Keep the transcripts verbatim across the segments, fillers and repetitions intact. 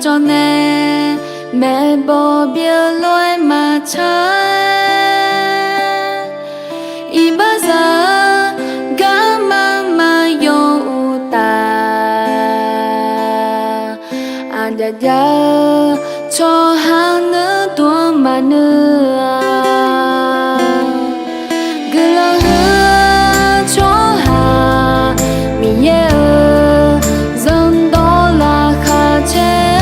Jawr nae maeqbawq byeuf lof-aer maqtsaq-aer, iqbaxzaq-eu garma maqyaw uqtaf, aqjav jav-eu tsawrhaq nuir dmq-anr maqnuir-a. Guiqlanq huiq-eu tsawrhaq Miqyaer-euq zanrdawq laqkhaq caer-awr,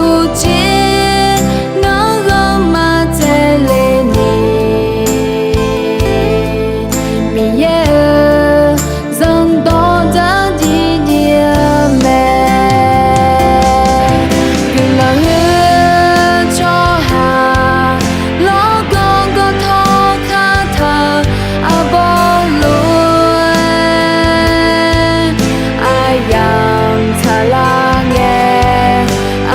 uqcif nanr ghanr maqtsaevle ni, Miqyaer-euq zanrdawq dzardziv dziv-eu mae. Guiqlanq huiq-eu tsawrhaq lawrganr gawrtawr kar taq-eu arbawr lof-aer, aqyamq tsaqlar ngae,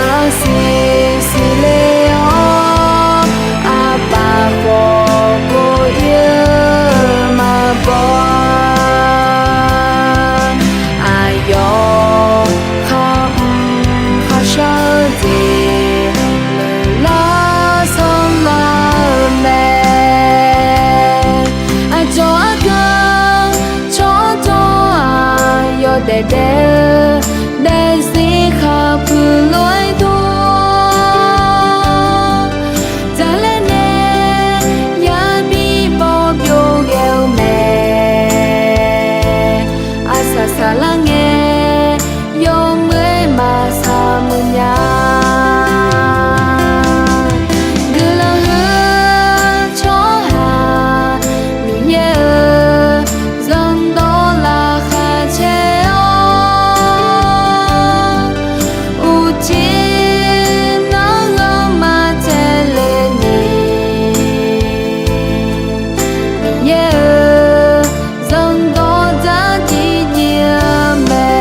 arsiq siqle-awr, aqpaf khawf kov-ir-eu maqbaw-a. Aqyawf khar mr kharshar-eu jeq lar sanrlar-eu mae. Aqcawq arganr tsawrjawr-aq, yawdaef daef-eu daefzir khaqpuiq lof-aer dor, dzaqlaer nae yabi bawr byov ghae-eu mae. Aqsaq saqlar ngae, yawmuiq-aer maqsaq muiq nya. Guiqlanq huiq-eu tsawrhaq Miqyaer-euq zanrdawq laqkhaq caer-awr, uqcif nanr ghanr maqtsaevle ni, Miqyaer-euq zanrdawq dzardziv dziv-eu mae.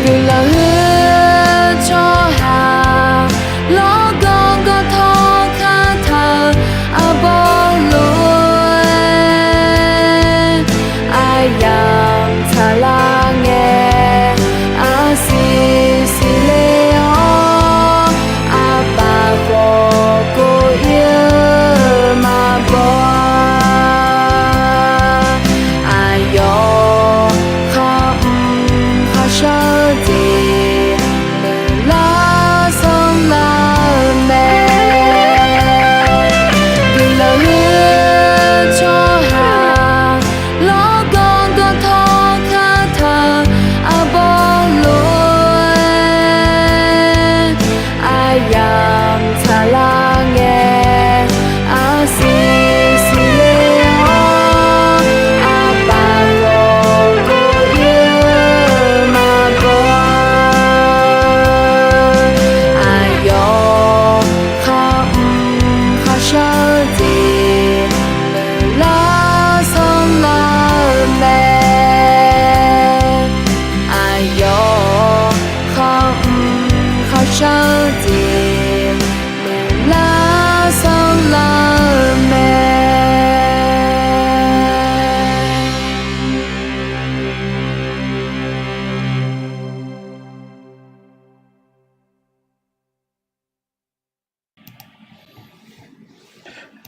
Guiqlanq huiq-eu tsawrhaq lawrganr gawrtawr kar taq-eu arbawr lof-aer, aqyamq tsaqlar ngae, arsiq siqle-awr, aqpaf khawf kov-ir-eu maqbaw-a. Aqyawf khar mr kharshar-eu jeq lar sanrlar-eu mae. Guiqlanq huiq-eu tsawrhaq lawrganr gawrtawr kar taq-eu arbawr lof-aer, aqyamq tsaqlar ngae, arsiq siqle-awr, aqpaf khawf kov-ir-eu maqbaw-a. Aqyawf khar mr kharshar-eu jeq lar sanrlar-eu mae. Aqyawf khar mr kharshar-eu jeq lar sanrlar-eu mae.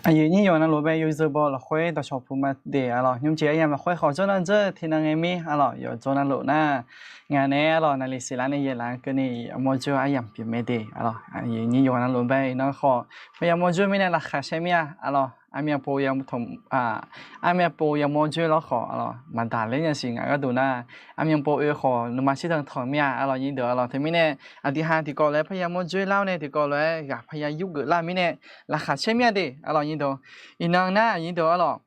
Aqyuif nyir yawqnan lof-aer yawzeu baw lafkhoer dawqcawq puq ma de arlawq. Nymrjeq aryamq lafkhoer khawf jawrnan dzeur tiqnan ngae mir arlawq, yawqjawr navluf nar, ngaq nae arlawq naqliq siqlar nae yaeqlaf-eu keuvni yawmawr jawr aryamq pyeuf mae de arlawq. Aqyuif nyir yawqnan lof-aer iqnan khawf, yawmawr jawr mirnae laqkhaq caer mir-a arlawq. Armyav pov yawmawr jawr lawr khawf arlawq, maqdaq ler nya siq ngaq gharduq nar, armyav pov oe khawf nuima shirdan tanq mir-a arlawq nyir deuq arlawq. Teumirnae aqdui ha tiqkawv lof-aer parya mawr jawr lar-awr nae tiqkawv lof-aer ghaq parya yurgeuf lar mirnae laqkhaq caer mir-a de arlawq nyir deuq. Iqnan nar nyir deuq arlawq,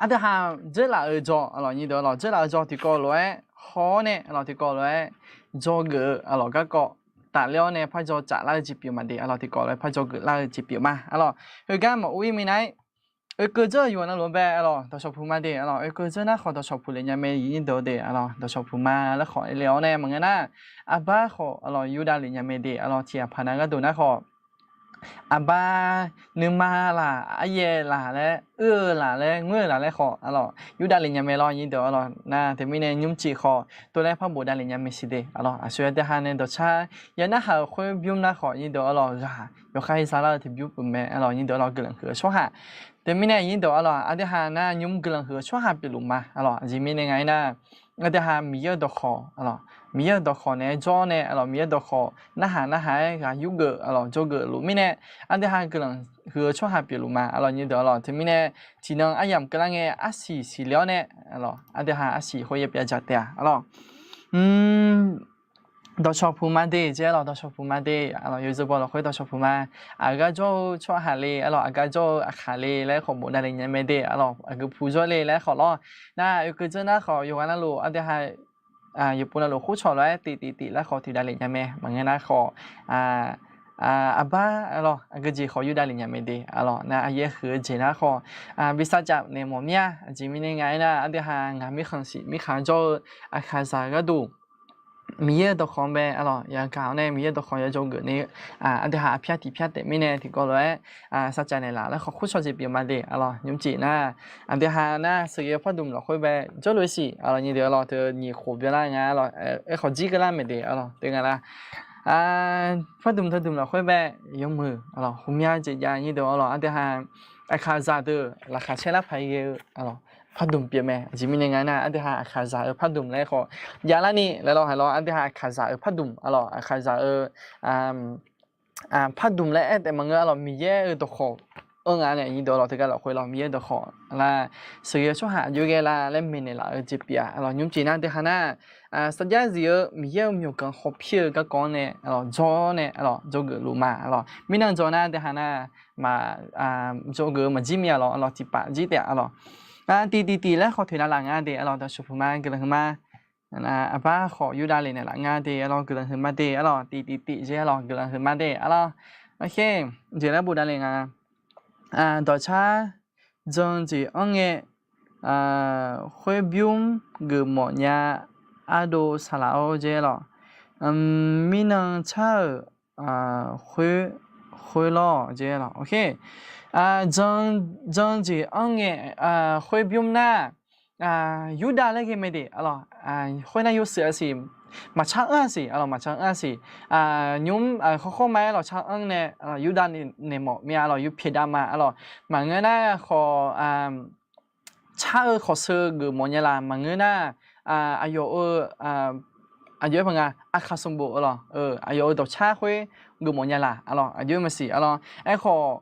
aqdui ha dzeurlaf-eu jawr arlawq nyir deuq arlawq, dzeurlaf-eu jawr tiqkawv lof-aer haw-awr nae arlawq tiqkawv lof-aer dzawgeuf-eu arlawq garkawv tafler-awr nae parjaw tsaflar-eu jeq pyeuf ma de, aqlawq, tiqkawv lof-aer parjaw geuflar-eu jeq pyeuf ma, aqlawq. Heugar maqur-ir minav-aer, oekeuv dzeur-euq yawqha navluf-anr bae, aqlawq, dawqshawq puq ma de, aqlawq, oekeuv dzeur nar khawf dawqshawq puq lef nya mae, aqnyir deuq de, aqlawq, dawqshawq puq ma laer khawf le-awr nae maqngeur nar, arbar khawf, aqlawq, yurdav lef nya mae de, aqlawq, tiq ghaq paq nav gharduq nar khawf, arbar, nuima laq, aryaev laq laer, uir-eu laq laer, ngoer-eu laq laer khawf, aqlawq, yurdav lef nya mae lawr, aqnyir deuq, aqlawq, nar teumirnae nymrcif khawf tov laer par bofdav lef nya mae siq de, aqlawq, aqsur-aer taef ha nae dawqcar ya narhaq-euq khoer bymr nar khawf, aqnyir deuq, aqlawq, ghaq yawkhav-ir zalar-eu tiqbymr pyeuf mae, aqlawq, aqnyir deuq, aqlawq, guiqlanq huiq-eu tsawrhaq. Teumirnae aqnyir deuq, aqlawq, aqdui ha nar nymr guiqlanq huiq-eu tsawrhaq pyeufluf ma, aqlawq, aqjeq mirnae nga-aer nar, aqdui ha Miqyaer-euq dawqkawq, aqlawq, Miqyaer-euq dawqkawq naeq-aer jawr nae, aqlawq, Miqyaer-euq dawqkawq narhaq narhaq-aer ghaq yurgeuf, aqlawq, dzawgeuf luf mirnae, aqdui ha guiqlanq huiq-eu tsawrhaq pyeufluf ma, aqlawq, aqnyir deuq, aqlawq, teumirnae tiqnan aryamq keuvlar ngae arsiq siqle-awr nae, aqlawq, aqdui ha arsiq khoer yaer pyav dzaq taef-a, aqlawq. Dawqshawq puq ma de jeq, aqlawq, dawqshawq puq ma de, aqlawq, yawzeu baw lafkhoer dawqshawq puq ma. Aqgar jawr-eu tsawrhaq le, aqlawq, aqgar jawr-eu aqkaq le laer khawf bofdav lef nya mae de, aqlawq, aqgeu puq jawr le laer khawf lawr. Nar oekeuv dzeur nar khawf yawqghaq navluf aqdui ha yawqpov navluf khoercawq lof-aer tiqtiq tiq laer khawf toeqdav lef nya mae, maqngeur nar khawf, arbar, aqlawq, aqgeu jeq khawf yurdav lef nya mae de, aqlawq, nar aryaer huiq-eu jeq nar khawf, bi sarjav naeq mawf mir-a, aqjeq mirnae nga-aer nar, aqdui ha ngaq mirkhanq siq mirkhanq jawr-eu aqkaqzaq gharduq Miqyaer-euq dawqkawq mae, aqlawq, yagaq-awr nae Miqyaer-euq dawqkawq ya dzawgeuf ni, aqdui ha aqpyar tiq pyar taef mirnae tiqkawv lof-aer sarjav naeqlaf laer khawf khoercawq jeq pyeuf ma de, aqlawq, nymrcif nar, aqdui ha nar sheuqghae-eu pardmq lafkhoer bae jawrluf-aer siq, aqlawq, nyir deuq, aqlawq, teu nyiq khof byanlar nga, aqlawq, aerkhawf jir keuvlar mae de, aqlawq, teu nga lar. Pardmq teudmq lafkhoer bae yawmuiq, aqlawq, ghawqmya jeq jav, nyir deuq, aqlawq, aqdui ha aqkaqzaq deuq laqkhaq caer lar paq-aer ghae-eu, aqlawq, pardmq pyeuf mae. Aqjeq mirnae nga nar, aqdui ha aqkaqzaq-euq pardmq laer khawf javlar ni laer lawr, haq lawr, aqdui ha aqkaqzaq-euq pardmq, aqlawq, aqkaqzaq-euq pardmq laer aer taef maqngeur, aqlawq, Miqyaer-euq dawqkawq-anr nga nae, nyir deuq, aqlawq, teugar lafkhoer lawr, Miqyaer-euq dawqkawq lar, sheuqghae-eu tsawrhaq aqjox ghae la laer maeqnaeq laf-eu jeq pyeuf-a, aqlawq, nymrcif nar, aqdui ha nar, sarjax zif-eu Miqyaer-euq myawqganq khawf pir-eu garkawv-anr nae, aqlawq, jawr-awr nae, aqlawq, dzawgeuf luf ma, aqlawq, mirnan dzaw nar, aqdui ha nar, maq, dzawgeuf-eu maqjir mir-a lawr, aqlawq, tiqpav jir taef-a, aqlawq. Tiqtiq tiq laer khawf toeqnav laf nga de, aqlawq, dawqshawq puq ma, guiqlanq huiq ma. Arbar khawf yurdav lef naeqlaf nga de, aqlawq, guiqlanq huiq ma de, aqlawq, tiqtiq tiq jeq, aqlawq, guiqlanq huiq ma de, aqlawq. Oke, jeq laer bofdav le nga. Dawqcar jan jeq anr ngae, khoerbymr geufmawf nya ardov saqlaq-awr jeq lawq. Mirnan car-euq khoer, khoer lawr jeq lawq. Oke, jan jeq anr ngae, khoerbymr nar, Yurdav laer ghae mae de, aqlawq, khoernar yawshuif-a siq, maqcar anr-a siq, aqlawq, maqcar anr-a siq. Nymr khawr khawr ma-aer lawq car anr nae, Yurdav naeq mawf mir-a, aqlawq, yur pyaeqdav ma, aqlawq, maqngeur nar khawf, car-eu khawf sheu geufmawf nya laq, maqngeur nar, aqyawf-eu, aqjox-aer paq nga, aqkaq sanqbof, aqlawq, aqyawf-euq dawqcar khoer geufmawf nya laq, aqlawq, aqjox-aer maqsiq, aqlawq, aerkhawf,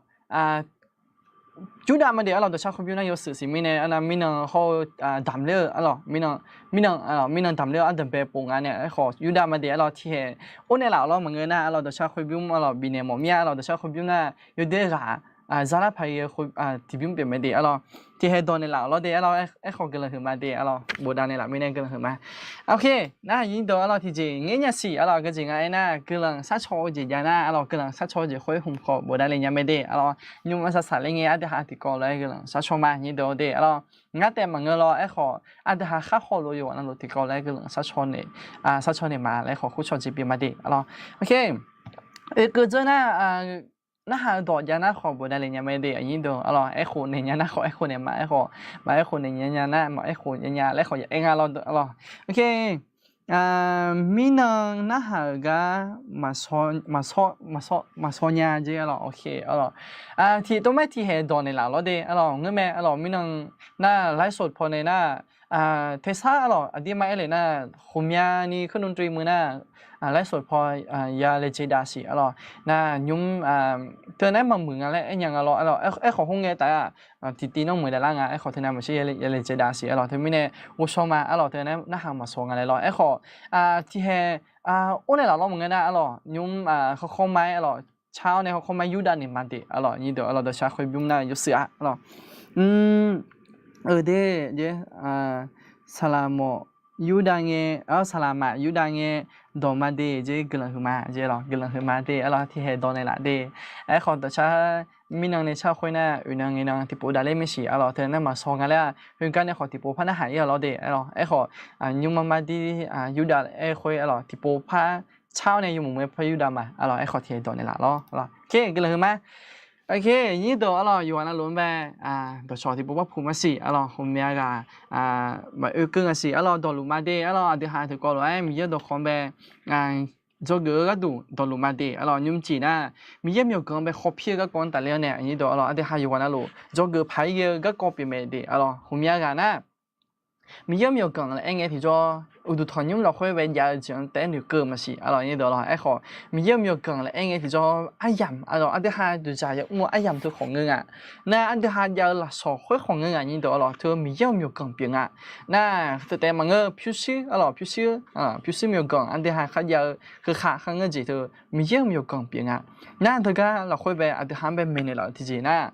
Yurdav ma de, aqlawq, dawqcar khoerbymr nar yawshuif siq mirnae, arnav mirnan hawr-eu damq ler-eu, aqlawq, mirnan, mirnan, mirnan damq ler-eu ardanqbae pov nga nae, aerkhawf Yurdav ma de, aqlawq, tiqhaeq or nae laf-awq lawr, maqngeur nar, aqlawq, dawqcar khoerbymr, aqlawq, bifnaeq mawf mir-a, aqlawq, dawqcar khoerbymr nar yawdoer ghaq, zar lar paq-aer ghae-eu tiqbymr pyeuf mae de, aqlawq, tiqhaeq dawq naeqlaf-awq lawr de, aqlawq, aerkhawf guiqlanq huiq ma de, aqlawq, bofdav naeqlaf mirnae guiqlanq huiq ma. Oke, nar aqnyir dawq, aqlawq, tiqjeq ngaer nya siq, aqlawq, aqgeu jeq nga aernar, guiqlanq sharcaw-eu jeq jav nar, aqlawq, guiqlanq sharcaw-eu jeq khoer hmq khawf bofdav le nya mae de, aqlawq, nymr arsaq saq ler ngae, aqdui ha tiqkawv lof-aer guiqlanq sharcaw ma, nyir dawq de, aqlawq, ngar taef maqngeur lawr, aerkhawf aqdui ha khar khawf lof yawqghaq navluf tiqkawv lof-aer guiqlanq sharcaw naeq, sharcaw naeq ma laer khawf khoercaw jeq pyeuf ma de, aqlawq. Oke, oekeuv dzeur nar, narhaq-eu dawq jav nar khawf bofdav le nya mae de, aqnyir dawq, aqlawq, aerkhof naeq nya nar khawf aerkhof naeq ma, aerkhawf maq aerkhof naeq nya nya nar maq aerkhof nya nya laer khawf ya aer nga lawr, aqlawq. Oke, mirnan narhaq-euq gar maqshaw nya jeq, aqlawq, oke, aqlawq. Tiq tov maer tiqhaeq dawq naeqlaf lawr de, aqlawq, ngeur mae, aqlawq, mirnan nar ไลฟ์สด pawnae nar, tersar, aqlawq, aqdirmar aer le nar, khofmyani keuv nmr tui muiq nar, ไลฟ์สด paw ya laejae dav siq, aqlawq, nar nymr, teu nar maqmuiq nga laer aer nya nga lawr, aqlawq, aerkhawf khoerngae taf-aq, tiqtiv nawr muiq dav lar nga, aerkhawf teu nar maqshir ya laejae dav siq, aqlawq, teumirnae ghovshaw ma, aqlawq, teu nar narhaq maqshaw nga laer lawr, aerkhawf tiqhaeq or naeqlaf lawr maqngeur nar, aqlawq, nymr khawr khawr ma-aer, aqlawq, car-awr nae khawr khawr ma Yurdav naeq ma de, aqlawq, nyir dawq, aqlawq, dawqshaq khoerbymr nar yawshuif-a, aqlawq. Euq de, jeq, saqlaq mawf Yurdav ngae, ar, saqlaqmaf Yurdav ngae, dawq ma de jeq guiqlanq huiqma jeq lawq, guiqlanq huiqma de, arlawq, tiqhaeq dawq naeqlaf de. Aerkhawf dawqcar mirnan nae car khoer nar, oeqnan ngaenan tiqpov davler mae siq, arlawq, teu nar maqshaw nga laer-aq, khoergar nae khawf tiqpov par narhaq ir-a lawr de, arlawq. Aerkhawf nymrma mar dir Yurdav aer khoer, arlawq, tiqpov par car-awr nae yawmuiq muiq-aer par Yurdav ma, arlawq, aerkhawf tiqhaeq dawq naeqlaf lawr, arlawq. Oke, guiqlanq huiqma. Oke, nyir dawq, arlawq, yawqghaq navluf-anr bae dawqcawq tiqpov par puq ma siq, arlawq, heumya ghaq maqoe keuv nga siq, arlawq, dawqluf ma de, arlawq, aqdui ha tiqkawv lof-aer Miqyaer-eu dawqkawq-anr bae dzawgeuf-eu gharduq dawqluf ma de, arlawq, nymrcif nar Miqyaer-eu myawqganq-anr bae khawpir-eu garkawv-anr tafler-awr nae, nyir dawq, arlawq, aqdui ha yawqghaq navluf dzawgeuf paq-aer ghae-eu garkawv pyeuf mae de, arlawq, heumya ghaq nar Miqyaer-eu myawqganq laer aer ngae tiqjawr, uqduq tanqnymr lafkhoer bae jav-eu jeq-anr taef-aer noeqkeuv-eu maqsiq, arlawq, nyir dawq, arlawq. Aerkhawf Miqyaer-eu myawqganq laer aer ngae tiqjawr aryamq, arlawq, aqdui ha dzoeqdzaq yamr-eu aryamq teu khawf ngeur nga. Nar aqdui ha jav-eu lafsawq khoer khawf ngeur nga, nyir dawq, arlawq, teu Miqyaer-eu myawqganq pyeuf nga. Nar teu taef maqngeur, pyurshuir, arlawq, pyurshuir, pyurshuir myawqganq aqdui ha kharjav-eu keukhaq kharngeur jeq teu Miqyaer-eu myawqganq pyeuf nga. Nar teugar lafkhoer bae aqdui ha-anr bae maeqnaeq laf-eu tiqjeq nar,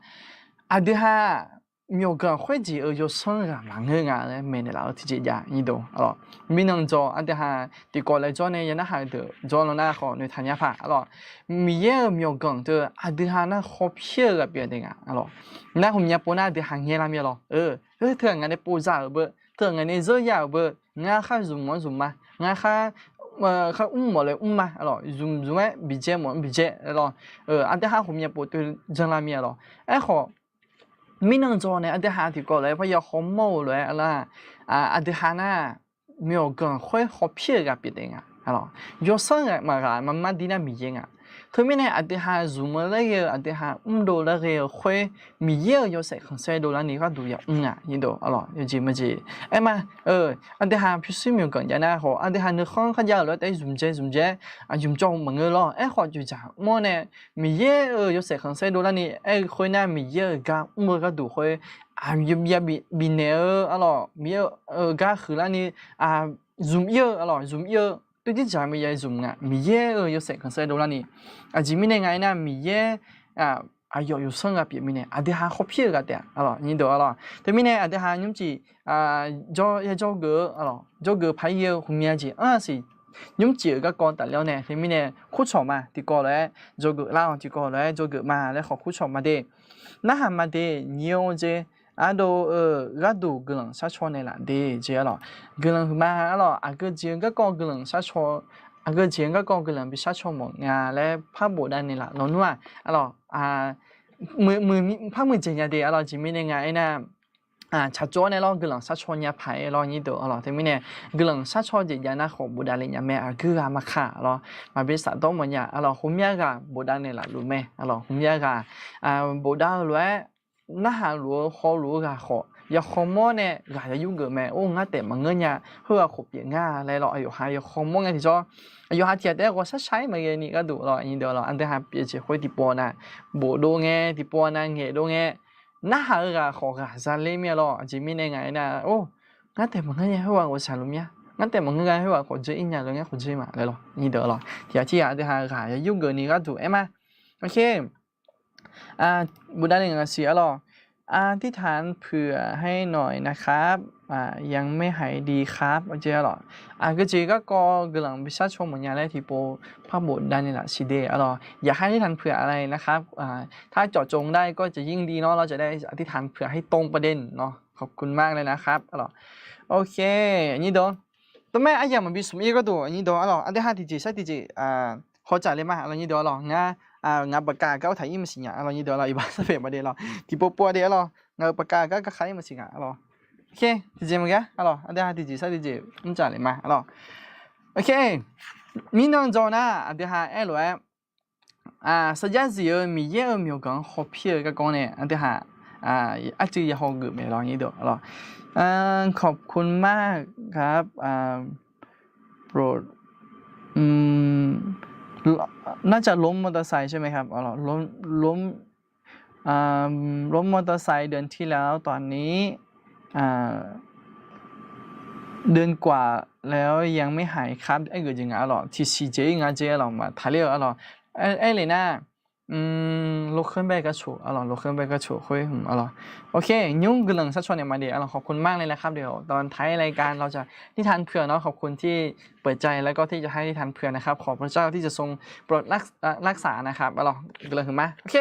aqdui ha myawqganq khoerjeq-euq yawsanr ghaq maqngeur nga laer maeqnaeq laf-eu tiqjeq jav, nyir dawq, arlawq. Mirnan dzaw aqdui ha tiqkawv laer jawr nae ya narhaq-eu deuq jawr law nar khawf noeqtaq nya paq, arlawq. Miqyaer-euq myawqganq teu aqdui ha nar khawpir-eu ghaq pyeuf de nga, arlawq. Nar heumya pov nar aqdui ha ngae lar mir-a lawr. Teughaq ngaq nae pov za-euq beu, teughaq ngaq nae zeur ya-euq beu, ngar khar zmq mawf-anr zmq ma, ngar khar khar mr mawf lof-aer mr ma, arlawq, zmq zmq-aer biqjaer mawf-anr biqjaer, arlawq. Aqdui ha heumya pov teu janlar mir-a lawr. Aerkhawf mirnan dzaw nae aqdui ha tiqkawv lof-aer par ya khawmawr-eu lof-aer, arlawq, aqdui ha nar myawqganq khoer khawpir-eu ghaq pyeuf taef nga, arlawq. Yawsanr ghaq maqghaq maqmar dir nar Miqyaer nga. Teumirnae aqdui ha zmq-eu laer ghae-eu, aqdui ha mrdov laer ghae-eu khoer, Miqyaer-euq yawshaef khanqsaer dovlarni gharduq yamr nga, nyir dawq, arlawq, yawjeq majeq. Aer ma, aqdui ha pyurshuir myawqganq jav nar khawf, aqdui ha nuikhanr kharjav-euq lof-aer taef-aer zmq dzae zmq dzae-aer, zmq cawv maqngeur lawr. Aerkhawf dzoeqdzaq mr-awr nae Miqyaer-euq yawshaef khanqsaer dovlarni aer-eu khoer nar Miqyaer-euq gar mr-eu gharduq khoer, aqyawf byav bifnaeq-eu, arlawq, Miqyaer-euq gar huiqlarni zmq ir-eu, arlawq, zmq ir-eu, toer dzerdzaq mae ya zmq nga, Miqyaer-euq yawshaef khanqsaer dovlarni. Aqjeq mirnae nga aernar Miqyaer aqyawf yawsanr ghaq pyeuf mirnae aqdui ha khawpir-eu ghaq taef-a, arlawq, nyir dawq, arlawq. Teumirnae aqdui ha nymrcif jawr ya jawrgeuf-eu, arlawq, jawrgeuf paq-aer ghae-eu heumya jeq anr-a siq. Nymrcif-euq garkawv tafler-awr nae teumirnae kurcawq ma, tiqkawv lof-aer jawrgeuf lar-awq, tiqkawv lof-aer jawrgeuf ma laer khawf kurcawq ma de. Narhaq ma de, nyir-or jeq, ardov-eu gharduq guiqlanq sharcaw naeqlaf de jeq, arlawq. Guiqlanq huiqma, arlawq, aqgeu jeq-eu garkawv guiqlanq sharcaw, aqgeu jeq-eu garkawv guiqlanq bi sharcaw mawf nga laer par bofdav naeqlaf lawnmr-aq, arlawq, par muiqdzaeq nya de, arlawq, aqjeq mirnae nga aernar, tsaqtsov-awr nae lawr guiqlanq sharcaw nya paq-aer lawr, nyir dawq, arlawq. Teumirnae guiqlanq sharcaw jeq jav nar khawf bofdav le nya mae, aqgeu ghaq maqkaq, arlawq, maqbi shafdawr mawf nya, arlawq, heumya ghaq bofdav naeqlaf luf mae, arlawq, heumya ghaq bofdav-eu lof-aer narhaq luf-eu hawluf-eu ghaq khawf ya khawmawr nae ghaq ya yurgeuf mae, or, ngar taef maqngeur nya, heughaq khawf pyeuf nga laer lawr, aqyawf ha ya khawmawr ngae tiqjawr, aqyawf ha tiq ghaq taef-aer ghawqshar shar-aer maqghae ni gharduq lawr, nyir dawq, arlawq, aqdui ha pyeuf jeq khoer tiqpov nav bofdov ngae, tiqpov nav ngaeqdov ngae, narhaq-eu ghaq khawf ghaq zaler mir-a lawr. Aqjeq mirnae nga aernar, or, ngar taef maqngeur nya, heughaq ghawqshaq luf mir-a, ngar taef maqngeur nga, heughaq khawf dzeur ir nya lof ngar khawf dzeur ma laer lawr, nyir dawq, arlawq, tiq ghaq tir ghaq aqdui ha ghaq ya yurgeuf ni gharduq aer ma. Oke, bofdav naeq ngaq siq, arlawq, อธิษฐานเผื่อให้หน่อยนะครับ ยังไม่หายดีครับ arlawq. Aqgeu jeq garkawv guiqlanq bi sharcaw mawf nya laer tiqpov par bofdav naeqlaf siq de, arlawq. อยากให้อธิษฐานเผื่ออะไรนะครับ ถ้าเจาะจงได้ก็จะยิ่งดีเนาะ เราจะได้อธิษฐานเผื่อให้ตรงประเด็นเนาะ ขอบคุณมากเลยนะครับ arlawq. Oke, nyir dawq, tov mae, aryamq maqbi smq ir gharduq, nyir dawq, arlawq, aqdui ha tiqjeq sar tiqjeq hawtsaf le ma, arlawq, nyir dawq, arlawq. Ngar, ngaq baqkav gar taq ir maqsiq nya, arlawq, nyir dawq, arlawq, iqbax sarpyeuf ma de, arlawq, tiqpov pov de, arlawq, ngaq-euq baqkav gar garkhav ir maqsiq nga, arlawq. Oke, tiqjeq maqgar, arlawq, aqdui ha tiqjeq sar tiqjeq mrcaf le ma, arlawq. Oke, mirnan dzaw nar aqdui ha aer lof-aer, sarjax zif-eu Miqyaer-euq myawqganq-anr hawpir-eu garkawv nae aqdui ha arcuiv ya hawgeuf mae lawr, nyir dawq, arlawq. ขอบคุณมากครับ โปรด น่าจะล้มมอเตอร์ไซค์ใช่ไหมครับ ล้ม ล้มมอเตอร์ไซค์เดือนที่แล้ว ตอนนี้ เดือนกว่าแล้วยังไม่หายครับ aergeuf jeq nga, arlawq, tiqsiq jeq ir nga jeq, arlawq, maqtaqler-eu, arlawq. Aer le nar, 嗯， lov kheurbae garcoq arlawq, lov kheurbae garcoq khoer arlawq. โอเค nymr guiqlanq sharcaw naeq ma de arlawq, ขอบคุณมากเลยนะครับ เดี๋ยวตอนท้ายรายการเราจะนิทานเผื่อเนาะ ขอบคุณที่เปิดใจแล้วก็ที่จะให้นิทานเผื่อนะครับ ขอพระเจ้าที่จะทรงโปรดรักษานะครับ arlawq, guiqlanq huiqma. โอเค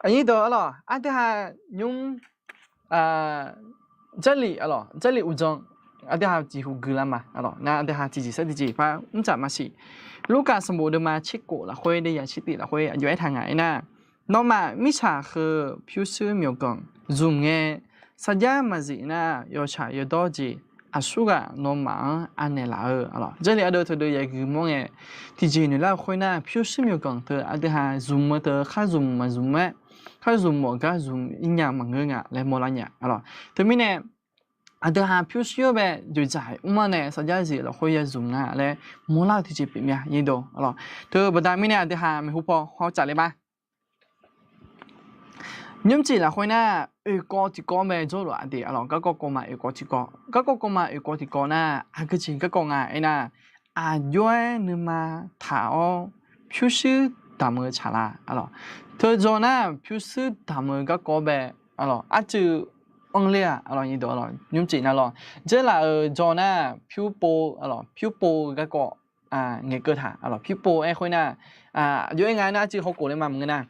aqnyir deuq arlawq, aqdui ha nymr Jarlif arlawq, Jarlif uqdzan, aqdui ha jeqhu guiqlanq ma arlawq, nar aqdui ha tiqjeq sar tiqjeq par mrtsaf maqsiq. Lurkaf sanqbof deuvma tserkof lafkhoer, deuvyaq tsertif lafkhoer aqjox aertaq nga aernar, nawmaf mirtsaq heu pyurshuir myawqganq zmq ngae, sarjax maqzif nar yawtsaq yawdawr jeq aqsurghaq nawmaf-anr anaeq laf-eu arlawq. Jarlif ardeuv teudeuv yaguiq mawr ngae, tiqjeq noeqlar-eu khoernar, pyurshuir myawqganq teu aqdui ha zmq-eu teu khar zmq maqzmq-aer, khar zmq mawf gar zmq ir nya maqngeur nga laer mawrlar nya arlawq. Teumirnae aqdui ha pyurshuir-eu bae dzoeqdzaq mr-anr nae sarjax zif lafkhoer ya zmq nga laer mawrlar-eu tiqjeq pyeufmya nyir deuq arlawq. Teu baqda mirnae aqdui ha maeqhu paw hawtsaf le ma. Nymrcif lafkhoer nar, oeqkawv tiqkawv-anr bae jawrluf-a de arlawq, garkawv kawvma oeqkawv tiqkawv. Garkawv kawvma oeqkawv tiqkawv nar, aqgeujeq garkawv nga aernar, aqjox-aer nuima taq-awr pyurshuir damq-eu tsaqlar arlawq. Teujaw nar pyurshuir damq-eu garkawv bae arlawq, arcuiv anr ler-aq arlawq, nymrcif nar lawr, dzeurlaf-euq jaw nar pyurpov arlawq, pyurpov-eu garkawv ngaeqkeuv taq arlawq. Pyurpov aer khoer nar, aqjox-aer nga nar arcuiv hawkhof le ma maqngeur nar,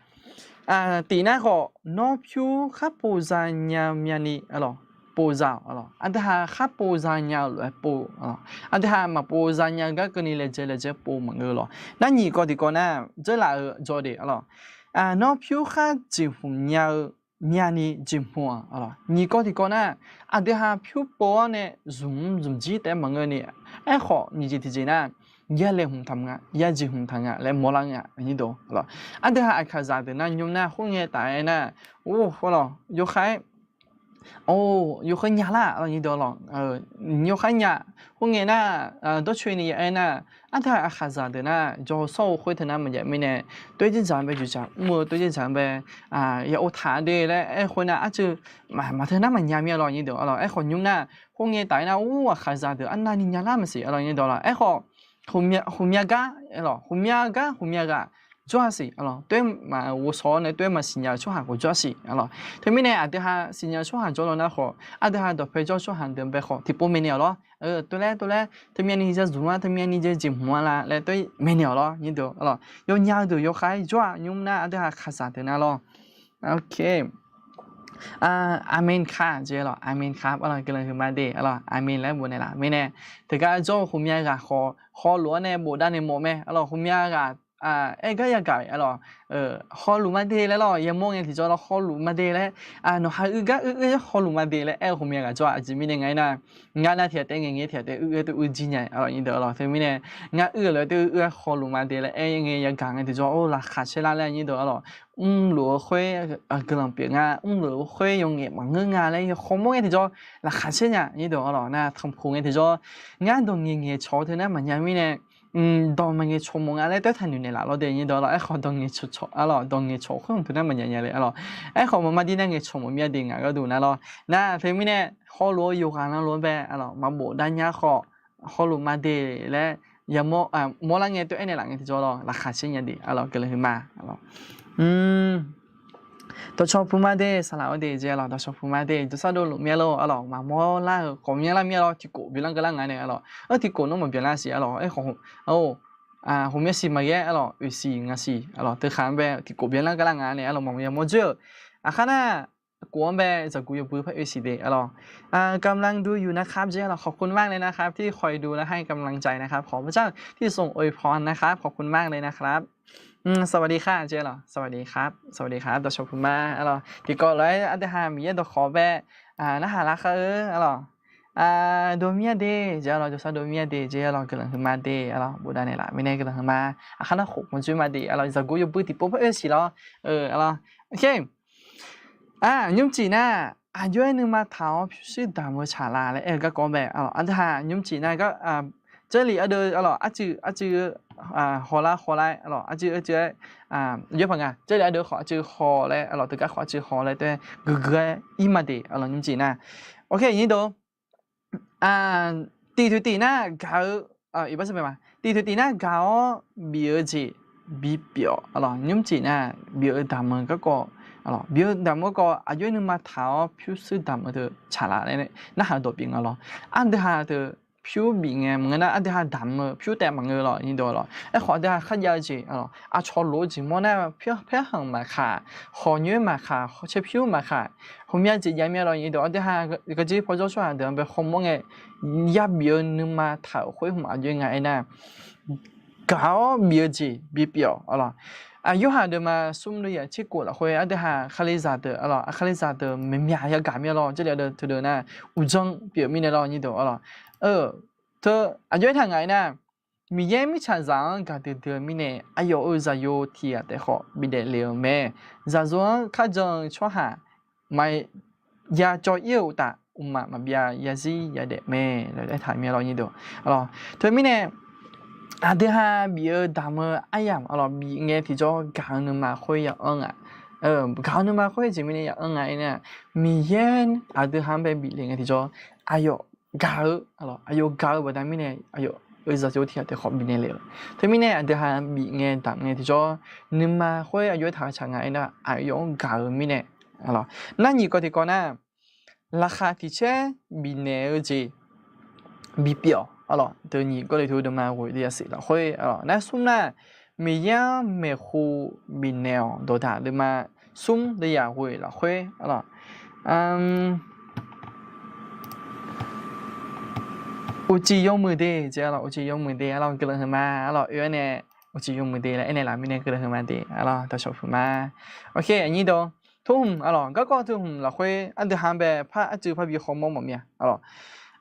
tif nar khawf nawr pyur khar pov za nya myavni arlawq, pov za-awq arlawq. Aqdui ha khar pov za nya-eu lof-aer pov arlawq. Aqdui ha maqpov za nya-eu gar keuvni laejae laejae pov maqngeur lawq. Nar nyiq kawv tiqkawv nar dzeurlaf-euq jaw de arlawq, nawr pyur khar jeqhmq nya-eu myavni jeqhmq-aq arlawq. Nyiq kawv tiqkawv nar, aqdui ha pyurpov-awr nae zmq mr zmq jir taef-aer maqngeurni, aerkhawf nyiq jeq tiqjeq nar, ya laeqhmq taq nga, ya jeqhmq taq nga laer mawrlar nga nyir deuq arlawq. Aqdui ha aqkaqzaq deuq nar nymr nar khoerngae taf-aer nar, or arlawq, yawkhav-aer, or yawkhav nya lar arlawq nyir deuq arlawq. Yawkhav nya, khoerngae nar, dawrcoeni ya aer nar, aqdui ha aqkaqzaq deuq nar jawr-eu sawr-eu khoer teu nar maqjav mirnae, toer dzerdzaq-anr bae dzoeqdzaq mr-eu, toer dzerdzaq-anr bae ya or taq de laer aer khoer nar arcuiv maqteu nar maqnya mir arlawq nyir deuq arlawq. Aerkhawf nymr nar khoerngae taf-aer nar, or aqkaqzaq deuq arnavni nya lar maqsiq arlawq nyir deuq arlawq. Aerkhawf ghawqmya gar arlawq, ghawqmya gar ghawqmya ghaq jawr-a siq arlawq. Toer maq ghovshaw-awr nae toer maqsiqnya-eu tsawrhaq khawf jawr-a siq arlawq. Teumirnae aqdui ha siqnya-eu tsawrhaq jawr law nar khawf, aqdui ha dawqpae jawr-eu tsawrhaq deuq bae khawf tiqpov maeqnaeq-awq lawr. Tov laer tov laer, teumyavni ya zmq-a, teumyavni ya jeqhmq-a la laer toer maeqnaeq-awq lawr nyir deuq arlawq. Yawnya-eu deuq yawkhav-aer jawr-aq nymr nar aqdui ha aqkaqzaq deuq nar lawr. อาเมน ครับ jeq arlawq, อาเมน ครับ arlawq, guiqlanq huiqma de arlawq, อาเมน laer bofnaeq laf mirnae, teugar jawr-eu ghawqmya ghaq khawf hawluf-anr nae bofdav naeq mawf mae arlawq. Ghawqmya ghaq aer gar yagaq arlawq, hawluf ma de laer lawr, yamawr ngae tiqjawr lawr hawluf ma de laer, nawq ha uir gar uir uir hawluf ma de laer aer-eu ghawqmya ghaq jawr-aq. Aqjeq mirnae nga aernar, ngar nar tiq ghaq taef ngaeq ngae tiq ghaq taef uir uir taef uir jir nya arlawq nyir deuq arlawq. Teumirnae ngar uir-euq lof-aer taef uir uir-aer hawluf ma de laer aer ngae yagaq ngae tiqjawr or laqkhaq caer lar laer nyir deuq arlawq. Mrluf-eu khoer guiqlanq pyeuf nga, mrluf-eu khoer yawqngaef maqngeur nga laer yawkhawf mawr ngae tiqjawr laqkhaq caer nya nyir deuq arlawq. Nar tanqpuq ngae tiqjawr, ngar dawq ngaeq ngaeq cawq-eu teu nar maqnya mirnae, dawq maqngaeq cawq mawf nga laer taertaq noeqnaeq laf lawr de nyir deuq arlawq. Aerkhawf dawq ngaeq cawq cawq arlawq, dawq ngaeq cawq khoer hmq teu nar maqnya nya le arlawq. Aerkhawf maqma dir nar ngaeq cawq mawf mir-a de ngaq gharduq nar lawr. Nar teumirnae hawluf-eu yawqghaq navluf-anr bae arlawq maqbofdav nya khawf hawluf ma de laer yamawr, mawrlar ngae toer aernaeq laf ngae tiqjawr lawr laqkhaq caer nya de arlawq, guiqlanq huiqma arlawq. Dawqcawq puq ma de, saqlaq-awr de jeq arlawq, dawqcawq puq ma de, jawrsar dovluf myav lor arlawq, maqmawr lar-euq khawf myav lar myav lor, tiqkhof byanlar geur lar nga nae arlawq. Aer tiqkhof nawr maqbyan lar siq arlawq, aerkhawf, ghawqmya siq maqghae arlawq, oeq siq ngaq siq arlawq, teukhav-anr bae tiqkhof byanlar geur lar nga nae arlawq, maqya mawr dzoer-euq. Aqkhar nar, khof-anr bae zaqguq yawbui par oe siq de arlawq. กำลังดูอยู่นะครับ jeq arlawq, ขอบคุณมากเลยนะครับ ที่คอยดูและให้กำลังใจนะครับ ขอพระเจ้าที่ทรงอวยพรนะครับ ขอบคุณมากเลยนะครับ สวัสดีค่ะ jeq arlawq, สวัสดีครับ สวัสดีครับ dawqcawq puq ma arlawq. Tiqkawv lof-aer aqdui ha Miqyaer dawqkhawq bae narhaq lar khar-eu arlawq. Dov mir-a de jeq arlawq, jawrsar dov mir-a de jeq arlawq, guiqlanq huiqma de arlawq, bofdav naeq laf mirnae guiqlanq huiqma. Aqkhar nar khof mawr dzoer ma de arlawq, zaqguq yawbui tiqpov par oe siq lawr arlawq. Nymrcif nar, aqjox-aer nuima taq-awr pyurshuir damq-eu tsaqlaq laer aer-eu garkawv bae arlawq. Aqdui ha nymrcif nar, Jarlif ardeuv arlawq, arcuiv arcuiv hawlar hawlar-aer arlawq, arcuiv arcuiv-aer, yawpaq nga, Jarlif ardeuv khawf arcuiv haw laer arlawq, teugar khawf arcuiv haw laer taef-aer guiqguiq-aer ir ma de arlawq nymrcif nar. Oke, nyir deuq, tiq toeq tiq nar gaq-eu, iqbax sar bae ma, tiq toeq tiq nar gaq-awr bif-eu jeq bipyeuf-awq, aqlawq, nymrcif nar bif-eu damq-eu garkawv, aqlawq, bif-eu damq-eu garkawv aqjox-aer nuima taq-awr pyurshuir damq-eu teu tsaqlaf laer narhaq dawq pyeuf nga lawr. Aqdui ha teu pyur bif ngae maqngeur nar aqdui ha damq-eu pyur taef maqngeur lawr, nyir dawq lawr. Aerkhawf aqdui ha kharjav-eu jeq, aqlawq, aqcawq lof-eu jeq mawr nar, paerkhanq maqkhaq, hawq nyoer maqkhaq, hawq caerpyur maqkhaq, hawq myav jeq jav mir-a lawr, nyir dawq. Aqdui ha gaqjir pawjawr tsawrhaq deuq-anr bae khawr mawr ngae, yabif-eu nuima taq-euq khoer hmq aqjox-aer nga aernar, gaq-awr bif-eu jeq bipyeuf-awq, aqlawq. Yorhaq deuvma smr deuvyaq tserkhof lafkhoer aqdui ha kalizaq deuq, aqlawq, aqkalizaq deuq maeqmyaq yagaq mir-a lawr, jarlif-a deuq teudeuq nar uqdzan pyeuf mirnae lawr, nyir dawq, aqlawq. Teu aqjox-aer taq nga aernar, Miqyaer mirtsaqzaq-anr gaqdui dui-eu mirnae aqyawf-euq zaqyo tiq ghaq taef khawf bifnaeq lef-euq mae. Zaqyo-anr kharjan-eu tsawrhaq maqya cawv ir-eu uqtaf, mqmaq maqbyav yazir yadaef mae laer aertaq mir-a lawr, nyir dawq, aqlawq. Teumirnae aqdui ha bif-eu damq-eu aryamq, aqlawq, bif ngae tiqjawr gaq-eu nuima khoer ya anr nga. Gaq-eu nuima khoer jeq mirnae ya anr nga aernar, Miqyaer aqdui ha-anr bae bif le ngae tiqjawr aqyawf gaq-eu, aqlawq, aqyawf gaq-eu baqda mirnae aqyawf-euq zaqyo tiq ghaq taef khawf bifnaeq lef-eu. Teumirnae aqdui ha bif ngae damq ngae tiqjawr nuima khoer aqjox-aer taq-eu tsaq nga aernar, aqyawf-anr gaq-eu mirnae, aqlawq, nar nyiq kawv tiqkawv nar, laqkhaq tiq caer bifnaeq-eu jeq bipyeuf-awq, aqlawq, deuq nyiq Gawrliqtu deuvma ghoeq deuvyaq siq lafkhoer, aqlawq, nar smr nar, Miqyaer-anr maeqhu bifnaeq-awq dawqdaq deuvma smr deuvyaq ghoeq lafkhoer, aqlawq, uqcif yawmuiq de jeq, aqlawq, uqcif yawmuiq de, aqlawq, guiqlanq huiqma, aqlawq, oe-awr nae uqcif yawmuiq de laer aernaeq laf mirnae guiqlanq huiqma de, aqlawq, dawqshawq puiqma. Aqnyir dawq, tawrhmq, aqlawq, garkawv tawrhmq lafkhoer aqdui ha-anr bae par arcuiv parbi khawr mawr mawf mir-a, aqlawq,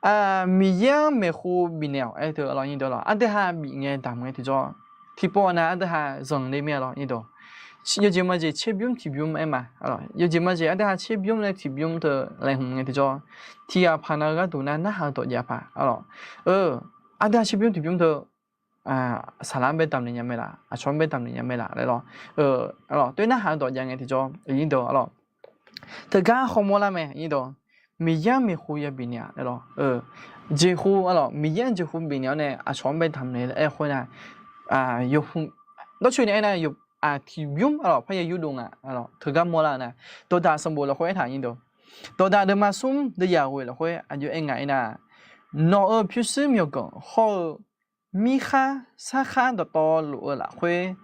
Miqyaer-anr maeqhu bifnaeq-awq aer teu, aqlawq, nyir dawq, aqlawq, aqdui ha bif ngae damq ngae tiqjawr tiqpov-awq nar aqdui ha zanqler mir-a lawr, nyir dawq. Yawjeq majeq tserbymr tiqbymr aer ma, yawjeq majeq aqdui ha tserbymr nae tiqbymr teu laeqhmq ngae tiqjawr, tiq ghaq paq nav-eu gharduq nar narhaq-eu dawq jav paq, aqlawq, aqdui ha tserbymr tiqbymr teu saqlaq-anr bae damqnaeq nya mae laf, aqcawq-anr bae damqnaeq nya mae laf laer lawr, aqlawq, toer narhaq-eu dawq jav ngae tiqjawr, aqnyir dawq, aqlawq, teugar khawr mawr lar mae, aqnyir dawq. Miqyaer-anr maeqhu ya bifnaeq-a laer lawr, jeqhu, aqlawq, Miqyaer-anr jeqhu bifnaeq-awr nae aqcawq-anr bae damqnaeq laer aer khoer nar, yawhu, dawrcoeni aernar, tiqbymr, aqlawq, parya yurdov nga, aqlawq, teugar mawr lar-eu nar, dawqdaq sanqbof lafkhoer aertaq, nyir dawq, dawqdaq deuvma smr deuvyaq ghoeq lafkhoer aqjox-aer nga aernar, nawq-euq pyurshuir myawqganq hawr-eu mirkhar sarkhar dawqtawvluf-eu lafkhoer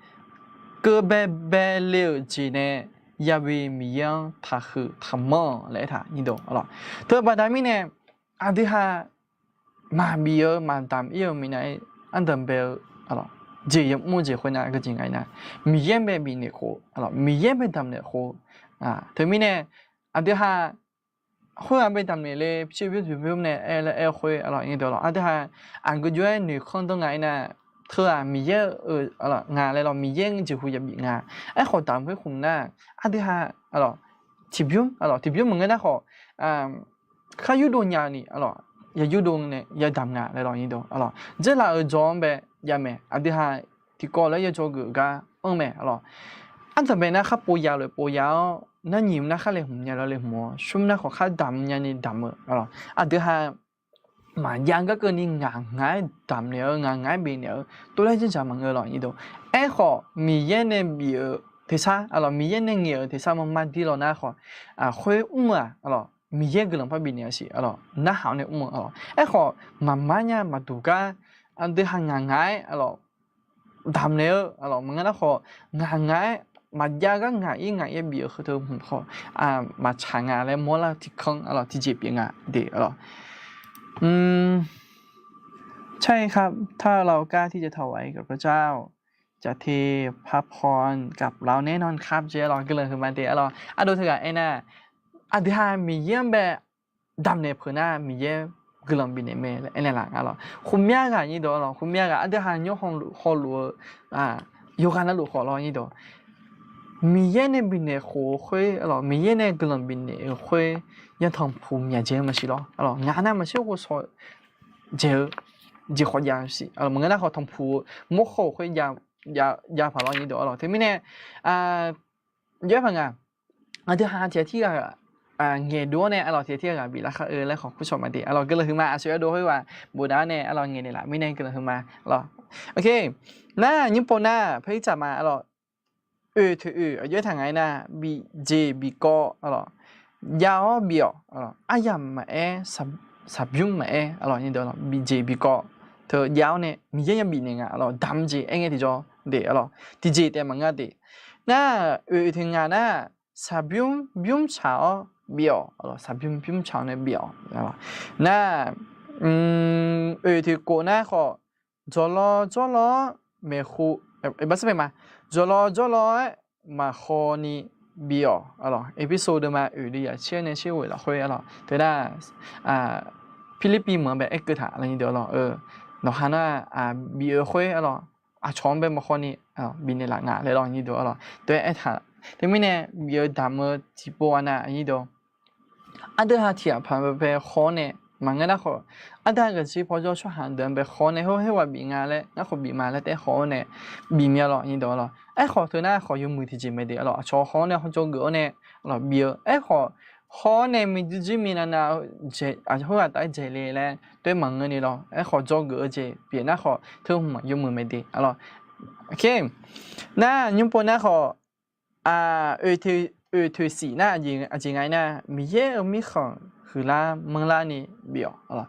keuv baebae le-euq jeq nae yabi Miqyaer-anr taqhuiq taqmanr laer aertaq, nyir dawq, aqlawq. Teu baqda mirnae aqdui ha maqbif-eu maqdamq ir-eu minav-aer ardanq bae-eu jeq yamr-eu jeq khoer nar geujeq nga aernar, Miqyaer bae bifnaeq khof, Miqyaer bae damqnaeq khof. Teumirnae aqdui ha khoer-aq bae damqnaeq le, tserbymr tiqbymr nae aer laer aer-eu khoer, aqlawq, nyir dawq, aqlawq, aqdui ha aqgeu jov-aer noeqkanr danr nga aernar, teu-aq Miqyaer-euq, aqlawq, nga laer lawr, Miqyaer-anr jeqhu ya bif nga. Aerkhawf damq khoer khmq nar, aqdui ha, aqlawq, tiqbymr, aqlawq, tiqbymr maqngeur nar khawf, khar yurdov nya-eu ni, aqlawq, ya yurdov nae ya damq nga laer lawr, nyir dawq, aqlawq, dzeurlaf-euq jawr-anr bae jav mae, aqdui ha tiqkawv lof-aer ya jawrgeuf gar anr mae, aqlawq. Ardanq bae nar khar pov ya lof pov ya-awr, nar nyiq nar khar laeqhmq nya lof laeqhmq-awr, smr nar khawf khar damq nya ni damq-eu, aqlawq, aqdui ha maqjav gar keuvni ngaq ngaq-aer damqnaeq-eu, ngaq ngaq-aer bifnaeq-eu, tov laer janrdzaq maqngeur lawr, nyir dawq. Aerkhawf Miqyaer nae bif-euq tersar, aqlawq, Miqyaer nae ngaeq-euq tersar marmar dir law nar khawf, khoer mr-eu-aq, aqlawq, Miqyaer guiqlanq par bifnaeq-a siq, aqlawq, narhaq-awr nae mr-eu, aqlawq. Aerkhawf maqmar nya maqduq gar, aqdui ha ngaq ngaq-aer, aqlawq, damqnaeq-eu, aqlawq, maqngeur nar khawf, ngaq ngaq-aer maqjav gar ngaq ir ngaq ir bif-eu heu teu hmq khawf, maqtsaq nga laer mawrlar tiqkanr, aqlawq, tiqjeq pyeuf nga de, aqlawq. ใช่ครับ ถ้าเรากล้าที่จะถวายกับพระเจ้า จากที่พระพรกับเราแน่นอนครับ jeq, aqlawq, guiqlanq huiqma de, aqlawq, ardov teughaq aernar, aqdui ha Miqyaer-anr bae damqnaeq peuq nar Miqyaer guiqlanq bifnaeq mae laer aernaeq laf nga lawr. Khoermyav ghaq, nyir dawq, aqlawq, khoermyav ghaq aqdui ha nymr hawluf-eu yawqghaq navluf khawf lawr, nyir dawq, Miqyaer nae bifnaeq khof-eu khoer, aqlawq, Miqyaer nae guiqlanq bifnaeq-eu khoer, yatanqpuq myaq dzaeq-eu maqsiq lawr, aqlawq, ngaq nar maqshir ghovshaw dzaeq-eu jeq khawf jav siq, maqngeur nar khawf tanqpuq-eu mawrkhaw-euq khoer jav paq lawr, nyir dawq, aqlawq. Teumirnae jawr paq nga, aqdui ha tiq ghaq tirghaq ngaeqdov-awr nae arlawq tiqghaq ghaq bif lar khar-eu laer khawf kurcawq maqde arlawq. Guiqlanq huiqma aqsur-aer dov khoerghaq bofdav-awr nae arlawq ngaeq naeqlaf mirnae guiqlanq huiqma arlawq. Oke, nar nymr pov nar paercaf ma arlawq, oeq toeq oeq aqjox-aer taq ngaq-aer nar, bif jeq bif kawv arlawq, jav-awr bif-awq arlawq, aryamq maqaer, saqbymr maqaer arlawq, bif jeq bif kawv teu jav-awr nae Miqyaer yabif naeq nga arlawq, damq jeq aer ngae tiqjawr de arlawq, tiqjeq taef maqngeur de. Nar oeq toeq ngaq nar, saqbymr bymr tsaq-awr bif-awq arlawq, saqbymr bymr tsaq-awr nae bif-awq. Nar oeq toeq kof nar khawf, dzawqlaw dzawrlaw-awr maeqhu, ma, dzawqlaw dzawrlaw-aer maqhaw ni bif-awq arlawq. Episode deuvma oeq deuv yaf tser nae tser ghoeq lafkhoer arlawq, teu nar Pirlirpiv meuq-anr bae aerkeuv taq arlawq, nawqha nar bif-eu khoer arlawq, aqcawq-anr bae maqhaw ni bifnaeq laf nga laer lawr, aqnyir deuq arlawq. Teu-aer aertaq, teumirnae bif-eu damq-eu tiqpov-a nar, aqnyir deuq ardeuv ha tiq ghaq paq bae haw-awr nae maqngeur nar khawf, ardeuv ha gaqjir pawjawr tsawrhaq deuq-anr bae haw-awr nae, heughaq bif nga laer, ngar khawf bif ma laer taef haw-awr nae bif mya lawr, aqnyir deuq arlawq. Aerkhawf teu nar khawf yawmuiq tiqjeq mae de arlawq, aqcawq haw-awr nae hawjawr geuf-awr nae arlawq bif-eu. Aerkhawf haw-awr nae miqdui jir minav nav, heughaq taf-aer dzaeq le laer taef maqngeur ni lawr. Aerkhawf dzawgeuf-eu jeq pyeuf nar khawf teu hmq yawmuiq mae de arlawq. Nar nymr pov nar khawf, oeq toeq siq nar aqjeq nga-aer nar, Miqyaer-euq mirkhanq huiqlar manrlar ni bif-awq.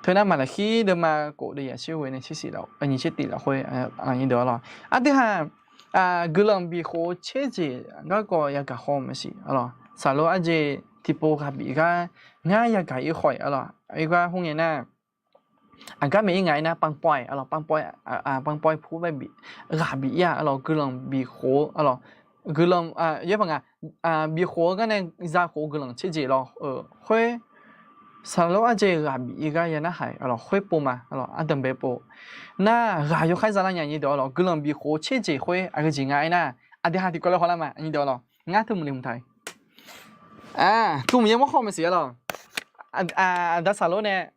Teu nar Maqlaqkir deuvma kof deuv yaf tser ghoeq nae tser siq, nyiq tser tiq lafkhoer, aqnyir deuq arlawq, ardeuv ha guiqlanq bif khof-eu tser jeq garkawv yagaq haw maqsiq arlawq. Saqlor arjeq tiqpov ghaq bif gar ngar yagaq ir haw-iq arlawq. Oergar khoerngae nar, aqgar maeq ir ngaq-aer nar, panpawv-aer arlawq, panpawv-aer, panpawv-aer pu bae bif, ghaq bif ir-a arlawq, guiqlanq bif khof-eu arlawq, guiqlanq, yaerpaq nga, bif khof-eu gar nae za khof-eu guiqlanq tser jeq lawr-eu khoer, saqlor arjeq ghaq bif ir gar ya narhaq-iq arlawq, khoer pov ma arlawq, ardanqbae pov. Nar ghaq yawkhaer za lar nya, aqnyir deuq arlawq, guiqlanq bif khof-eu tser jeq khoer aqgeu jeq nga-aer nar, aqdui ha tiqkawv laer hawlar ma, aqnyir deuq arlawq, ngar teu maqle hmq taq-iq. Teu maqya mawr haw maqsiq arlawq. Aqda saqlor nae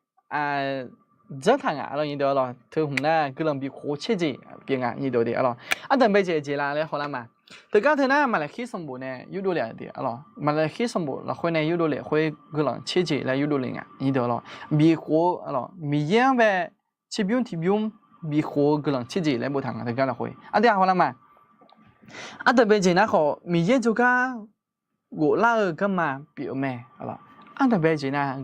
dzanr taq ngaq arlawq, aqnyir deuq arlawq, teu hmq nar guiqlanq bif khof-eu tser jeq pyeuf nga, aqnyir deuq de arlawq. Ardanqbae jeq jeq la laer hawlar ma. Teugar teu nar Maqlaqkir sanqbof nae yurdov le-a de arlawq, Maqlaqkir sanqbof lafkhoer nae yurdov le khoer guiqlanq tser jeq laer yurdov le nga, aqnyir deuq arlawq. Bif khof-eu arlawq, Miqyaer-anr bae tserbymr tiqbymr bif khof-eu guiqlanq tser jeq laer boftaq nga, teugar lafkhoer aqdui ha hawlar ma. Ardanqbae jeq nar khawf, Miqyaer jawrgar ghoflar-eu garma pyeuf-eu mae. Ardanqbae jeq nar,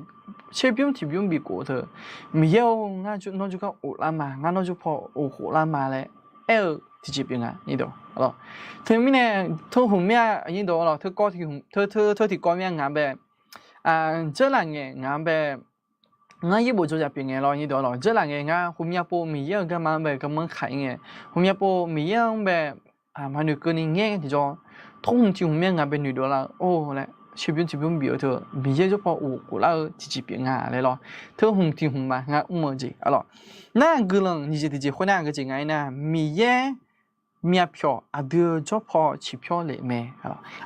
tserbymr tiqbymr bif khof-eu teu, Miqyaer-or, ngar nawr jawrgar ghoflar ma, ngar nawr jawr paw ghoflar ma laer aer-eu tiqjeq pyeuf nga, aqnyir deuq arlawq. Teumirnae, teu hmq mir-a, aqnyir deuq arlawq, teu tiqkawv mir-a ngaq-anr bae, dzeurlaf ngae ngaq-anr bae, ngar yaerbof dzaw jaq pyeuf ngae lawr, aqnyir deuq arlawq, dzeurlaf ngae ngar ghawqmya pov Miqyaer-euq garma-anr bae garmanr kaq ir ngae, ghawqmya pov Miqyaer-anr bae maqnoeq keuvni ngaer ngae tiqjawr, teu hmq tiq hmq mir-a ngaq bae noeqdov lar-eu or laer, tserbymr tiqbymr bif-eu teu Miqyaer jawr paw ghoflar-eu tiqjeq pyeuf nga laer lawr. Teu hmq tiq hmq ma ngar mr-eu jeq arlawq. Nar guiqlanq nyiq jeq tiqjeq khoer nar, aqgeu jeq nga-aer nar, Miqyaer myavpyawq aqdui-eu jawr paw ciqpyawr lef mae.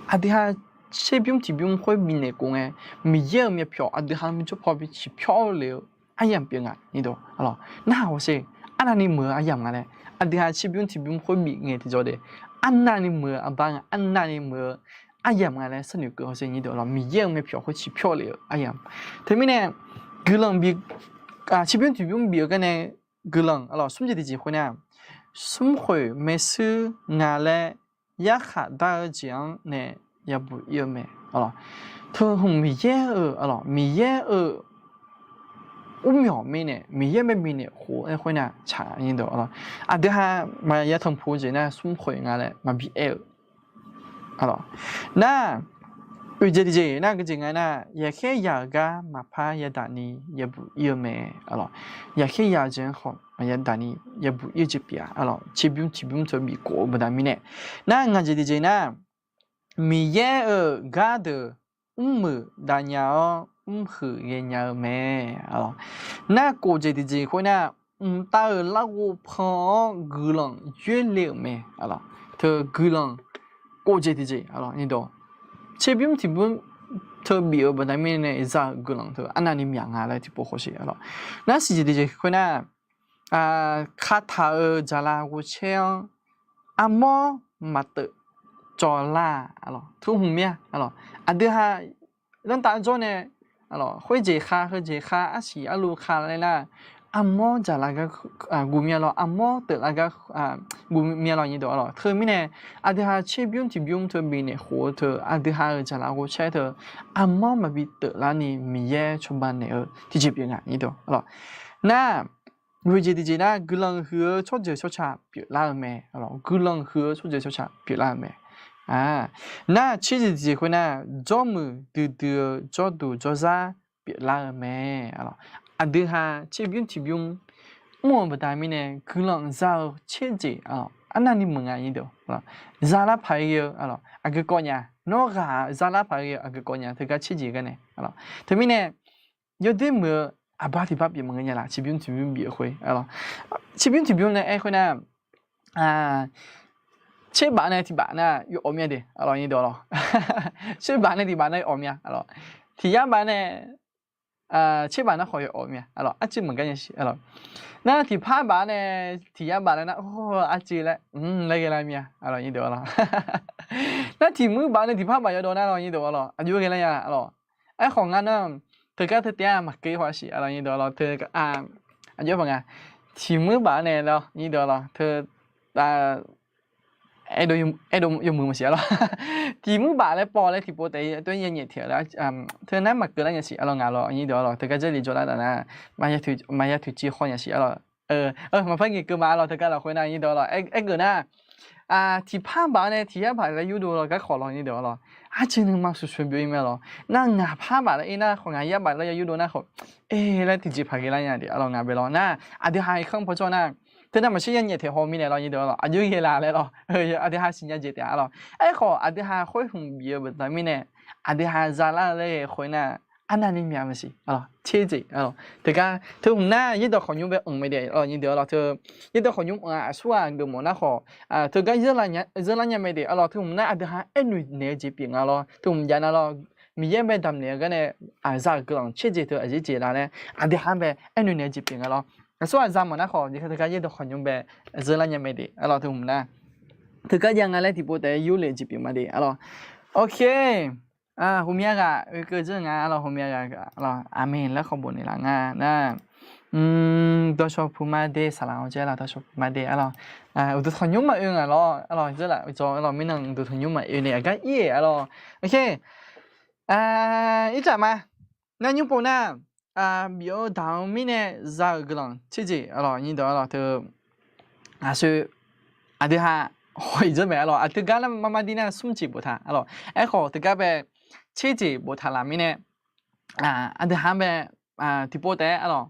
Aqdui ha tserbymr tiqbymr khoer bifnaeq khof ngae, Miqyaer-euq myavpyawq aqdui ha jawr paw bi ciqpyawr lef-eu aryamq pyeuf nga, aqnyir deuq arlawq. Narhaq hawsher, arnavni muiq-eu aryamq nga laer, aqdui ha tserbymr tiqbymr khoer bif ngae tiqjawr de, arnavni muiq-eu arbar nga, arnavni muiq-eu aryamq nga laer sharnoeq keuv hawsher, aqnyir deuq arlawq, Miqyaer-euq myavpyawq khoer ciqpyawr lef-eu aryamq. Teumirnae, guiqlanq bi, tserbymr tiqbymr bif-eu gar nae guiqlanq arlawq, smr jeq tiqjeq khoer nar, smrkhoeq maershuir nga laer yarkhaq dar-eu jeq-anr nae yabuq ir-eu mae. Teu hmq Miqyaer-euq arlawq, Miqyaer-euq urmyawq mirnae, Miqyaer bae bifnaeq khof-aer khoer nar tsaq, aqnyir deuq arlawq. Aqdui ha maqya tanqpuq-eu jeq nar smrkhoeq nga laer maqbi aer-eu arlawq. Nar, oeq jeq tiqjeq nar, geujeq nga nar, yaqkhaer yaq-euq gar maqpar yadaq ni yabuq ir-eu mae arlawq. Yaqkhaer yaq-eu jeq-anr khawf maqya daq ni yabuq ir-eu jeq pyeuf-a arlawq. Tserbymr tiqbymr teu bif khof-eu baqda mirnae. Nar, ngaq jeq tiqjeq nar, Miqyaer-euq gardeuq mrmuiq dav nya-awr mrhuiq ghaenya-eu mae arlawq. Nar, kof jeq tiqjeq khoer nar, mqtav-euq larghov pan-awr guiqlanq yoerle-euq mae arlawq. Teu guiqlanq kof jeq tiqjeq arlawq, aqnyir deuq, tserbymr tiqbymr teu bif-eu baqda mirnae za-euq guiqlanq teu arnavni myaq nga laer tiqpov hawsher arlawq. Nar, siq jeq tiqjeq khoer nar, kataq-euq jaqlaf ghovcaer-anr armawr maqteuf cawvlar-a arlawq. Teu hmq mir-a arlawq, aqdui ha zanrtav jawr nae, khoerjeq khav heujeq khav arsiq arluv khav laer nar, armawr dzaqlar gar guqmya lawr, armawr teuqlar gar guqmya lawr nyir deuq arlawq. Teumirnae aqdui ha tserbymr tiqbymr teu bifnaeq khof-eu teu, aqdui ha-euq dzaqlar ghov caer teu, armawr maqbi teuqlar ni Miqyaer cawba naeq-eu tiqjeq pyeuf nga nyir deuq arlawq. Nar, ghoeqjeq tiqjeq nar, guiqlanq huiq-eu tsawrjeuq tsawrca pyeuflar-eu mae. Guiqlanq huiq-eu tsawrjeuq tsawrca pyeuflar-eu mae. Nar, tserjeq tiqjeq khoernar, jawrmuiq duidui-eu jawrduq jawrzar pyeuflar-eu mae. Aqdui ha tserbymr tiqbymr mr-eu baqda mirnae guiqlanq za-eu tserjeq arnavni meuq nga nyir deuq. Zalar paq-aer ghae-eu aqgeu kawv nya, nawr ghaq zalar paq-aer ghae-eu aqgeu kawv nya, teugar tserjeq gar nae. Teumirnae yawdoer muiq-eu aqbar tiqbar pyeuf maqngeur nya laf, tserbymr tiqbymr bif-eu khoer. Tserbymr tiqbymr nae aer khoernar, tserbaf nae tiqbaf nar yawawf mya de arlawq nyir deuq arlawq. Tserbaf nae tiqbaf nar yawawf mya arlawq. Tiq yar baf nae tserbaf nar khawf yawawf mya arlawq, arcuiv maqgar nya siq arlawq. Nar tiqpar baf nae tiq yar baf laer nar, arcuiv laer laer ghae lar mya arlawq nyir deuq arlawq. Nar tiq muir baf nae tiqpar baf yawdawv nar arlawq nyir deuq arlawq, aqjox ghae lar nya arlawq. Aerkhawf ngar nar, teugar teu taef-a maqkeuv haw siq arlawq nyir deuq arlawq, teu aqjox paq nga, tiq muir baf nae lawr nyir deuq arlawq, teu aerdov yawmuiq maqsiq arlawq. Tiq muir baf laer paw laer tiqpov taef-a tov-aer ya nyaef taeq laer, teu nar maqkeuv lar nya siq arlawq, ngaq lawr nyir deuq arlawq, teugar Jarlif jawrlar taf nar, maqya toeqciv khaw nya siq arlawq. Maqpar ngaeqkeuv ma arlawq, teugar lafkhoer nar nyir deuq arlawq, aergeuf nar, tiqpar baf nae tiq yar baf laer yurdov lawr garkawv lawr nyir deuq arlawq, arcuiv nuima shmqshmq byov-ir mae lawr. Nar ngaq par baf laer ir nar khawf, ngaq yar baf laer ya yurdov nar khawf, e laer tiqjeq paq ghae lar nya de arlawq, ngaq bae lawr nar, aqdui ha iqkhanr pawjawr nar, teu nar maqshir ya nyaef taeq haw mirnae lawr nyir deuq arlawq, aqjox ghae la laer lawr, aqdui ha siqnya jeq taef arlawq. Aerkhawf aqdui ha khoer hmq bif-eu baqda mirnae, aqdui ha zalar-eu laer ghae khoer nar, arnavni myav maqsiq arlawq, tserjeq arlawq. Teugar teu hmq nar yaerdawq khawqnymr bae anq mae de arlawq nyir deuq arlawq, teu yaerdawq khawqnymr anq-a aqsur ghaq geufmawf nar khawf, teugar zeur lar nya mae de arlawq, teu hmq nar aqdui ha aernoeq naeq-eu jeq pyeuf nga lawr, teu hmq jav nar lawr, Miqyaer bae damq naeq-eu gar nae, aqza-euq guiqlanq tserjeq teu aqjeq jeq la laer aqdui ha bae aernoeq naeq-eu jeq pyeuf nga lawr. Aqsur ghaq za mawf nar khawf, teugar yaerdawq khawqnymr bae zeur lar nya mae de arlawq, teu hmq nar teugar jav nga laer tiqpov taef-a yurlef-eu jeq pyeuf ma de arlawq. Ok. Ghawqmya ghaq oekeuv dzeur nga arlawq, ghawqmya ghaq arlawq, aqmeq laer khawf bofnaeq laf nga nar, dawrshawr puq ma de, saqlaq-awr jaer laf dawrshawr puq ma de arlawq. Uqduq tanqnymr maqoe ngaq lawr arlawq, dzeurlaf uqdzawq arlawq, mirnan uqduq tanqnymr maqoe nae aqgar ir-eq arlawq. Ok. Irdzaq ma. Nar nymr pov nar, bif-eu daq-eu mirnae za-euq guiqlanq tserjeq arlawq nyir dawq arlawq teu, aqsoe, aqdui ha haw-iq dzeur mae arlawq, aqteu gar nar mar mar dir nar smr jeq boftaq arlawq. Aerkhawf teugar bae tserjeq boftaq laf mirnae, aqdui ha bae tiqpov taef-a arlawq,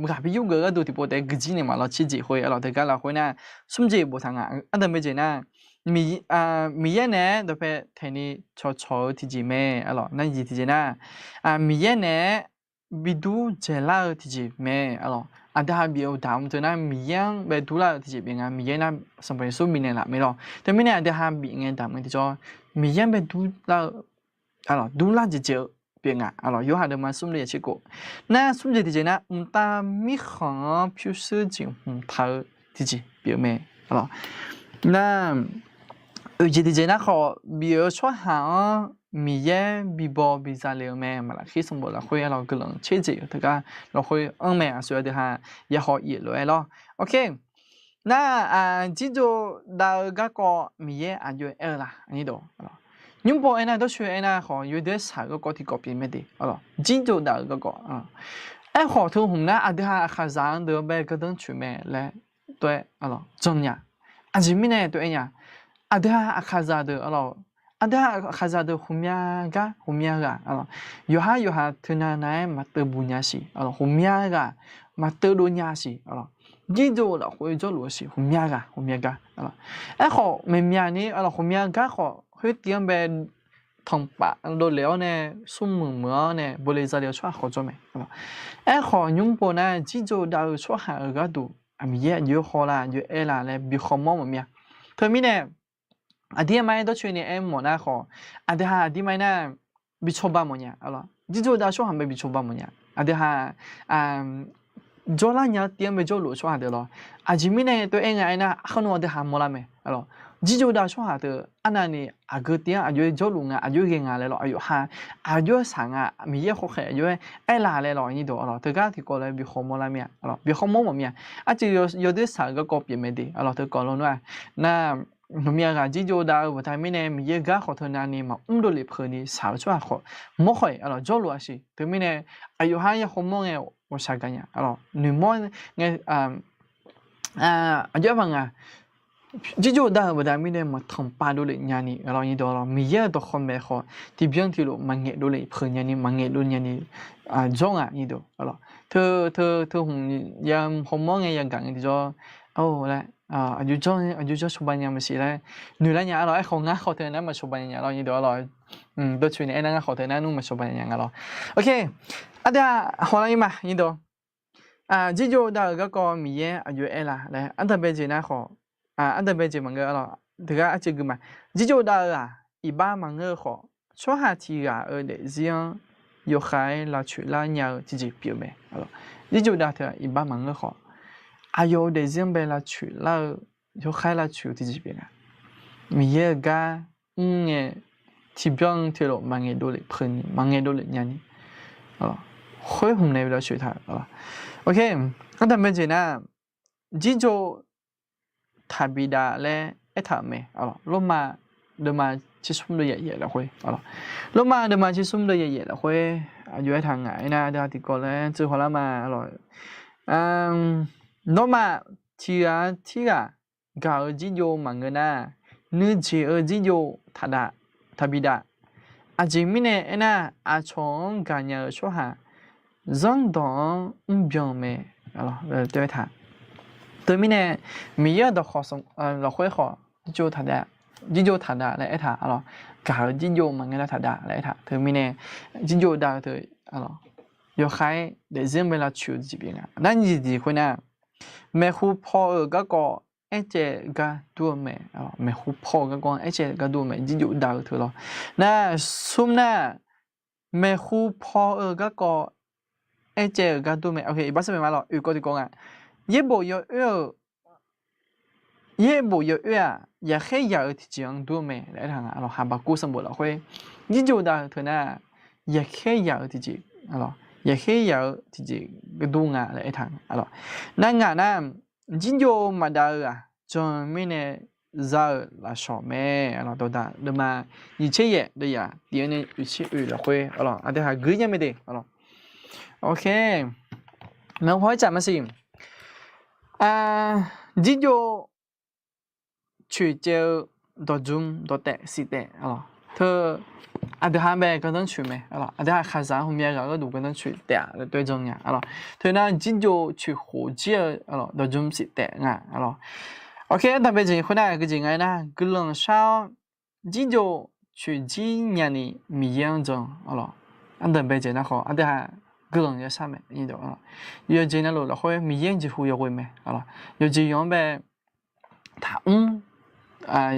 ghaq bi yurgeuf gharduq tiqpov taef-a guiqjir naeq ma lawr, tserjeq khoer arlawq, teugar lafkhoer nar smr jeq boftaq nga. Ardanq mae jeq nar, Miqyaer naeq-aer dawqpae taeqni cawqcawq-eu tiqjeq mae arlawq. Nar jeq tiqjeq nar, Miqyaer naeq-aer bi dur dzaeqlar-eu tiqjeq mae arlawq. Aqdui ha bif-eu daq-eu teu nar Miqyaer-anr bae durlar-eu tiqjeq pyeuf nga, Miqyaer nar Sanqpaq Yeqsur bifnaeq laf mae lawr. Teumirnae aqdui ha bif ngae daq mae tiqjawr, Miqyaer-anr bae durlar-eu arlawq, durlar jeq jeq-eu pyeuf nga arlawq. Yorhaq deuvma smr le yaciq kof. Nar smr jeq tiqjeq nar, mqtav mirkhanq-anr pyurshuir jeq hmq taq-eu tiqjeq pyeuf mae arlawq. Nar oeq jeq tiqjeq nar khawf, bif-eu tsawrhaq-anr Miqyaer bibaw biza le-eu mae. Maqlaqkir sanqbof lafkhoer arlawq, guiqlanq tserjeq teugar lafkhoer anr mae. Aqsur aqdui ha yahaw iq lof-aer lawr. Ok. Nar, jirjov dav-eu garkawv Miqyaer aqjox aer-eu la? Nymr pov aernar, dawrcoeni aernar khawf, yawdoer shaq-eu garkawv tiqkawv pyeuf mae de arlawq. Jirjov dav-eu garkawv. Aerkhawf teu hmq nar aqdui ha aqkhaqzaq-anr deuq bae gardanr coeq mae laer tov-aer arlawq, jan nya. Aqjeq mirnae tov-aer nya. Aqdui ha aqkhaqzaq deuq arlawq, aqdui ha aqkhaqzaq deuq ghawqmya gar ghawqmya ghaq arlawq, yawqhar yawqha teunav nav-aer maqteuv buq nya siq arlawq, ghawqmya ghaq maqteuv dov nya siq arlawq, jirjov lafkhoer jawrluf-eu siq, ghawqmya ghaq ghawqmya gar arlawq. Aerkhawf maeqmyaq ni arlawq, ghawqmya gar khawf khoertiv-anr bae tanqpaf dovlef-awr nae, smrmuiq muiq-awr nae, bole zale-eu tsawrhaq khawf jawr mae. Aerkhawf nymr pov nar, jirjov dav-eu tsawrhaq-euq gharduq Miqyaer aqjox haw la, aqjox aer la laer bi khawmawr mawf mir-a. Teumirnae aqdirmar-aer dawrcoeni aer mawf nar khawf, aqdui ha aqdirmar-aer nar bi cawba mawf nya arlawq. Jirjov dav-eu tsawrhaq bae bi cawba mawf nya. Aqdui ha jawrlar nya-eu tiv-anr bae jawrluf-eu tsawrhaq deuq lawq. Aqjeq mirnae tov-aer nga aernar, khar nmr aqdui ha mawrlar mae arlawq. Jirjov dav-eu tsawrhaq teu arnavni aqgeu tiv-anr aqjox-aer jawrluf nga, aqjox-aer ghae nga laer lawq, aqyawf ha, aqjox-aer saq nga, Miqyaer khawkhaeq aqjox-aer aerlaf laer lawq, nyir deuq-a lawq. Teugar tiqkawv laer bi khawf mawr lar mir-a, bi khawf mawr mawf mir-a. Arcuiv yawdoer saq-eu garkawv pyeuf mae de, a lawq, teukawv lawnmr-aq, nar, hmqmya ghaq jirjov dav-eu baqda mirnae Miqyaer gar khawf teu navni maqmr dovlef peuq ni saq-eu tsawrhaq khawf mawr khawf-iq, a lawq, jawrluf-a siq. Teumirnae aqyawf ha ya khawf mawr ngae ghawqshaq gaq nya, a lawq, noeqmawr ngae, aqjox-aer maqnga, jirjov dav-eu baqda mirnae maqtanq pav dovlef nyani, a lawq, nyir deuq-a lawq, Miqyaer-euq dawqkawq maeq khawf tiqbyan tiqlof maqngaeq dovlef peuq nyani, maqngaeq dov nyani, jawr nga, nyir deuq-a lawq. Teu, teu, teu hmq ya khawf mawr ngae yagaq ngae tiqjawr, a laer, aqjox jawr, aqjox jawr cawba nya maqsiq laer noeq lar nya, a lawq. Aerkhawf ngar khawf teu nar maqcawba nya nya, a lawq, nyir deuq-a lawq. Dawqtsoeq naeq-aer nar ngar khawf teu nar nmr maqcawba nya nya nga lawq. Ok, aqdui-aq hawlar-ir ma, nyir deuq. Jirjov dav-euq garkawv Miqyaer aqjox aerlaf laer ardanqbae jeq nar khawf, ardanqbae jeq maqngeur, a lawq, teugar arcuiv gui ma. Jirjov dav-eu-aq iqbax maqngeur-eu khawf, tsawrhaq tiq ghaq-euq daefzir-anr yawkhav-aer lavcoeq lar nya-eu tiqjeq pyeuf-eu mae. Jirjov dav teu-aq iqbax maqngeur khawf, aqyawf-euq daefzir-anr bae lavcoeq lar-eu, yawkhav-aer lavcoeq-eu tiqjeq pyeuf nga. Miqyaer-euq gar mr ngae tiqbyan tiqlof maqngaeq dovlef peuq ni, maqngaeq dovlef nya ni, khoer hmq nae bi lavcoeq taq-euq, a lawq. Ok, ardanqbae jeq nar, jirjov taqbi dav laer aertaq-euq mae, a lawq. Lormav deuvma tsersmr deuv yaef yaef lafkhoer, a lawq. Lormav deuvma tsersmr deuv yaef yaef lafkhoer aqjox aertaq ngaq-aer nar, aqdui-aq tiqkawv laer tseuv hawlar ma, a lawq. Nawmaf tiq ghaq tirghaq gaq-eu jirjov maqngeur nar, nuijeq-eu jirjov taqdav, taqbi dav. Aqjeq mirnae aernar, aqcawq-anr gaqnya-eu tsawrhaq zanrdawq-anr mrbyan-eu mae, a lawq, teu aertaq. Teumirnae Miqyaer-euq dawqkawq lafkhoer khawf jirjov taqdav, jirjov taqdav laer aertaq, a lawq. Gaq-eu jirjov maqngeur nar taqdav laer aertaq. Teumirnae jirjov dav-eu teu, a lawq, yawkhav-aer daefzir-anr bae lavcoeq-eu tiqjeq pyeuf nga. Nar nyiq jeq khoernar, maeqhu paw-eu garkawv aercaev gar dur-eu mae, a lawq. Maeqhu paw-eu garkawv aercaev gar dur-eu mae, jirjov dav-eu teu lawq. Nar smr nar, maeqhu paw-eu garkawv aercaev-euq gar dur mae. Ok, iqbax sar maeq ma lawq, oeq kawv tiqkawv nga. Yaerbof yawoer-euq, yaerbof yawoer-aq, yaqkhaer yaq-eu tiqjeq-anr dur-eu mae laer aertaq nga, a lawq. Haqbaqkuv sanqbof lafkhoer jirjov dav-eu teu nar, yaqkhaer yaq-eu tiqjeq, a lawq, yaqkhaer yaq-eu tiqjeq dur nga laer aertaq, a lawq. Nar ngaq nar, jirjov maqdav-eu-aq, jan-eu mirnae za-euq lafshawq mae, a lawq. Dawqdaq deuvma nyiq tser yaef deuv yaf tiq-anr nae oeq tser oeq lafkhoer, a lawq, aqdui haq gui nya mae de, a lawq. Ok, maeqhu paw-aer tsaf maqsiq. Jirjov coeqcaev-eu dawqdzm dawqtaef siq taef, a lawq. Teu aqdui ha bae gardanr coeq mae, a lawq. Aqdui ha khaqzaq-anr hmqmya ghaq gharduq gardanr coeq taef-a laer toer jan nya, a lawq. Teu nar jirjov coeq khof jir-eu, a lawq, dawqdzm siq taef nga, a lawq. Ok, ardanqbae jeq khoernar gui jeq nga aernar, guiqlanq shar-awr jirjov coeq jir nyani Miqyaer-anr jan, a lawq. Ardanqbae jeq nar khawf aqdui ha guiqlanq yashar mae, a lawq. Yawqjeq navluf lafkhoer Miqyaer-anr jeqhu yawghoe mae, a lawq. Yawqjeq yawq-anr bae taqmr,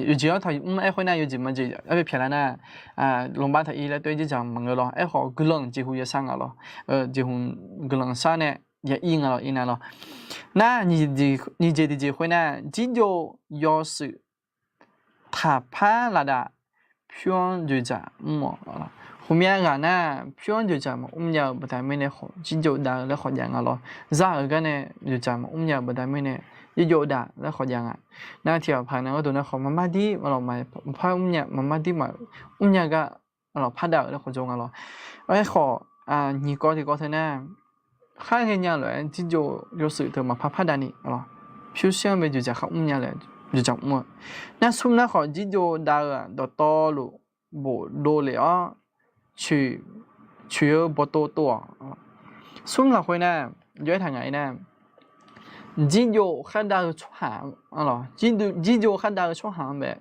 yawqjeq-anr taqmr aer khoernar yawqjeq maqjeq arbae pyaqlar nar, lmqbav taq ir laer toer jirdzaq maqngeur lawr. Aerkhawf guiqlanq jeqhu yashar nga lawr. Jeqhu guiqlanq shar nae ya ir nga lawr, ir nar lawr. Nar nyiq jeq tiqjeq khoernar, jirjov yawshuif taqpar lafdav pyur-anr dzoeqdzaq mr-awq. Khawqmya ghaq nar pyur-anr dzoeqdzaq maqmr nya-eu baqda mirnae khawf jirjov dav-eu laer khawf jav nga lawr. Zar-euq gar nae dzoeqdzaq maqmr nya-eu baqda mirnae jirjov dav laer khawf jav nga. Nar tiq ghaq paq nae gharduq nar khawf maqmar dir maqpar mr nya, maqmar dir maqmr nya gar, a lawq, par dav-euq laer khawf jawr nga lawr. Aerkhawf nyiq kawv tiqkawv teu nar, khar ghaenya lof-aer jirjov yawshuif teu maqpar par dav ni, a lawq, pyurshuir-anr bae dzoeqdzaq khar mr nya lof-aer dzoeqdzaq mr-eu. Nar smr nar khawf jirjov dav-eu-aq dawqtawvluf bofdov lef-awr coeq, coeq-eu bawqtov tov-awq. Smr lafkhoer nar, jawr-aer taq ngaq-ir nar, jirjov khardav-eu tsawrhaq, a lawq, jirjov khardav-eu tsawrhaq-anr bae,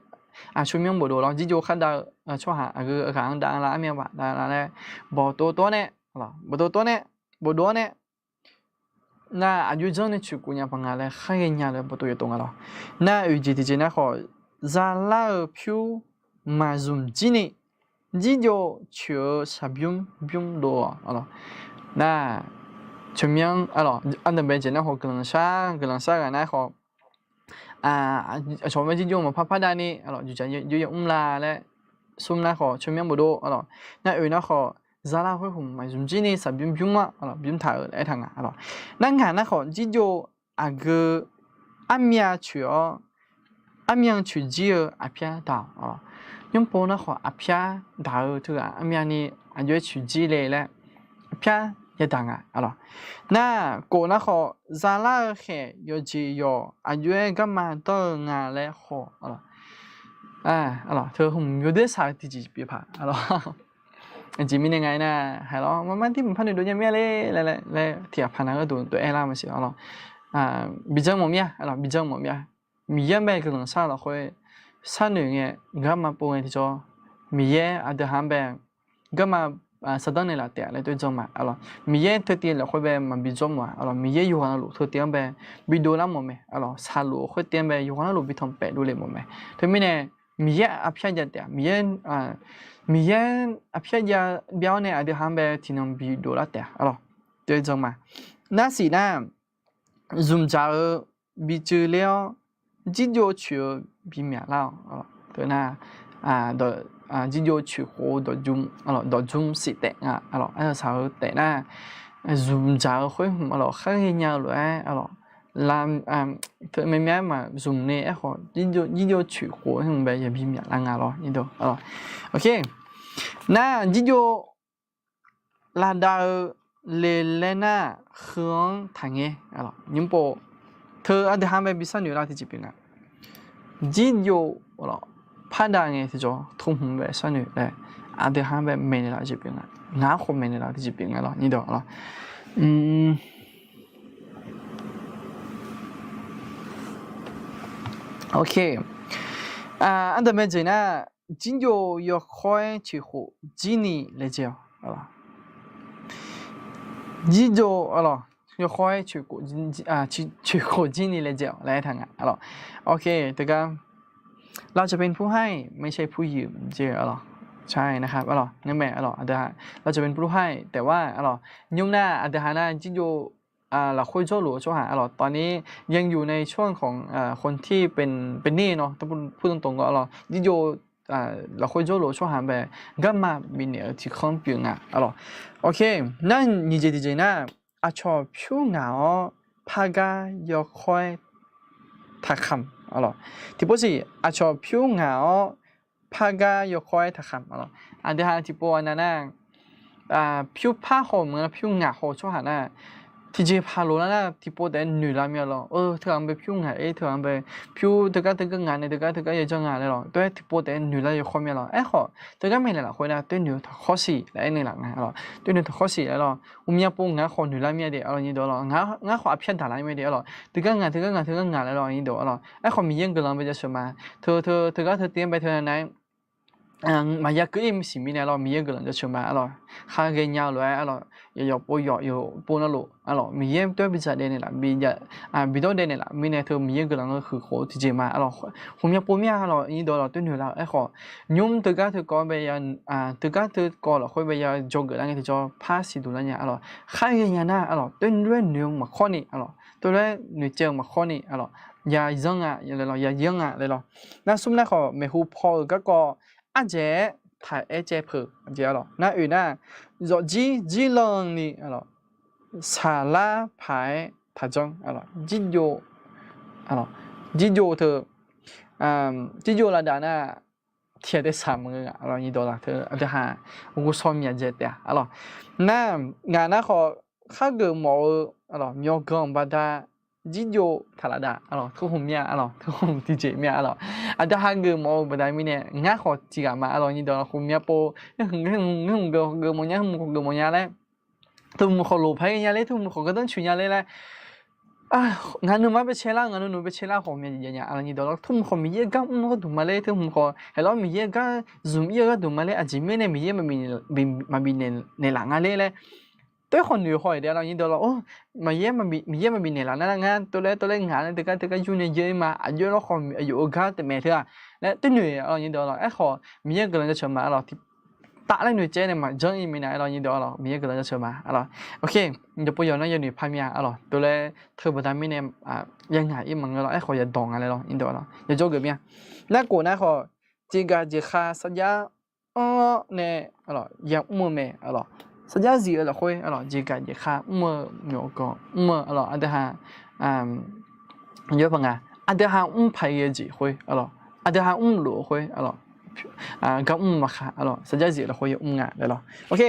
aqcawq myanr bofdov lawr, jirjov khardav-eu tsawrhaq aqgeu ghaq-anr dav lar, armyav baf dav lar laer bawqtov tov-awr nae, bawqtov tov-awr nae, bofdov-awr nae, nar aqjox janr nae coeq kov nya paq nga laer khar ghaenya lof-aer bawqtov yawtov nga lawr. Nar oeq jeq tiqjeq nar khawf, zalar-eu pyur maqzmq jir ni jirjov coeq-eu shaqbymr bymr dov-awq, a lawq. Nar aqcawq myanr, a lawq, ardanqbae jeq nar khawf guiqlanq shar, guiqlanq shar ghaq nar khawf, aqcawq mae jirjov maqpar pardavni, aqlawq, juqjaq jov yamr la laer, smr nar khawf tsawrmyanr bofdov, aqlawq, nar oeq nar khawf, zalar khoer hmq maqzmq jir ni shaqbymr bymr-a, aqlawq, bymr taq-eu laer aertaq nga, aqlawq. Nar ngaq nar khawf jirjov aqgeu armyav coeq-awr, armyav coeq jir-eu aqpyar daq-awq, aqlawq. Nymrpov nar khawf aqpyar daq-eu teughaq armyavni aqjox-aer coeq jir le laer aqpyar yadaq nga, aqlawq. Nar kof nar khawf zalar-eu khaeq yawqjeq yawq aqjox-aer garma dawr-eu nga laer khawf, aqlawq. Teu hmq yawdoer saq-eu tiqjeq pyeuf paq, aqlawq. Aqjeq mirnae nga aernar, haiq lawr, marmar tir maqpar noeqdov nya mir-a le laer, laer tiqghaq paq nav gharduq dov-aer lar maqsiq, aqlawq. Bijan mawf mir-a, aqlawq, bijan mawf mir-a. Miqyaer-anr bae guiqlanq shar-eu lafkhoer sharnoeq ngae, garma pov ngae tiqjawr, Miqyaer aqdui ha-anr bae garma saqdanr naeqlaf taef-a laer toer jan ma, aqlawq. Miqyaer teu tiv lafkhoer bae maqbi jawr mawf-a, aqlawq. Miqyaer yawqghaq navluf teu tiv-anr bae bi dovlar mawf mae, aqlawq. Saqlof-eu khoer tiv-anr bae yawqghaq navluf bi tanqpaef dovle mawf mae. Teumirnae Miqyaer aqpyar jav taef-a, Miqyaer, Miqyaer aqpyar jav byav-awr nae aqdui ha-anr bae tiqnan bi dovlar taef-a, aqlawq. Toer jan ma. Narsiq nar, zmqdzaq-eu bi cuiv ler-awr, jirjov coeq-eu bi myaqlar-awq. Teu nar, jirjov coeq khof-eu dawqjmr siq taef nga, aqlawq. Arsaq-eu taef nar, zmqdzaq-eu khoer hmq, aqlawq, khar ghaenya-eu lof-aer, aqlawq, la, teu myavmyav-aer maqzmq ni, aerkhawf jirjov coeq khof-eu hmq bae yabi myaqlar nga lawr, aqlawq. Nar jirjov lavdav-eu le laer nar, heu-anr taqngaer, aqlawq. Nymrpov teu aqdui ha-anr bae bi sharnoeq lar tiqjeq pyeuf nga. Jirjov, aqlawq, pardav ngae tiqjawr, tov hmq bae sharnoeq laer aqdui ha-anr bae maeqnaeq laf-eu jeq pyeuf nga. Ngaq-anr khawf maeqnaeq laf-eu tiqjeq pyeuf nga lawr, aqlawq. Aqdui mae jeq nar, jirjov yawkawr-aer coeq khof jir ni laejae-awq. Jirjov, aqlawq, yawkawr-aer coeq khof jir ni laejae-awq laer aertaq nga, aqlawq. Teugar เราจะเป็นผู้ให้ ไม่ใช่ผู้ยืม jeq, aqlawq. ใช่นะครับ aqlawq, ngar mae, aqlawq, aqdui ha เราจะเป็นผู้ให้ แต่ว่า aqlawq, nymr nar aqdui ha nar jirjov lafkhoer jawrluf-eu tsawrhaq, aqlawq, ตอนนี้ยังอยู่ในช่วงของ คนที่เป็นหนี้เนาะ, พูดตรงๆ gawr, aqlawq, jirjov lafkhoer jawrluf-eu tsawrhaq bae garma bifnaeq-eu tiqkanr pyeuf nga, aqlawq. Nar nyiq jeq tiqjeq nar, aqcawq pyur ngaq-awr pargar yawkawr-aer taqkamq, aqlawq. Tiqpov siq aqcawq pyur ngaq-awr pargar yawkawr-aer taqkamq, aqlawq. Aqdui ha tiqpov-a nav nar, pyur par haw meuq-a, pyur ngaq haw-eu tsawrhaq nar, tiqjeq paq lof lar nar tiqpov taef-aer noeq lar mir-a lawr. Teughaq-anr bae pyur ngaq-ir, teughaq-anr bae pyur teugar teugar ngaq nae, teugar teugar yajanr nga laer lawr, tov-aer tiqpov taef-aer noeq lar yawkawr mir-a lawr. Aerkhawf teugar maeqnaeq lafkhoer nar, toer noeq-eu taqkhawr siq laer aer naeq laf nga, aqlawq. Toer noeq taqkhawr siq laer lawr. Uqmya pov ngaq khawf noeq lar mir-a de, aqlawq, nyir deuq, aqlawq. Ngaq khawf aqpyar daq lar mir-a de, aqlawq. Teugar ngaq, teugar ngaq, teugar ngaq laer lawr, nyir deuq, aqlawq. Aerkhawf Miqyaer-anr guiqlanq bae jaceuq ma. Teu, teugar teu tiv-anr bae teu nav nar-aer maqya keuv-ir maqsiq mirnae lawr, Miqyaer guiqlanq jaceuq ma, aqlawq. Khar ghaenya-eu lof-aer, aqlawq, yawqyawf pov yawq yawqpov navluf, aqlawq, Miqyaer tov-aer bidzaq daev naeq laf, bidawr daev naeq laf mirnae teu Miqyaer guiqlanq-anr huiq khof-eu tiqjeq ma, aqlawq. Khmqmya pov mir-a, aqlawq, nyir deuq, aqlawq, toer noeq lar-eu. Aerkhawf nymr teugar teukawv bae ya, teugar teukawv lafkhoer bae ya jawrgeuf lar ngae tiqjawr par siq duq lar nya, aqlawq. Khar ghaenya nar, aqlawq, toer lof-aer noeq-eu maqkhawr ni, aqlawq, toer lof-aer noeqcaev-eu maqkhawr ni, aqlawq, ya zanr nga, ya zanr nga laer lawr. Nar smr nar khawf maeqhu paw-euq garkawv ardzaeq-aer taq-aer caev peuq jeq, aqlawq. Nar oeq nar, zawqjir jir lanr ni, aqlawq, saqlar paq-aer taqjanr, aqlawq, jirjov, aqlawq, jirjov teu, jirjov lavdav nar tiq ghaq taef saq maqngeur nga, aqlawq, nyir deuq, aqlawq. Teu aqdui ha ghovshaw myaq dzaeq taef-a, aqlawq. Nar ngaq nar khawf khar geufmawf-eu, aqlawq, myawqganq baqda jirjov taq lavdav, aqlawq, teu hmq mir-a, aqlawq, teu hmq tiqjeq mir-a, aqlawq. Aqdui ha geufmawf-eu baqda mirnae ngar khawf tiq ghaq ma, aqlawq, nyir deuq, aqlawq. Khmqmya pov, hmq geufmawf nya, hmq khawf geufmawf nya laer, teu hmq khawf loq paq-aer nya ler, teu hmq khawf gardanr coeq nya ler laer, ngaq nuima bae cae lar, ngaq nuinoeq bae cae lar khawf myav jaev nya, aqlawq, nyir deuq, aqlawq. Teu hmq khawf Miqyaer gar mr-eu gharduq ma ler, teu hmq khawf haeqlawr Miqyaer gar zmq-ir-eu gharduq ma ler, aqjeq mirnae Miqyaer maqbif naeq laf nga ler laer, teu khawf noeq haw-iq de, aqlawq, nyir deuq, aqlawq. Miqyaer maqbif naeq laf nar ngar tov laer tov laer ngaq laer teugar teugar yur nae jeur-ir ma, aqjox lawr khawf aqyawf-euq gar taef maeq teu-aq laer toer noeq, aqlawq, nyir deuq, aqlawq. Aerkhawf Miqyaer guiqlanq jaceuq ma, aqlawq. taf laer noeqtsaev nae maqjanr ir mirnae, arlawq, nyiq dawq, arlawq, Miqyaer guiqlanq jaceuq ma, arlawq. Ok, yawqpov yawq nar yaw noeq par mir-a, arlawq, tov laer teu baqda mirnae, yar ngaq ir maqngeur lawr, aerkhawf yadawq nga laer lawr, nyiq dawq, arlawq, yajawr geuf mir-a. Narkhof nar khawf, jeqgaq jeqkhav sarjax anr-awr nae, arlawq, yamr-eu mae, arlawq. Sarjax zif-eu lafkhoer, arlawq, jeqgaq jeqkhav mr-eu myawqganq mr-eu, arlawq, aqdui ha, yawr paq nga, aqdui ha mr paq-ir-eu jeq khoer, arlawq, aqdui ha mrluf-eu khoer, arlawq, gar mr maqkhaq, arlawq, sarjax zif-eu lafkhoer yamr nga laer lawr. Ok,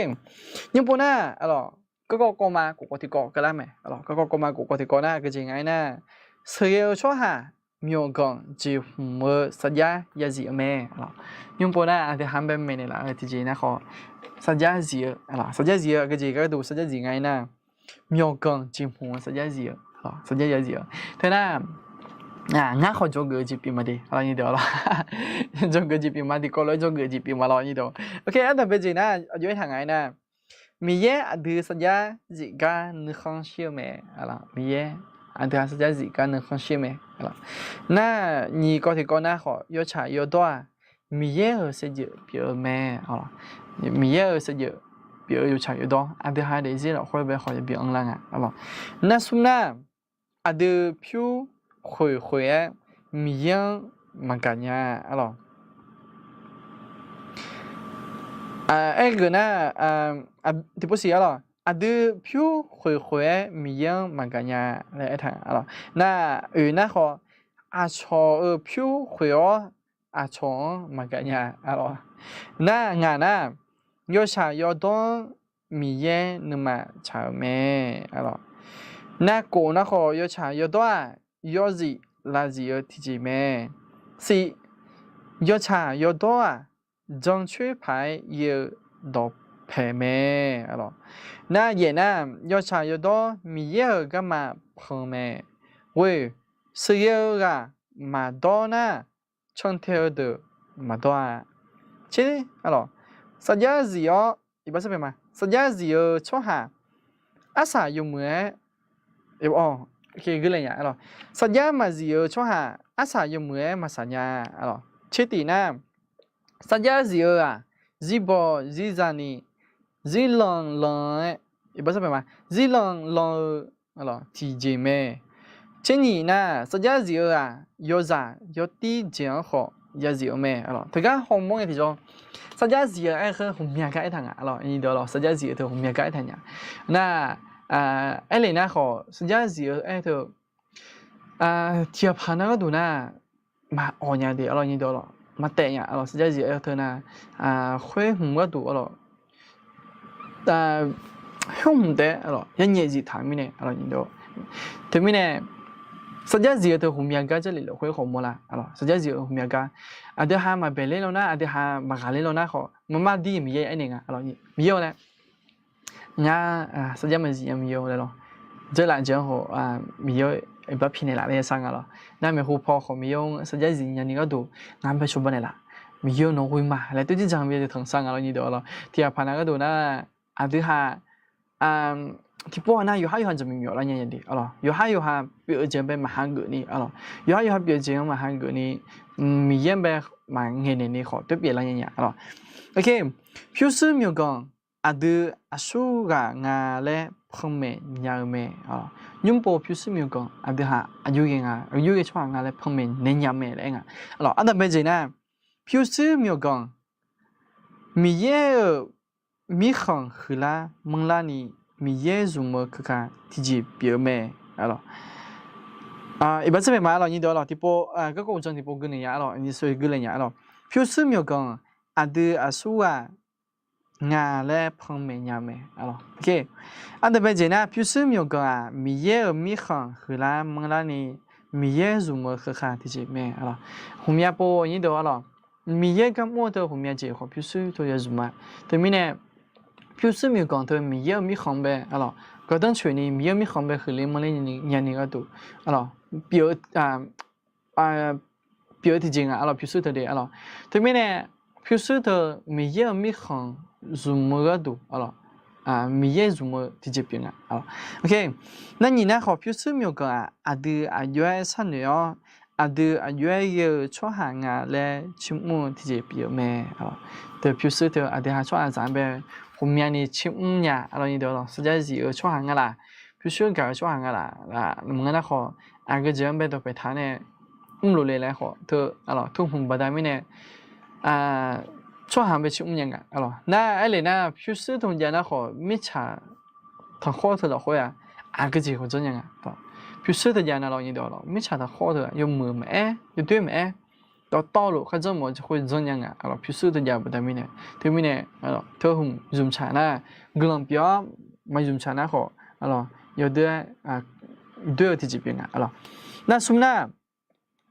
nymr pov nar, arlawq, garkawv kawv ma kof kawv tiqkawv keuvlar mae, arlawq, garkawv kawv ma kof kawv tiqkawv nar, aqgeujeq nga aernar, sheuqghae-eu tsawrhaq myawqganq jeqhmq-eu sarjax yazif-eu mae, arlawq. Nymr pov nar aqdui ha-anr bae maeqnaeq laf-eu tiqjeq nar khawf, sarjax zif-eu, arlawq, sarjax zif-eu, aqgeujeq gharduq sarjax zif nga aernar, myawqganq jeqhmq-eu sarjax zif-eu, sarjax yazif-eu. Teunar, ngar khawf dzawgeuf-eu jeq pyeuf ma de, arlawq, nyiq dawq, arlawq, dzawgeuf-eu jeq pyeuf ma, tiqkawv lof-aer dzawgeuf-eu jeq pyeuf ma lawr, nyiq dawq. Ok, ardanqbae jeq nar aqjox aertaq nga aernar, Miqyaer aqdui sarjax zifgar nuikhanr shir-eu mae, arlawq, Miqyaer aqdui ha sarjax zifgar nuikhanr shir-eu mae, arlawq. Nar nyiq kawv tiqkawv nar khawf, yawtsaq yawdawr-aq, Miqyaer-euq saevdzeuf pyeuf-eu mae, arlawq. Miqyaer-euq saevdzeuf pyeuf-eu yawtsaq yawdawr aqdui ha daefzir lafkhoer bae khawf yabi anrlar nga, arlawq. Nar smr nar, aqdui pyur khoeq khoeq-aer Miqyaer-anr maqgaq nya, arlawq. Aergeuf nar, tiqpov siq, arlawq, aqdui pyur khoeq khoeq-aer Miqyaer-anr maqgaq nya laer aertaq, arlawq. Nar oeq nar khawf, aqcawq-euq pyur khoeq-awr aqcawq-anr maqgaq nya, arlawq. Nar ngaq nar, yawtsaq yawdawr-anr Miqyaer nuima tsaq-euq mae, arlawq. Nar kof nar khawf, yawtsaq yawdawr-aq, yawzif lavzif-eu tiqjeq mae. Siq, yawtsaq yawdawr-aq, jancoer paq-aer ghae-eu dawqpaeq mae, arlawq. Nar yaef nar, yawtsaq yawdawr Miqyaer-euq garma pan mae. Ghoe, sheuqghae-eu ghaq maqdawr nar, cantae-eu deuq maqdawr-a. Tser, arlawq, sarjax zif-awr, iqbax sarpaeq ma, sarjax zif-eu tsawrhaq arsaq yawmuiq-aer, gurle nya, arlawq, sarjax maqzif-eu tsawrhaq arsaq yawmuiq-aer maqsaq nya, arlawq. Tser tiq nar, sarjax zif-eu-aq, zirbawq zirzani, zirlanq lanq-aer, iqbax sarpaeq ma, zirlanq lanq-eu tiqjeq mae. Tser nyiq nar, sarjax zif-eu-aq, yawzaq yawtir jeq-anr khawf yazif-eu mae, arlawq. Teugar hawmawr ngae tiqjawr, sarjax zif-eu aer-eu heu ghawqmya gar aertaq nga, arlawq, sarjax zif-eu teu ghawqmya gar aertaq nya. Nar, aerle nar khawf, sarjax zif-eu aer-eu teu, tiqghaq paq nar gharduq nar, maqawq nya de, arlawq, nyiq dawq, arlawq, maqtaef nya, arlawq, sarjax zif aer-eu teu nar, khoer hmq gharduq, arlawq, khoer hmq taef, arlawq, yanyaef zif taq mirnae, arlawq, nyiq dawq. Teumirnae, sarjax zif-eu teu ghawqmya gar Jarlif lafkhoer khawf mawr lar, arlawq, sarjax zif-eu ghawqmya gar. Aqdui ha maqbaeq ler law nar, aqdui ha maqghaq ler law nar khawf, maqmar dir Miqyaer aernaeq nga, arlawq, Miqyaer-awr laer, ngar sarjax maqzif nya Miqyaer-awr laer lawr. Dzeurlaf jeq-anr khawf, Miqyaer-awr iqbax pi naeqlaf laer yasar nga lawr. Nar maeqhu paw khawf Miqyaer-anr sarjax zif nyani gharduq ngar bae cawba naeqlaf. Miqyaer-awr nawq ghoe ma laer toer dzerdzaq-anr bi teu tanqsar nga lawr, nyiq dawq, arlawq. Tiqghaq paq nar gharduq nar, aqdui ha tiqpov-aq nar yawqhar yawqha jaqmyawf myawf lar nya de, arlawq. Yawqhar yawqha pyeuf-eu jeq bae maqha geufni, arlawq. Yawqhar yawqha pyeuf-eu jeq-anr maqha geufni, Miqyaer bae maqngaeq naeqni khawf toer pyeuf lar nya nya, arlawq. Ok, pyurshuir myawqganq aqdui aqsurghaq nga laer panmaeq nya-eu mae, arlawq. Nymr pov pyurshuir myawqganq aqdui ha aqjox ghae nga, aqjox ghae tsawrhaq nga laer panmaeq naeq nya mae laer aer nga, arlawq. Ardanqbae jeq nar, pyurshuir myawqganq Miqyaer-euq mirkhanq huiqlar manrlarni, Miqyaer zmq-eu keuka tiqjeq pyeuf-eu mae, arlawq. Iqbax tser paeq ma, arlawq, nyiq dawq, arlawq, tiqpov, garkawv uqdzan tiqpov gui naeq nya, arlawq, nyiq sui gui naeq nya, arlawq. Pyurshuir myawqganq aqdui aqsurghaq nga laer panmaeq nya-eu mae, arlawq. Ardanqbae jeq nar, pyurshuir myawqganq-aq Miqyaer-euq mirkhanq huiqlar manrlarni, Miqyaer zmq-eu keuka tiqjeq mae, arlawq. Ghawqmya pov nyiq dawq, arlawq, Miqyaer gar mr-eu teu ghawqmya jeq khawf pyurshuir teu ya zmq ma. Teumirnae, pyurshuir myawqganq teu Miqyaer-euq mirkhanq bae, arlawq, gardanr coeqni Miqyaer-euq mirkhanq bae huiqler manrler nyani gharduq, arlawq, pyeuf-eu pyeuf-eu tiqjeq nga, arlawq, pyurshuir teu de, arlawq. Teumirnae, pyurshuir teu Miqyaer-euq mirkhanq zmq-eu gharduq, arlawq, Miqyaer zmq-eu tiqjeq pyeuf nga, arlawq. Ok, nar nyiq nar khawf pyurshuir myawqganq-aq aqdui aqjox-aer sharnoeq-awr, aqdui aqjox-aer ghae-eu tsawrhaq nga laer cirmr-eu tiqjeq pyeuf-eu mae. Teu pyurshuir teu aqdui ha tsawrhaqzaq-anr bae ghawqmyani cirmr nya, aqlawq nyi deuq-awq, sarjax zif-eu tsawrhaq nga laq, pyurshuir gaq-eu tsawrhaq nga laq, maqngeur nar khawf, aqgeu jeq-anr bae dawqpaeq taq nae mrluf le laer khawf teu, aqlawq, teu hmq baqda mirnae tsawrhaq-anr bae cirmr nya nga, aqlawq. Nar aerlef nar pyurshuir teu jav nar khawf, mirtsaq tanqkhawr teu lafkhoer-aq, aqgeu jeq khawf janrnya nga. Pyurshuir teu jav nav lawq nyi deuq-awq, mirtsaq tanqkhawr teu-aq yawmuiq maqaer, yawdoer maqaer, dawqtawvluf kharjanr mawf-eu jeq khoer janrnya nga, aqlawq. Pyurshuir teu jav-eu baqda mirnae, teu mirnae, teu hmq zmqtsaq nar, guiqlanq pyeuf-awr maqzmqtsaq nar khawf, aqlawq, yawdoer-aer doer-eu tiqjeq pyeuf nga, aqlawq. Nar smr nar,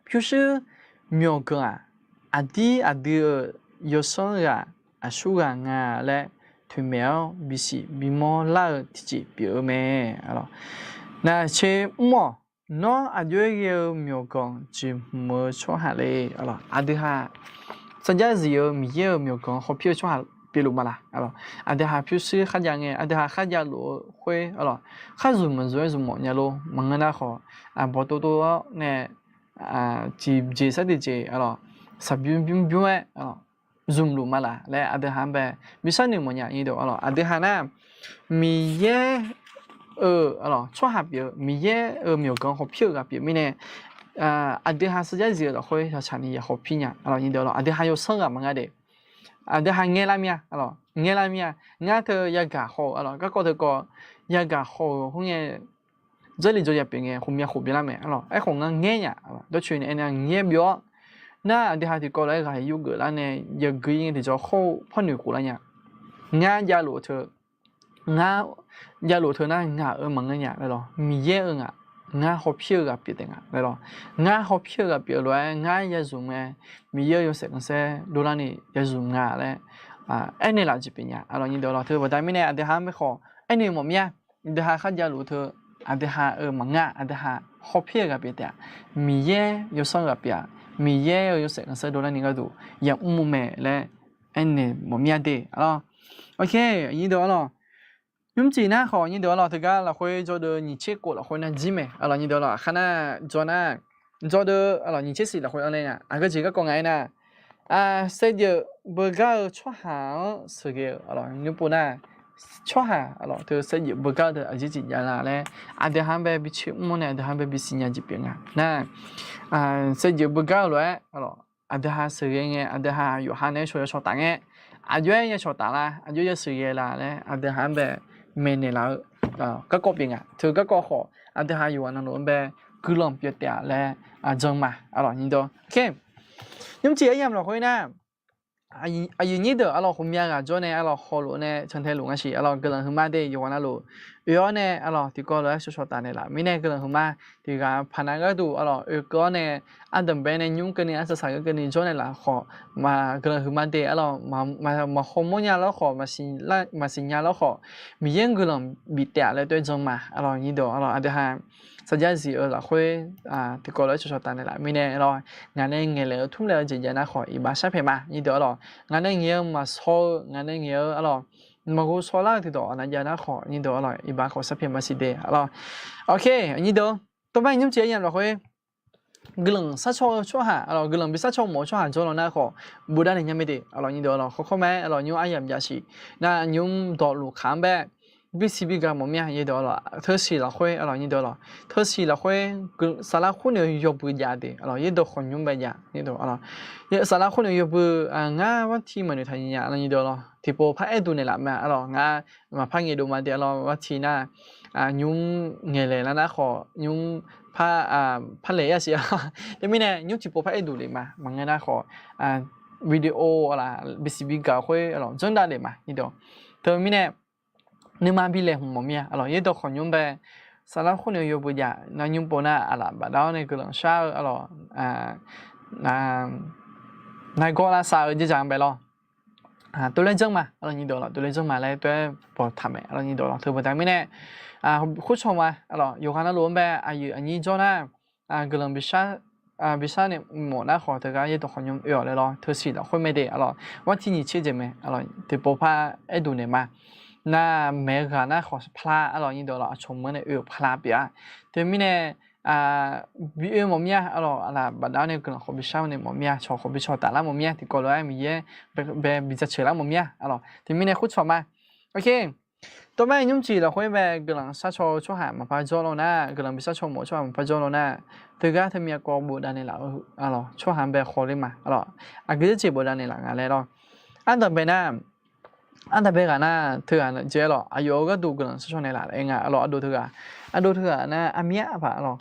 pyurshuir myawqganq-aq, aqdir aqdui-euq yawsanr ghaq aqsur ghaq nga laer toeqmaeq-awr bisiq bimawr lar-eu tiqjeq pyeuf-eu mae. Nar tser mr-awq, nawr aqjox-aer ghae-eu myawqganq jeqhmq-eu tsawrhaq le, aqlawq. Aqdui ha sarjax zif-eu Miqyaer-euq myawqganq hawpir-eu tsawrhaq pyeufluf ma laq, aqlawq. Aqdui ha pyurshuir kharjav ngae, aqdui ha kharjav luf-eu khoer, aqlawq, khar zmq maqzmq-aer zmq mawf nya lor. Maqngeur nar khawf, aqbawq tov tov-awr nae tiqjeq sar tiqjeq, aqlawq, saqbymr bymr bymr-aer zmqluf ma laq laer aqdui ha-anr bae bishar noeq mawf nya, nyi deuq-awq, aqlawq. Aqdui ha nar, Miqyaer-euq, aqlawq, tsawrhaq pyeuf-eu, Miqyaer-euq myawqganq hawpir-eu ghaq pyeuf mirnae, aqdui ha sarjax zif-eu lafkhoer yawtsaq ni ya hawpir nya, aqlawq, nyi deuq-awq. Aqdui ha yawsanr ghaq maqnga de, aqdui ha ngaer lar mir-a, aqlawq, ngaer lar mir-a. Ngar teu yagaq haw-euq, aqlawq, garkawv teu kawv yagaq haw-euq khoerngae, jarlif jawr ya pyeuf ngae, khofmya khof byanlar mae, aqlawq. Aerkhawf ngar ngaer nya, dawrcoeni aernar ngaer byov-awr, nar aqdui ha tiqkawv lof-aer ghaq yurgeuf lar nae yagui ngae tiqjawr khawr-eu par noeq khof lar nya. Ngar javluf teu, ngar javluf teu nar ngaq-euq maqngeur nya laer lawr, Miqyaer-euq ngaq, ngar hawpir-eu ghaq pyeuf taef nga laer lawr. Ngar hawpir-eu ghaq pyeuf lof-aer ngar yazmq ngae, Miqyaer-euq yawshaef khanqsaer dovlar ni yazmq nga laer aernaeq laf jeq pyeuf nya, aqlawq, nyi deuq-awq. Teu baqda mirnae aqdui ha-anr bae khawf aernaeq mawf mir-a. Aqdui ha kharjav luf teu, aqdui ha-euq maqngeur, aqdui ha hawpir-eu ghaq pyeuf taef-a. Miqyaer yawsanr ghaq pyeuf-a. Miqyaer-euq yawshaef khanqsaer dovlar ni gharduq yamr-eu mae laer aernaeq mawf mir-a de, aqlawq. Nyi deuq-awq, aqlawq. Nymrcif nar khawf, nyi deuq-awq, aqlawq, teugar lafkhoer jawrdeuv nyiq tser khof lafkhoer nar jir mae, aqlawq, nyi deuq-awq, aqlawq. Aqkar nar jawr nar, jawrdeuv, aqlawq, nyiq tser shif lafkhoer anr ler nga. Aqgeu jeq garkawv nga aernar, saevdzeuf beugar-eu tsawrhaq-anr sheuqghae-eu, aqlawq, nymr pov nar, tsawrhaq, aqlawq, teu saevdzeuf beugar-eu teu aqjeq jeq jav la laer, aqdui ha-anr bae bi tser mr-awr nae aqdui ha-anr bae bisiq nya jeq pyeuf nga. Nar, saevdzeuf beugar-eu lof-aer, aqlawq, aqdui ha sheuqghae ngae, aqdui ha yawqha nae shawq yawshawq taf ngae, aqjox-aer yashawq taf la, aqjox yasheuqghae la laer aqdui ha-anr bae maeqnaeq laf-eu garkawv pyeuf nga. Teu garkawv khawf aqdui ha yawqghaq navluf-anr bae guiqlanq pyeuf taef-a laer jan ma, aqlawq, nyi deuq. Nymrcif aryamq lafkhoer nar, aqyuif nyir deuq, aqlawq, ghawqmya ghaq jawr nae, aqlawq, hawluf nae cantae luf nga siq, aqlawq, guiqlanq huiqma de, yawqghaq navluf oe-awr nae, aqlawq, tiqkawv lof-aer shawq shawq taf naeq laf mirnae guiqlanq huiqma. Tiq ghaq paq nav gharduq, aqlawq, oekeuv-awr nae, ardanqbae nae nymr keuvni arsaq saq geur keuvni jawr naeq laf khawf, guiqlanq huiqma de, aqlawq, maqhaw mawrnya lawr khawf, maqsiq nya lawr khawf, Miqyaer-anr guiqlanq bif taef-a laer toer jan ma, aqlawq, nyi deuq, aqlawq, aqdui ha sarjax zif-eu lafkhoer tiqkawv lof-aer shawq shawq taf naeq laf mirnae, aqlawq, ngaq nae ngaeqlaeq-eu tmr laeq-eu jeq jav nar khawf iqbax sharpaeq ma, nyi deuq, aqlawq. Ngaq nae ngaeq-eu maqshaw-eu, ngaq nae ngaeq-eu, aqlawq, maqghov shaw lar-eu tiqdawq aqnav jav nar khawf, nyi deuq, aqlawq, iqbax khawf sharpaeq maqsiq de, aqlawq. Nyi deuq, tawrbar nymrcif aryamq lafkhoer guiqlanq sharcaw-eu tsawrhaq, aqlawq, guiqlanq bi sharcaw mawf-eu tsawrhaq jawr law nar khawf, bofdar naeq nya mae de, aqlawq, nyi deuq, aqlawq, khawr khawr ma-aer, aqlawq, nymr aryamq jav siq. Nar nymr dawqluf kaq-anr bae bisiq bi gaq mawf mir-a, nyi deuq, aqlawq, teusiq lafkhoer, aqlawq, nyi deuq, aqlawq, teusiq lafkhoer saflar khoer naeq-eu yawbui jav de, aqlawq, yaerdawq khawqnymr bae jav, nyi deuq, aqlawq, saflar khoer naeq-eu yawbui, ngar ghar tiq maqnoeq taq nya, aqlawq, nyi deuq, aqlawq, tiqpov par aerdov naeq laf ma, aqlawq, ngar maqpar ngaeqdov ma de, aqlawq, ghar tiq nar, nymr ngaeqlaeq lar nar khawf, nymr par, par laeq-ir-a siq, aqlawq. Teumirnae nymr tiqpov par aerdov le ma, maqngeur nar khawf, video laf bisiq bi gaq khoer, aqlawq, janrdav le ma, nyi deuq. Teumirnae nuima bi laeqhmq mawf mir-a, aqlawq, yaerdawq khawqnymr bae saflar khoer naeq-eu yawbui jav nar nymr pov nar aqlaf bafdav-awr nae guiqlanq shar-eu, aqlawq, nargawr lavsav-eu jerzaq-anr bae lawr. Tov laer janr ma, aqlawq, nyi deuq, aqlawq, tov laer janr ma laer toer bawqtaq mae, aqlawq, nyi deuq, aqlawq. Teu baqda mirnae khoer caw ma, aqlawq, yawqghaq navluf-anr bae aqyuif aqnyir jawr nar, guiqlanq bishar nae mawf nar khawf, teugar yaerdawq khawqnymr oe-awq laer lawr, teusiq lafkhoer mae de, aqlawq, ghar tiq nyiq tser jeq mae, aqlawq, tiqpov par aerdov naeq ma. Nar maeq-eu ghaq nar khawf parlar, aqlawq, nyi deuq, aqlawq, aqcawq meuq-anr nae oe-euq parlar pyeuf-a. Teumirnae bi oe mawf mir-a, arlawq, aqlaf bafdav-awr nae guiqlanq khawf bi shar nae mawf mir-a, cawq khawf bi cawq taflar mawf mir-a, tiqkawv lof-aer Miqyaer bae bi jaceuq lar mawf mir-a, arlawq, teumirnae khoertsawq ma. Oke, tawrmar nymrcif lafkhoer bae guiqlanq sharcaw-eu tsawrhaq maqpar jawr law nar, guiqlanq bi sharcaw mawf-eu tsawrhaq maqpar jawr law nar, teugar teumirnae kawv bofdav naeqlaf-eu, arlawq, tsawrhaq bae khawler ma, arlawq, aqgeu jeq bofdav naeqlaf nga laer lawr. Ardanqbae nar, ardanqbae ghaq nar teughaq jeq-aer lawq, aqyawf-euq gharduq guiqlanq sharcaw naeqlaf laer nga, arlawq, ardov teughaq, ardov teughaq nar armyar paq, arlawq,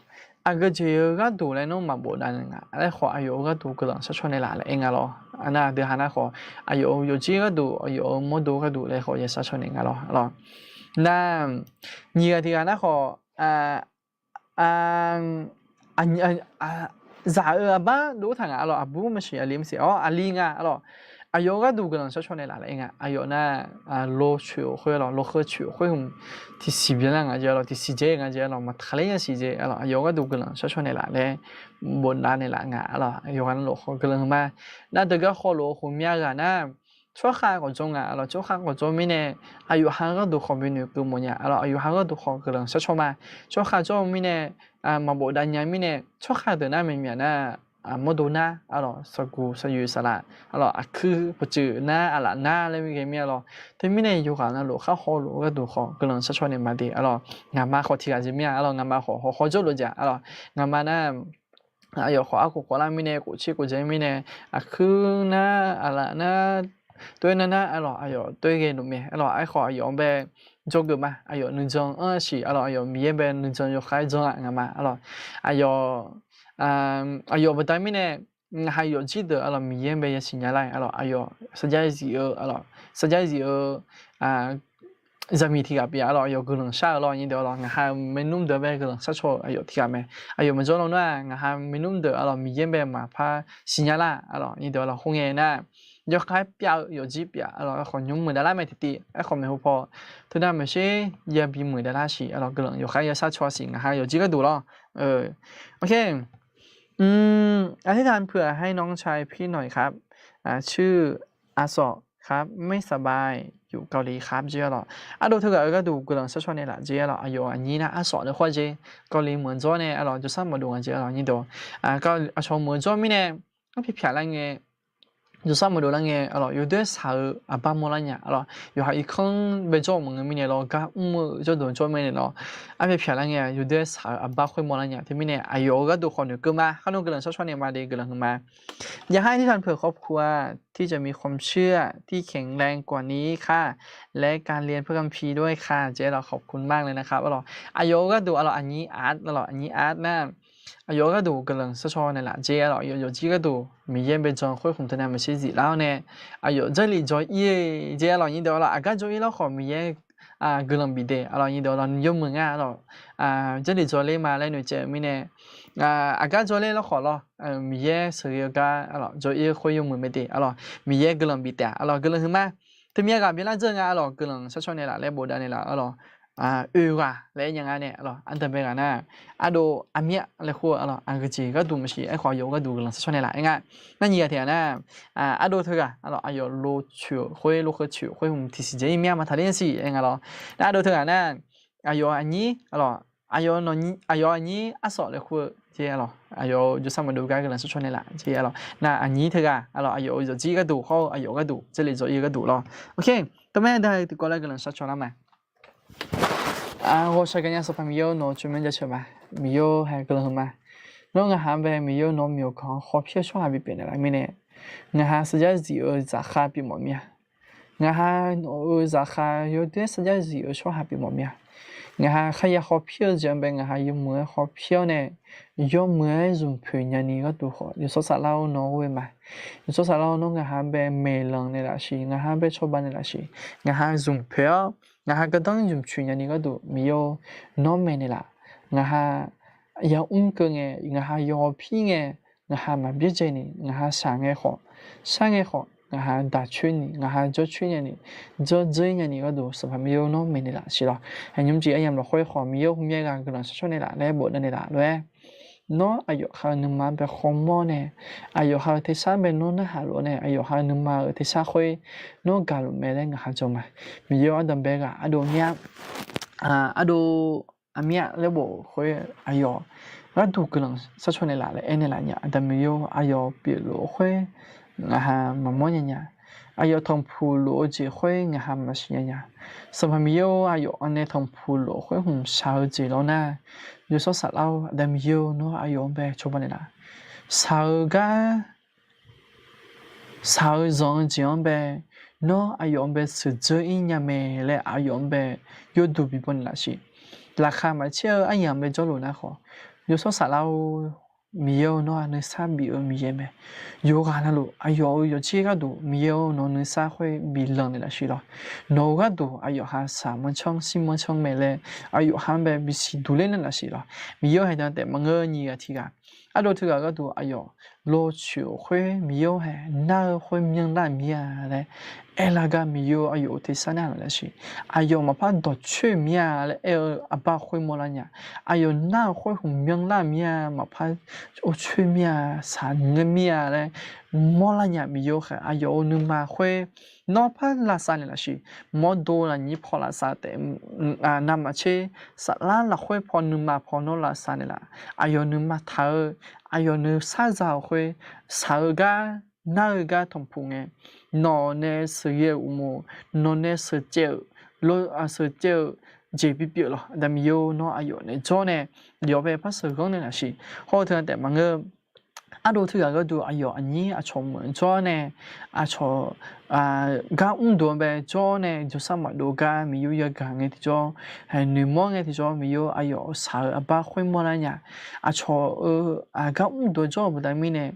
aqgeu jeq-eu gharduq laer nawr maqbofdav naeq nga laer khawf, aqyawf-euq gharduq guiqlanq sharcaw naeqlaf laer aer nga lawr. Aqnar aqdui ha nar khawf, aqyawf-euq yawqjir gharduq, aqyawf-euq mawrdo gharduq laer khawf ya sharcaw naeq nga lawr, arlawq. Nar, nyiq ghaq tiq ghaq nar khawf, zaq-eu aqbar dov taq nga, arlawq, aqbur maqsiq aqli maqsiq, arlawq, aqli nga, arlawq, aqyawf-euq gharduq guiqlanq sharcaw naeqlaf laer aer nga, aqyawf nar, lo coeq khoer, arlawq, lo heu coeq khoer hmq tiqsiq byanlar nga jeq, arlawq, tiqsiq dzaer nga jeq, arlawq, maqtaqler nya siq jeq, arlawq, aqyawf-euq gharduq guiqlanq sharcaw naeqlaf laer bofdav naeqlaf nga, arlawq, yawqghaq navluf khawf guiqlanq heu ma. Nar teugar khawf lof-eu khof myav ghaq nar, tsawrkhav khawf jawr nga, arlawq, tsawrkhav khawf jawr mirnae, aqyawf ha-eu gharduq khawf bi noeqkeuv mawf nya, arlawq, aqyawf ha-eu gharduq khawf guiqlanq sharcaw ma. Tsawrkhav jawr-eu mirnae, maqbofdav nya mirnae, tsawrkhav deuq nar maeqmyaq nar, mawrdo nar, arlawq, saqguq saqyoeq saqlaq, arlawq, aqkuir pawqtsuif nar, aqlaf nar laer ghae mir, arlawq. Teumirnae yawqghaq navluf khar haw lof-eu gharduq khawf guiqlanq sharcaw naeq ma de, arlawq, ngaqma khawf tiq ghaq jeq mir-a, arlawq, ngaqma khawf hawkhaw jawrluf jeq, arlawq, ngaqma nar, aqyawf khawf arkhof khawf lar mirnae, khof tser khof dzae mirnae, aqkuir nar, aqlaf nar, toer nar nar, arlawq, aqyawf toer ghae luf mae, arlawq, aerkhawf aqyawf-anr bae jawrgeuf ma, aqyawf nuijan-anr siq, arlawq, aqyawf Miqyaer bae nuijan yawkhav-aer jan-a ngaqma, arlawq, aqyawf, aqyawf baqda mirnae, ngaqha yawfjir deuq, arlawq, Miqyaer-anr bae yasiq nya lar, arlawq, aqyawf sarjax zif-eu, arlawq, sarjax zif-eu zaqmiq tiq ghaq pyeuf, arlawq, aqyawf guiqlanq shar-eu lawr, nyir deuq, arlawq, ngaqha maernmr deuq bae guiqlanq sharcaw-eu aqyawf tiq ghaq mae. Aqyawf maqjawr lawnmr-aq, ngaqha maernmr deuq, arlawq, Miqyaer bae maqpar siqnya lar, arlawq, nyir deuq, arlawq, khoerngae nar, yawkhav-aer pyav-eu yawfjir pyav, arlawq, aerkhawf nymr muiqdavlar mae tiqtiv, aerkhawf maeqhu paw teunav maeqsher yabi muiqdavlar siq, arlawq, guiqlanq yawkhav-aer ya sharcaw siq, ngaqha yawfjir gharduq lawr. อธิษฐานเผื่อให้น้องชายพี่หน่อยครับ ชื่ออาสอกครับ ไม่สบาย อยู่เกาหลีครับ jeq, arlawq, ardov teughaq-euq gharduq guiqlanq sharcaw naeqlaf jeq, arlawq, aqyawf aqnyir nar arsawf nae khawr jeq, Kawvliq meuq jawr nae, arlawq, jawrsar maqdov nga jeq, arlawq, nyir deuq, aqcawq meuq jawr mirnae, arpyaeq pyaq lar ngae, jawrsar maqdov lar ngae, arlawq, yawdoer saq-eu aqbar mawrlar nya, arlawq, yawqha irkanr bae jawr-euq maqngeur mirnae lawr, gar mr-eu jawrdeuq jawr mirnae lawr, arpyaeq pyaq lar ngae, yawdoer saq-eu aqbar khoer mawrlar nya. Teumirnae aqyawf-euq gharduq khawf noeqkeuv ma, kharnmr guiqlanq sharcaw naeq ma de, guiqlanq heu ma. อยากให้อธิษฐานเผื่อครอบครัวที่จะมีความเชื่อที่แข็งแรงกว่านี้ค่ะ และการเรียนพระคัมภีร์ด้วยค่ะ jeq, arlawq, ขอบคุณมากเลยนะครับ arlawq, aqyawf-euq gharduq, arlawq, aqnyir aq, arlawq, aqnyir aq nar, aqyawf-euq gharduq guiqlanq sharcaw naeqlaf jeq, arlawq, aqyawf yawfjir gharduq Miqyaer bae jan khoer khmq teunav maeqshi zif lar-awr nae, aqyawf Jarlif jawr-ir-eu jeq, arlawq, nyir deuq, arlawq, aqgar jawr-ir lawr khawf Miqyaer guiqlanq bif de, arlawq, nyir deuq, arlawq, yawmuiq nga, arlawq, Jarlif jawrler ma laer noeqtsaev-euq mirnae, aqgar jawrler lawr khawf lawr, Miqyaer sheuqghae-eu gar, arlawq, jawr-ir-eu khoer yawmuiq mae de, arlawq, Miqyaer guiqlanq bif taef-a, arlawq, guiqlanq heu ma. Teumyav ghaq byalar dzeur nga, arlawq, guiqlanq sharcaw naeqlaf laer bofdav naeqlaf, arlawq, oe ghaq laer aer nya nga nae, arlawq, ardaq bae ghaq nar, ardov aqmyar laer khawr-eu, arlawq, aqgeujeq gharduq maqsiq, aerkhawf aqyawf-euq gharduq guiqlanq sharcaw naeqlaf aer nga. Nar nyiq ghaq tiq ghaq nar, ardov teughaq, arlawq, aqyawf lo coeq khoer, lo heu coeq khoer hmq tiqsiq dzae-ir mya maqtaqler nya siq aer nga lawr. Nar ardov teughaq nar, aqyawf aqnyir, arlawq, aqyawf aqnyir arsawf laer khawr-eu jeq, arlawq, aqyawf jawrsar maqdov gar guiqlanq sharcaw naeqlaf jeq, arlawq, nar aqnyir teughaq, arlawq, aqyawf-euq yawfjir gharduq hawr-eu aqyawf gharduq Jarlif jawr-ir-eu gharduq lawr. Oke, tawrmaer daq-eu tiqkawv laer guiqlanq sharcaw lar ma. Ghawqshaq gaqnya Sanqpaq Miqyaer-or, nawq-eu tsawrmyanr jaceuq ma. Miqyaer-or, haeq guiqlanq heu ma. Nawr ngaqha bae Miqyaer-or, nawq-eu myawqganq-anr hawpir-eu tsawrhaq bipyeuf naeqlaf mirnae, ngaqha sarjax zif-eu zafkhav bif mawf mir-a. Ngaqha nawq-euq zafkhav yawdoer sarjax zif-eu tsawrhaq bif mawf mir-a. Ngaqha kharya hawpir-eu jeq-anr bae ngaqha yawmuiq-aer hawpir-awr nae, yawmuiq-aer zmq poeq nyani gharduq khawf, yawshawr saflar-awr nawr ghoe ma. Yawshawr saflar-awr nawr ngaqha bae maeqlanq naeqlaf siq, ngaqha bae cawba naeqlaf siq, ngaqha zmq poeq-awr, ngaqha gardanr zmq poeq nyani gharduq Miqyaer-or, nawr maeqnaeqlaf. Ngaqha yamr keuv ngae, ngaqha yawpir ngae, ngaqha maqbyaerdzae ni, ngaqha shaq ngae khawf, shar ngae khawf, ngaqha daq coer ni, ngaqha jawr coer nya ni, jawr dzeur-ir nya ni gharduq Sanqpaq Miqyaer-or, nawr maeqnaeqlaf siq lawr. Aqnymr jeq aryamq lafkhoer khawf Miqyaer-or, hmqmyaer ghaq guiqlanq sharcaw naeqlaf laer bofnaeq naeqlaf lof-aer, nawr aqyawf ha-eu nuima bae khawmawr nae, aqyawf ha-eu tersar bae nawr narhaq lof-aer nae, aqyawf ha-eu nuima-euq tersar khoer nawr gaqluf mae laer ngaqha jan ma. Miqyaer-or, ardanqbae ghaq ardov mir-a, ardov aqmir-a laer bof-euq khoer aqyawf gharduq guiqlanq sharcaw naeqlaf laer aernaeq laf nya. Aqda Miqyaer-or, aqyawf pyeufluf-eu khoer ngaqha maqmawr nya nya. Aqyawf tanqpuq luf-eu jeq khoer ngaqha maqsiq nya nya. Sanqpaq Miqyaer-or, aqyawf anae tanqpuq luf-eu khoer hmq shaq-eu jeq lawr nar, yawshawr saflar-or, Aqda Miqyaer-or, nawr aqyawf-anr bae cawba naeqlaf. Shaq-eu gar shaq-eu zanq-eu jeq-anr bae, nawr aqyawf-anr bae sheuqdzeur ir nya mae laer aqyawf-anr bae yawduq bibaw naeqlaf siq. Laqkhaq maqcaer-eu aryamq bae jawrluf nar khawf, yawshawr saflar-or, Miqyaer-or, nawr-aq nuisar bif-eu Miqyaer mae. Yawqghaq navluf aqyawf-euq yawqjir gharduq Miqyaer-or, nawq nuisar khoer bif lanq naeqlaf siq lawr. Nawq-euq gharduq aqyawf ha shaq manrcanr shir manrcanr mae laer aqyawf ha-anr bae bisiq duq ler naeqlaf siq lawr. Miqyaer-or, haeq dan taef maqngeur nyiq ghaq tiq ghaq ardov teughaq gharduq aqyawf lawcoeq-euq khoer Miqyaer-or, haeq nar-eu khoer myanrlar mir-a laer aerlar gar Miqyaer-or, aqyawf-euq tersar nar laf siq. Aqyawf maqpar dawqcoer mir-a laer aer-eu aqbar khoer mawrlar nya. Aqyawf nar-eu khoer hmq myanrlar mir-a, maqpar orcoer mir-a, shaqngeur mir-a laer mawrlar nya. Miqyaer-or, haeq aqyawf-euq nuima khoer nawr par lavsav naeqlaf siq. Mawrdo lafnyir paw lavsav taef, navmaqtser saflar lafkhoer paw nuima paw nawr lavsav naeqlaf. Aqyawf nuima taq-eu, aqyawf nuisar za-euq khoer shaq-eu gar nar-eu gar tanqpuq ngae, nawq nae sheuqghae-euq uqmov, nawq nae sheuqcaev-euq, sheuqcaev-eu jeq bipyeuf lawr. Aqda Miqyaer-or, nawr aqyawf nae jawr nae yawf bae par sheuqghanr naeqlaf siq. Hawr-eu teughaq taef maqngeur ardov teughaq gharduq aqyawf aqnyir aqcawq meuq jawr nae aqcawq gar mrdov-anr bae jawr nae jawrsar maqdov gar Miqyaer-or, yagaq ngae tiqjawr, noeqmawr ngae tiqjawr Miqyaer-or, aqyawf shaq-eu aqbar khoer mawrlar nya. Aqcawq-eu gar mrdov jawr-euq baqda mirnae,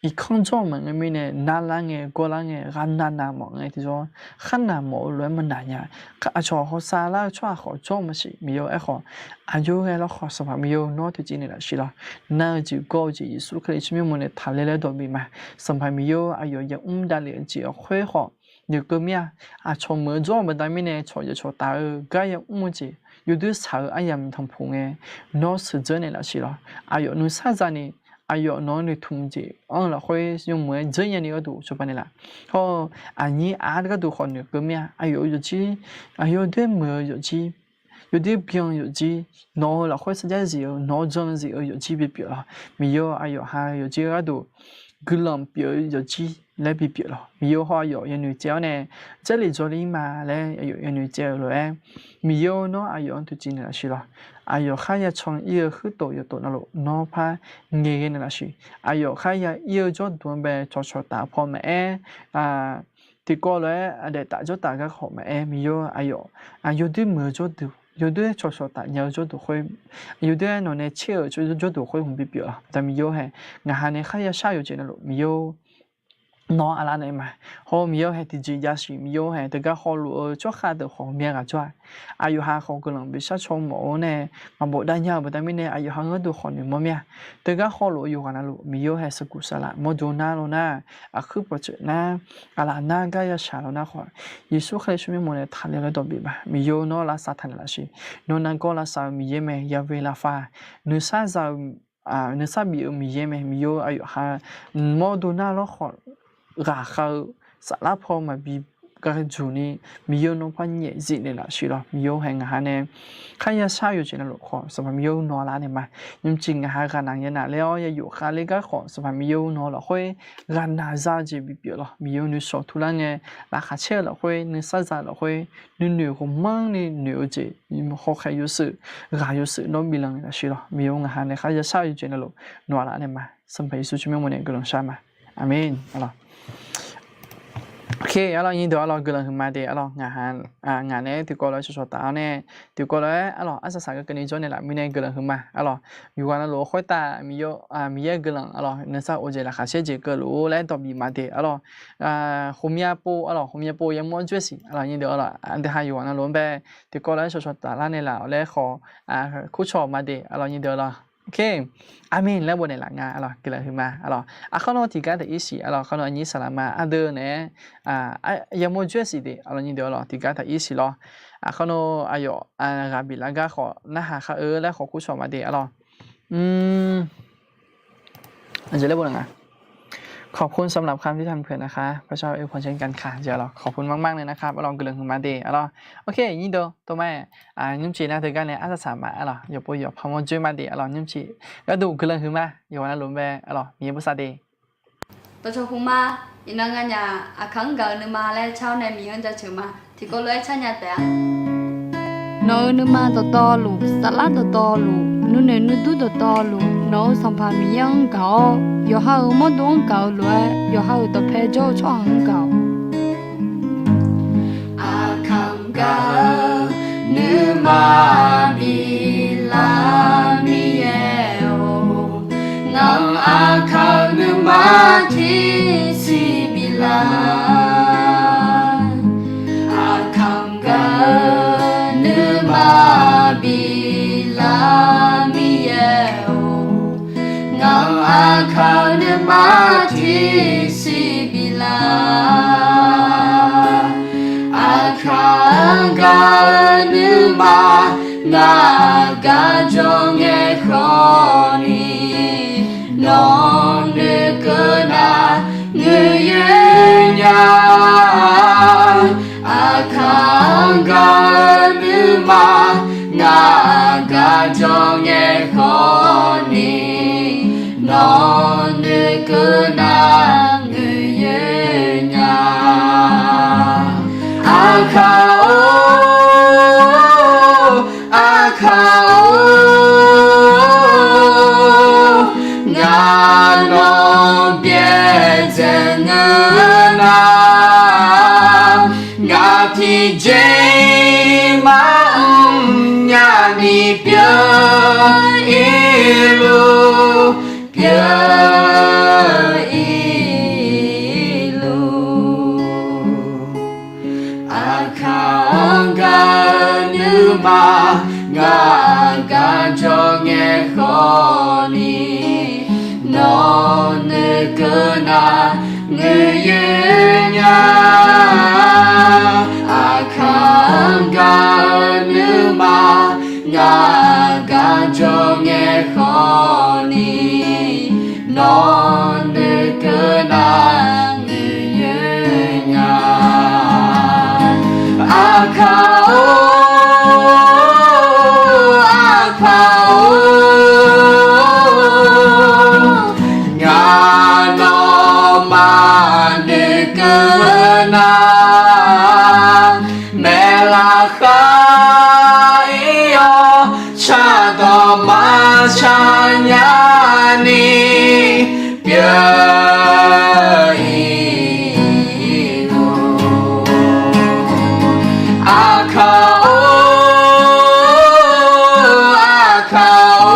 irkanr jawr-euq maqngeur mirnae, narlar ngae gawrlar ngae ghaqnaq naq mawf ngae tiqjawr, kharnaq mawf-eu lof-aer maqnaq nya. Aqcawq hawsav lar-eu tsawrhaq khawf jawr-eu maqsiq. Miqyaer-or, aerkhawf aqjox ghae lawrkhawf Sanqpaq Miqyaer-or, nawr toeqciv naeqlaf siq lawr. Nar-eu jeq gawr-eu jeq Yeqsur Kali tsawrmyanr mawr nae taqler laer dawqbif ma. Sanqpaq Miqyaer-or, aqyawf yamr davlef-eu jeq-awr khoer khawf noeqkeuv mir-a. Aqcawq meuq-eu jawr-eu baqda mirnae cawq yawcawq taf-eu gar yamr-eu jeq yawdoer shaq-eu aryamq tanqpuq ngae, nawr sheuqdzeur naeqlaf siq lawr. Aqyawf nuisar zani aqyawf nawq-anr noeqtmq jeq-anr lafkhoer yawmuiq-aer dzeur nyani gharduq cawba naeqlaf. Hawr-eu aqnyir aq gharduq khawf noeqkeuv mir-a. Aqyawf-euq yawqjir, aqyawf yawdoer meuq-eu yawqjir, yawdoer byan-eu yawqjir, nawq-eu lafkhoer sarjax zif-eu nawq-eu jan zif-eu yawqjir bipyeuf lawr. Miqyaer-or, aqyawf ha yawqjir gharduq guiqlanq pyeuf-eu yawqjir laer bipyeuf lawr. Miqyaer-or, hawr aqyawf yawnuiq tsaev-awr nae Jarlif jawrler ma laer aqyawf yawnuiq tsaev-eu lof-aer, Miqyaer-or, nawr aqyawf-anr toeqciv naeqlaf siq lawr. Aqyawf kharya can ir-eu huirtof yawtof navluf nawr par ngaeqghae naeqlaf siq. Aqyawf kharya ir-eu jawrduq-anr bae cawqcawq taf paw maqaer, tiqkawv lof-aer daeftaf jawrtaf gar khawf maqaer, Miqyaer-or, aqyawf yawdoer meuq-eu jawrduq, yawdoer cawqcawq taf nya-eu jawrduq khoer, yawdoer-aer nawq nae caer-euq jawrduq khoer hmq bipyeuf lawr. Aqda Miqyaer-or, hae ngaqha nae kharya shar-eu jeq navluf Miqyaer-or, nawr aqlaf naeq ma. Hawr-eu Miqyaer-or, hae tiqjeq javsiq Miqyaer-or, hae teugar hawluf-eu tsawrkhav deuq khawf myav ghaq jawr-a. Aqyawf ha khawf guiqlanq bi shar caw mawf-awr nae maqbawf dav nya-eu baqda mirnae aqyawf ha gharduq khawf noeqmawr mir-a. Teugar hawluf-eu yawqghaq navluf Miqyaer-or, hae saqguq saqlaq mawrdo nar lawr nar, aqkuir pawqtsoeq nar, aqlaf nar gar yashaq lawr nar khawf, Yeqsur Kali tsawrmyanr mawr nae taqler laer dawqbif ma. Miqyaer-or, nawr lavsav taq naeqlaf siq. Nawr nargawr lavsav-eu Miqyaer mae, Yahweh Rapha, nuisar za-eu nuisar bif-eu Miqyaer mae. Miqyaer-or, aqyawf ha mawrdo nar lawr khawf, ghaqkhav-eu saflar paw maqbi gharduq ni, Miqyaer-or, nawr par nyaef zif naeqlaf siq lawr. Miqyaer-or, hae ngaqha nae kharya shar-eu yawqjeq navluf khawf Sanqpaq Miqyaer-or, nawq aqlaf naeq ma. Nymrcif ngaqha ghaqnaq yanav laer-awr yayuf khavler gar khawf Sanqpaq Miqyaer-or, nawq lafkhoer ghaqnaq za-eu jeq bipyeuf lawr. Miqyaer-or, nuishawq turlar ngae laqkhaq caer-eu lafkhoer, nuisar za-eu lafkhoer, nuinoeq ghawqmanrni noeq-eu jeq, hawkhaeq yawshuif, ghaq yawshuif nawr bi lanq naeqlaf siq lawr. Miqyaer-or, ngaqha nae kharya shar-eu yawqjeq navluf nawq aqlaf naeq ma. Sanqpaq Yeqsur tsawrmyanr mawr nae guiqlanq shar ma. Aqmeq. Arlawr, arlawr, nyir deuq arlawr guiqlanq huiqma de arlawr. Ngaq nae tiqkawv lof-aer shawqshawq taf-awr nae, tiqkawv lof-aer arlawr arsaq saq gar keuvni jawr naeqlaf mirnae guiqlanq huiqma arlawr. Yawqghaq navluf khoertav Miqyaer, Miqyaer guiqlanq arlawr nuisar of jeq laqkhaq caer jeq keuvluf-ur laer dawqbif ma de arlawr. Khofmya pov arlawr, khofmya pov yamawr jawr-aer siq arlawr. Nyir deuq arlawr, aqdui ha yawqghaq navluf-anr bae tiqkawv lof-aer shawqshawq taf lar naeqlaf-awq laer khawf, kurcawq ma de arlawr. Nyir deuq arlawr, Aqmeq laer bof naeqlaf nga arlawr. Guiqlanq huiqma arlawr. Aqkar nawr tiqgar taq ir siq arlawr. Aqkar nawr aqnyir saqlaqma ardeuv naeq-aer yamawr jawr-aer siq de arlawr. Nyir deuq arlawr, tiqgar taq ir siq lawr. Aqkar nawr aqyawf ghaq biflar gar khawf narhaq khar-eu laer khawf kurcawq ma de arlawr. Aqjeq laer bof naeq nga. ขอบคุณสำหรับคำที่ท่านเพื่อนนะคะ พระเจ้าอวยพรเช่นกันค่ะ เดี๋ยวเราขอบคุณมากๆเลยนะครับ arlawq, guiqlanq huiqma de, arlawq. Ok, nyir deuq tov ma, nymrcif nar teugar nae arsaq saq ma, arlawq, yawqpov yawq parmawr dzoer ma de, arlawq, nymrcif gharduq guiqlanq huiqma, yawqghaq navluf bae, arlawq, Miqyaer bosav de. Dawqcawq huiqma, iqnan nganyaf aqkaq-anr gaq-eu nuima laer car-awr nae Miqyaer-anr jaceuq ma. Tiqkawv lof-aer car nya taef-a. Nawq-euq nuima dawqtawvluf, saflar dawqtawvluf, nuinoeq nuidur dawqtawvluf, nawq-euq Sanqpaq Miqyaer-anr gaq-awr, yawqha-euq mawrdo-anr gaq-eu lof-aer, yawqha-euq dawqpae jawr-eu tsawrhaq-anr gaq-awq. Aqkaq-anr gaq-eu nuima biflar Miqyaer-or, ngaq-anr aqkaq-eu nuima tiqsiq biflar. Aqkaq-anr gaq-eu nuima biflar Miqyaer-or, ngaq-anr aqkaq-eu nuima tiqsiq biflar. Aqkaq-anr gaq-eu nuima ngaq-euq gar jawr ngae khawfni, nawq noeqkeuv nar ngoeqyoer nya. Aqkaq-anr gaq-eu nuima ngaq-euq gar jawr ngae khawfni, nawq noeqkeuv nar ngoeqyoer nya. Aqkaq-or, Aqkaq-or, ngaq nawq byaerdzae ngeur nar, ngaq tiqjeq-iq maqmr nyani pyeuf-ir luf, pyeuf-ir luf. Aqkaq-anr gaq-eu nuima ngaq-euq gar jawr ngae khawfni, nawq noeqkeuv nar ngoeqyoer nya. Aqkaq-anr gaq-eu nuima ngaq-euq gar jawr ngae khawfni, nawq noeqkeuv nar ngoeqyoer nya. Aqkaq-or, Aqkaq-or, ngaq nawmaf noeqkeuv nar, maeqlaf khar-ir-awr, cardawq maqcar nyani pyeuf-ir luf. Aqkaq-or, Aqkaq-or,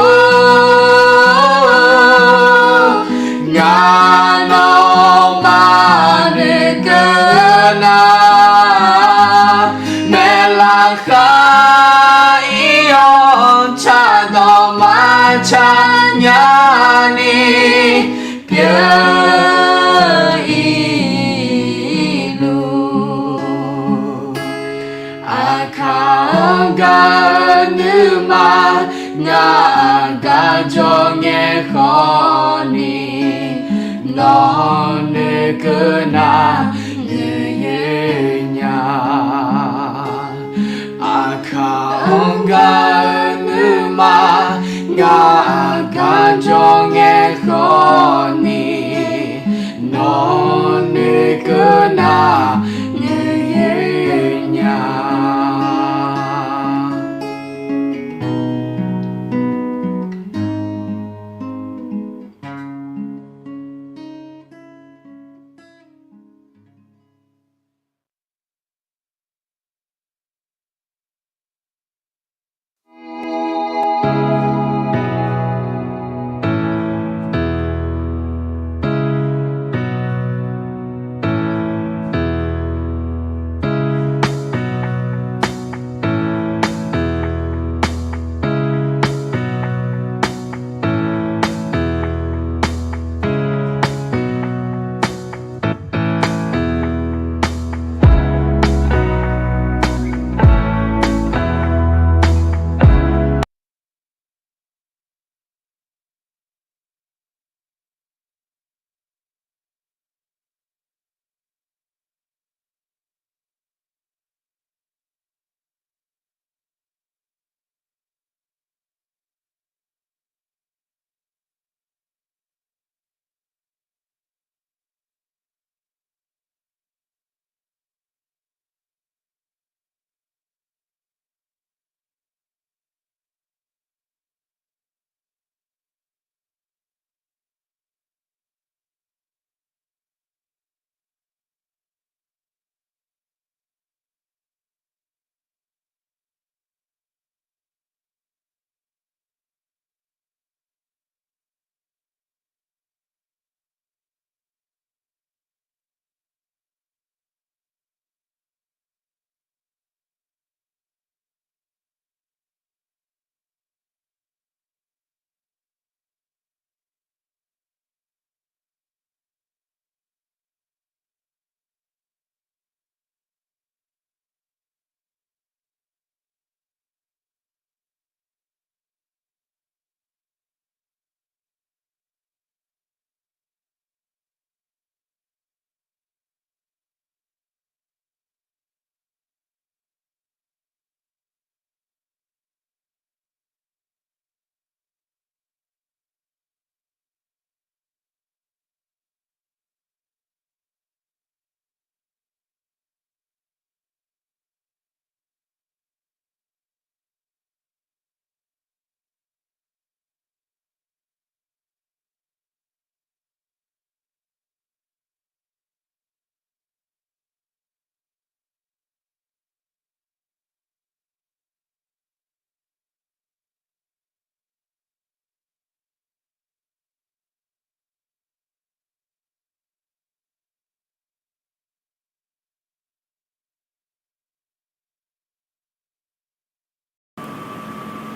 ngaq nawmaf noeqkeuv nar, maeqlaf khar-ir-awr, cardawq maqcar nyani pyeuf-ir luf. Aqkaq-anr gaq-eu nuima ngaq-euq gar jawr ngae khawfni, nawq noeqkeuv nar ngoeqyoer nya. Aqkaq-anr gaq-eu nuima ngaq-euq gar jawr ngae khawfni, nawq noeqkeuv nar ngoeqyoer nya.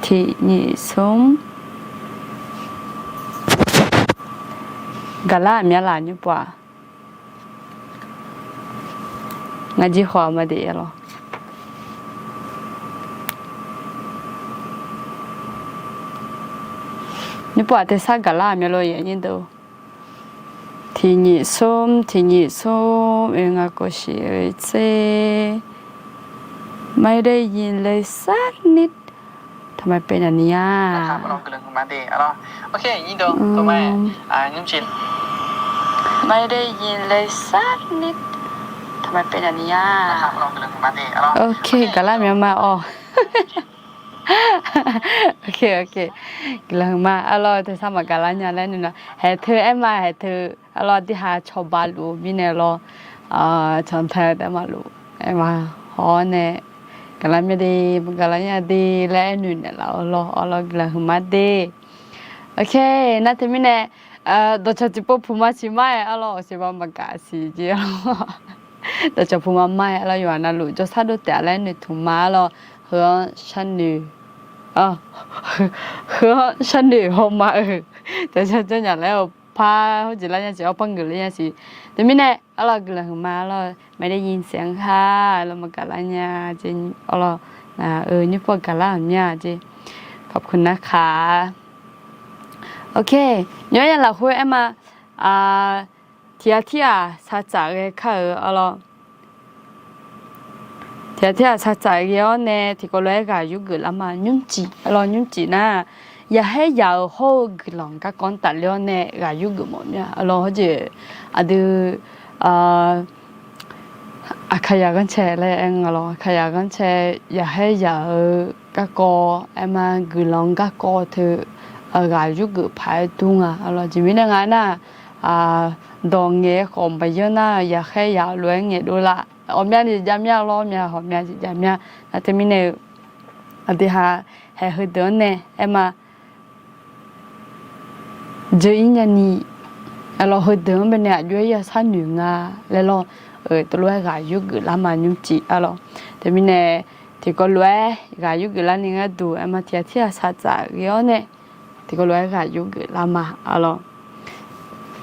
Tiq nyiq smr. Gaqlar aqmyanlaf nymrpov-aq. Ngar jir khawf ma deq-a lawr. Nymrpov-aq tersar gaqlar aqmyan lor-a nyir deuq. Tiq nyiq smr, tiq nyiq smr, oe nga kov shiq oe tser. ไม่ได้ยินเลยสักนิด ทำไมเป็นอย่างนี้อ่ะ โอเค gaqlar aqmyan ma-awq. Oke, oke. Guiqlanq huiqma arlawr, tersar maqgaqlar nya laer noeq nar, haeqteu aer ma, haeqteu arlawr, dirha cawba luf-eu mirnae lawr, cantae-eu taef maqluf, aer ma, haw-awr nae gaqlar mya de, maqgaqlar nya de laer aernoeq naeqlaf-eu lawr, arlawr guiqlanq huiqma de. Oke, nar teumirnae dawqcawq tiqpov puq ma siq mar-aer arlawr, awqsiq ba maqgaq siq jeq-a. Dawqcawq puq ma mar-aer arlawr, yawqha navluf jawrshar dov taef-a laer noeqtmq ma arlawr, heu-anr sharnoeq, heu-anr sharnoeq hawma-euq, dawqcawq jawrnyaf laer-eu par hawjeq lar nya siq, awr par ngeuq ler nya siq. Teumirnae arlawr guiqlanq huiqma arlawr, ไม่ได้ยินเสียงค่ะ arlawr maqgaqlar nya jeq arlawr, eu nymrpov gaqlar-euq mya jeq, ขอบคุณนะคะ. Oke, nymr ya lafkhoer aer ma, tiq ghaq tirghaq saqtsaf ghae kar-euq arlawr. Tiq ghaq tirghaq saqtsaf ghae-awr nae tiqkawv lof-aer ghaq yurgeuf lar ma, nymrcif arlawr, nymrcif nar, yaqhaer yaq-euq hawr-eu guiqlanq garkawv-anr tafler-awr nae ghaq yurgeuf mawf mya arlawr, hawjeq aqdui Aqkaqyaq ghanrcae laer aer nga lawr, Aqkaqyaq ghanrcae yaqhaer yaq-eu garkawv aer ma, guiqlanq garkawv teu ghaq yurgeuf paq-aer dur nga arlawr. Jeq mirnae nga aernar, dawq ngaeq-aer khawf maqyanr nar, yaqhaer yaq lof-aer ngaeqdov lar, ghawqmya jeq jav mya lawr, mya ghawqmya jeq jav mya. Nar teumirnae-eu aqdui ha haeq heudeuq-anr nae aer ma, jeur-ir nyani arlawr, heudeuq-anr baenae aqjox-aer ya sharnoeq nga laer lawr, teulof-aer ghaq yurgeuf lar ma nymrcif arlawr. Teumirnae tiqkawv lof-aer ghaq yurgeuf larni gharduq aer ma, tiq ghaq tirghaq saqtsaf ghae-awr nae tiqkawv lof-aer ghaq yurgeuf lar ma arlawr.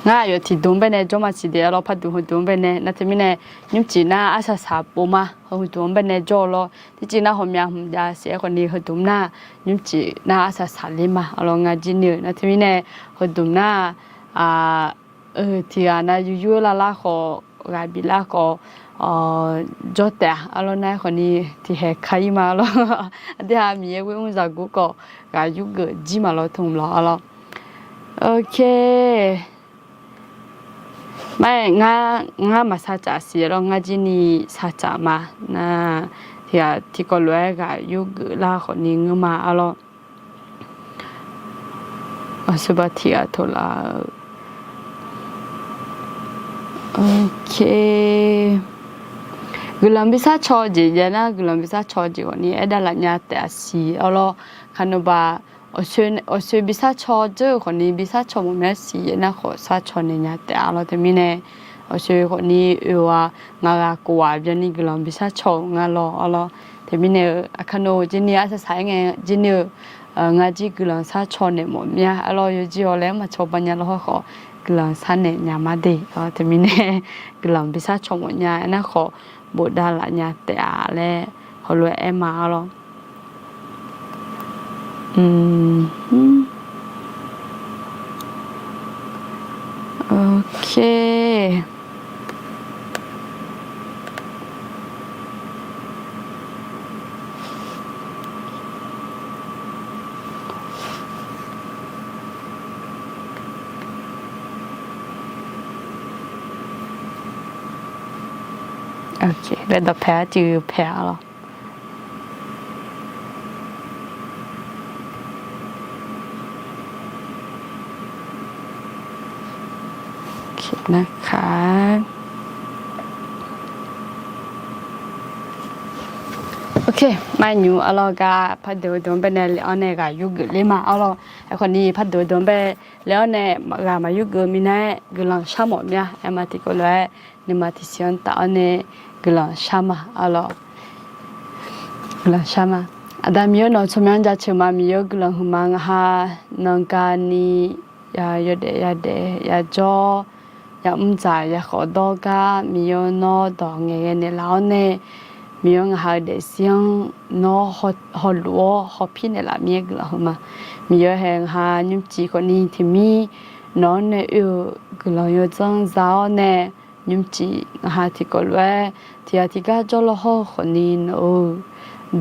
Ngar aqyawf tiqdmq-anr baenae jawr ma siq de arlawr, pardmq heudmq-anr baenae. Nar teumirnae nymrcif nar arsaq saq pov ma, heudmq-anr baenae jawr-eu lawr. Tiqcif nar ghawqmya hmq jav siq-aer khawfni heudmq nar nymrcif nar arsaq saq ler ma arlawr, ngar jir ni-euq. Nar teumirnae heudmq nar tiq ghaq nav yur yur lar lar khawf, ghaq bif lar khawf, jawr taef-a arlawr, nar-aer khawfni tiqhaeq ka-ir ma arlawr. Aqdui ha Miqyaer ghoer mr zaqguq khawf ghaq yurgeuf jir ma lawr tmq lawr arlawr. Oke. Mar-aer ngar, ngar maqsar tsaf siq arlawr, ngar jir ni sar tsaf ma. Nar tiqghaq tiqkawv lof-aer ghaq yurgeuf lar khawfni ngeur ma arlawr. Aqsur bar tiqghaq tov laf-eu. Oke. Guiqlanq bi sar caw jeq jav nar, guiqlanq bi sar caw jeq khawfni aer dav laf nya taef-a siq arlawr. Kaqnawbaq awqsoe bi sar caw dzeur-eu khawfni bi sar caw mawf mya siq, aernar khawf sar caw naeq nya taef-a lawr. Teumirnae awqsoe khawfni oe-a, ngaq ghaq khof-aq byanni guiqlanq bi sar caw-euq nga lawr arlawr. Teumirnae-eu aqkaqnoq jir ni arsaq saq-aer ngae jir ni-eu ngar jir guiqlanq sar caw naeq mawf mya arlawr, yawjir-awq laer maqcaw ba nya lawr hawr khawf guiqlanq sar naeq nya ma de. Teumirnae guiqlanq bi sar caw mawf nya, aernar khawf bofdav laf nya taef-a laer heulof-aer aer ma arlawr. Oke. Oke, laer dawqpae arcuiv pae-a lawr. Oke, nar ka. Oke, mar nymr arlawr gar pardeuq deuq-anr baenae le-awr nae ghaq yurgeuf ler ma arlawr. Aerkhawfni pardeuq deuq-anr bae le-awr nae ghaq maqyurgeuf minav-aer guiqlanq shar mawf mya. Aer ma tiqkawv lof-aer nuima tiqsiq-anr taf-awr nae guiqlanq shar ma arlawr. Guiqlanq shar ma. Aqda Miqyaer nawq tsawrmyanr jaceuq ma. Miqyaer guiqlanq huiqma. Ngaqha nanqgani yawdaef yadaef yajawr, yamr dzaq yakhawf dawr gar Miqyaer nawr dawq ngaeqghae naeqlaf-awr nae, Miqyaer ngaqha-eu daefzir-anr nawr hawluf-awr hawpir naeqlaf mir-aer guiqlanq huiqma. Miqyaer hae ngaqha nymrcif khawfni tiqmir nawq-anr nae oe-eu guiqlanq yawdzanr za-awr nae, nymrcif ngaqha tiqkawv lof-aer tiqghaq tiqgar jawrlawr hawr-eu khawfni nawq-euq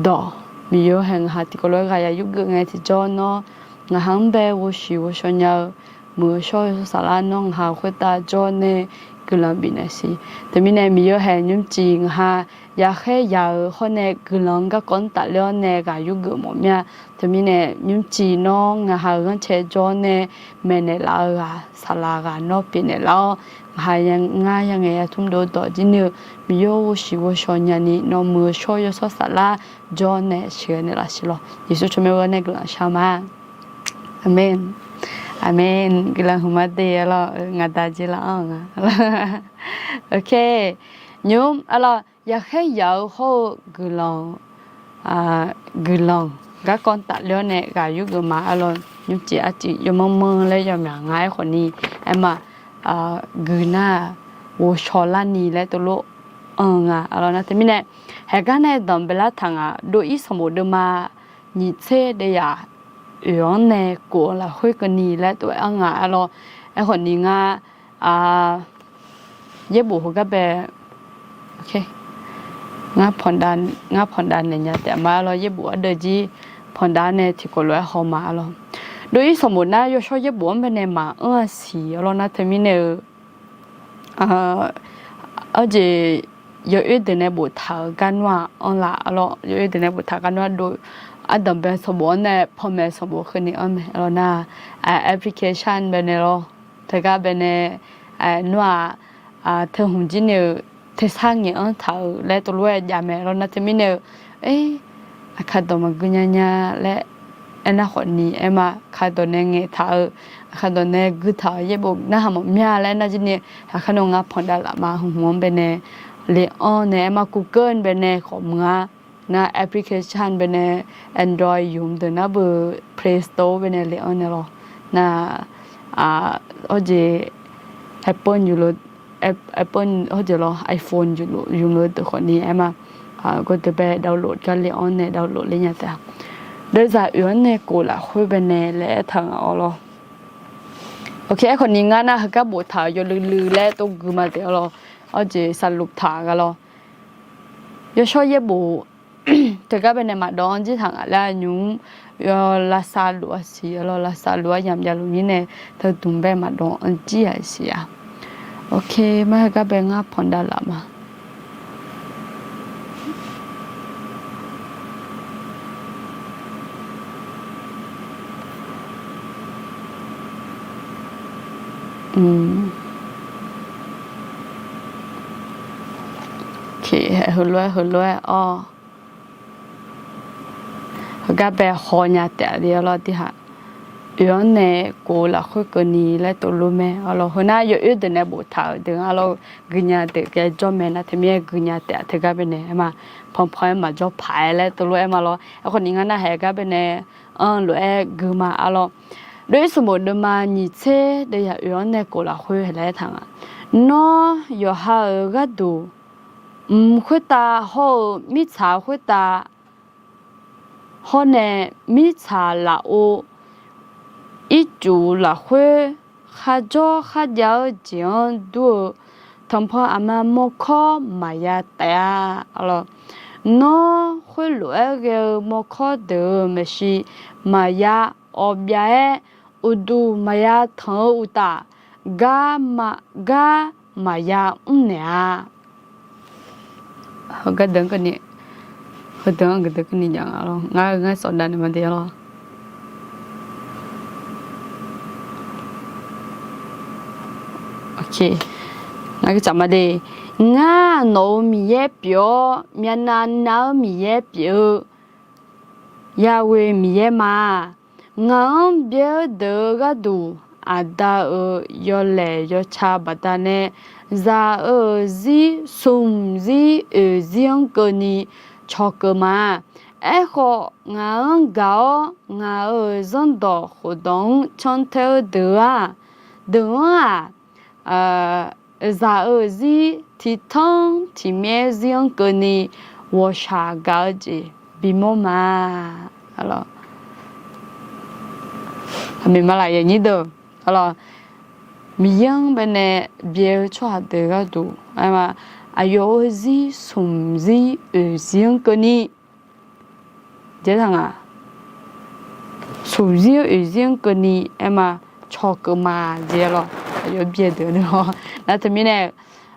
dawq, Miqyaer hae ngaqha tiqkawv lof-aer ghaq yaq yurgeuf ngae tiqjawr nawr, ngaqha-anr bae ghovshiq ghovshaw nya-eu muiq-eu shawr-eu yawshawr saflar nawr ngaqha khoertav jawr nae guiqlanq bifnaeq siq. Teumirnae Miqyaer hae nymrcif ngaqha yaqkhaer yaq-euq hawr nae guiqlanq-anr garkawv-anr tafler-awr nae ghaq yurgeuf mawf mir-a. Teumirnae nymrcif nawr ngaqha-euq ghanrcae jawr-awr nae maeqnaeq laf-eu ghaq saqlaq ghaq nawr pyeufnaeq laf-awr, ngaqha ngar yangaeq yatmr dov dawq jir ni-eu Miqyaer ghovshiq ghovshaw nyani nawq muiq-eu shawr-eu yawshawr saflar jawr nae sheuqghae naeqlaf siq lawq. Yeqsur tsawrmyanr-eu nae guiqlanq shar ma. Aqmeq. Aqmeq. Guiqlanq huiqma de-a lawr. Ngaqda jir lar-anr nga. Nymr-a lawr, yaqkhaer yaq-eu hawr-eu guiqlanq, guiqlanq garkawv tafler-awr nae ghaq yurgeuf ma-a lawr. Nymrcif arcuif yawmanr manr laer yawmyaq nga-aer khawfni, aerma, guiqnar-aq ghovshaw larni laer tov lof-anr nga-a lawr. Nar teumirnae, haeqgar nae danqbae lar taq ngaq. Dov-ir sanqbof deuvma nyiq tser deuvyaq oeq-anr nae kof-eu lafkhoer keuvni laer tov-aer anr nga-a lawr. Aerkhawfni ngar yaerbof heugar bae, ngar panqdav naeq nya taef ma-a lawr. Yaerbof ardeuv jir panqdav nae tiqkawv lof-aer haw ma-a lawr. Dov-ir sanqbof nar yawshawr yaerbof-anr baenae maqanr-a siq-a lawr. Nar teumirnae-eu, arjeq yawoer deuq nae boftaq-euq gar nmr-aq anr laf-a lawr. Yawoer deuq nae boftaq gar nmr-aq dov, ardanqbae sanqbof-anr nae panmaeq sanqbof keuvni anr mae-a lawr. Nar application baenae lawr, teugar baenae nmr-aq, teuhmq jir ni-euq tersar ngaeq-anr taq-euq laer tov lof-aer jav mae lawr. Nar teumirnae-eu, aqkaq dawq maqgui nya nya laer aernar khawfni aerma, aqkaq dawq nae ngaeq taq-eu, aqkaq dawq nae gui taq-euq yaerbof narhaq mawf mya laer nar jir ni, aqkaq nawr ngar panqdav laf ma. Hmq hmq-anr baenae le-anr nae aerma, Google baenae khawf meuq-a. Nar application baenae Android yumq deuq nar beu Play Store baenae le-anr nae lawr. Nar, arjeq Apple yumq lo, Apple hawjeq lawr, iPhone yumq lo deuq khawfni aerma, gordeuq bae download gar le-anr nae download ler nya taef-a. Deuvzaq oeq-anr nae kof lafkhoer baenae laer aertaq ngaq-awr lawr. Aerkhawfni ngar nar heugar boftaq-euq yawluiv luiv laer tov gui ma taef-a lawr. Arjeq saqluf taq gaq lawr. Yawshawr yaerbof teugar baenae maqdawv-anr jir taq ngaq laer nymr, lavsav luf-a siq-a lawr. Lavsav luf-a yamq javluf mirnae teudmq bae maqdawv-anr jir-a siq-a. Ok, mar heugar bae ngar panqdav laf ma. Heulof-aer heulof-aer awr. Heugar bae hawnya taef-a lawr tirhaq. Oeq-anr nae kof lafkhoer keuvni laer tov lof mae-a lawr. Heunar yawoer deuq nae boftaq-euq deuq-a lawr, guinya deuq ghae jawr mae. Nar teumirnae guinya taef-a teugar baenae aerma, panpan-aer maqjawr paq-aer laer tov lof-aer ma lawr. Aerkhawfni ngar nar haeq gar baenae anr lof-aer gui ma-a lawr. Dov-ir sanqbof deuvma nyiq tser deuvyaq oeq-anr nae kof lafkhoer laer aertaq nga. Nawr yawqha-euq gharduq mq khoertav hawr-eu mirtsaq khoertav hawr nae, mirtsaq lafov ircuf lafkhoer kharjawr kharjav-eu jeq-anr dur-eu tanqpanq aqma mawrkawr maqya taef-a. Nawr khoerlof-aer ghae-eu mawrkawr deuq-euq maeqshi maqya awbyav-aer, uqduq maqya tanq-eu uqtaf, gar ma, gar maqya mrnaeq-a. Heugar deuq-anr keuvni, heudeuq-anr geuqdeuq keuvni jav nga lawr. Ngar-eu ngar sawqdav naeq ma de lawr. Ngar gui tsaf ma de. Ngar nawq-euq Miqyaer pyeuf-awr, myavnav nav-eu Miqyaer pyeuf-eu Yahweh Miqyaer ma. Ngaq-anr byaer-eu deuq-eu gharduq, Aqda-euq yawlaeq yawca baqdanae za-eu zir smq zir oeq zir-anr keuvni cawkeuv ma. Aerkhawf, ngaq-anr gaq-awr, ngaq-euq zanrdawq khofdawq-anr cantae-eu deuq-aq, deuq-anr-aq, zaq-eu zir tiqtanr tiqmyaer zir-anr keuvni, ghawqshaq gaq-eu jeq bimawr ma. Miqyaer-anr baenae byae-eu tsawrhaq deuq gharduq, aqyawf-euq zir smq zir oeq zir-anr keuvni, smq zir oeq zir-anr keuvni aerma, cawqkeuv ma jeq lawr. Aqyawf byae deuq-anr, nar teumirnae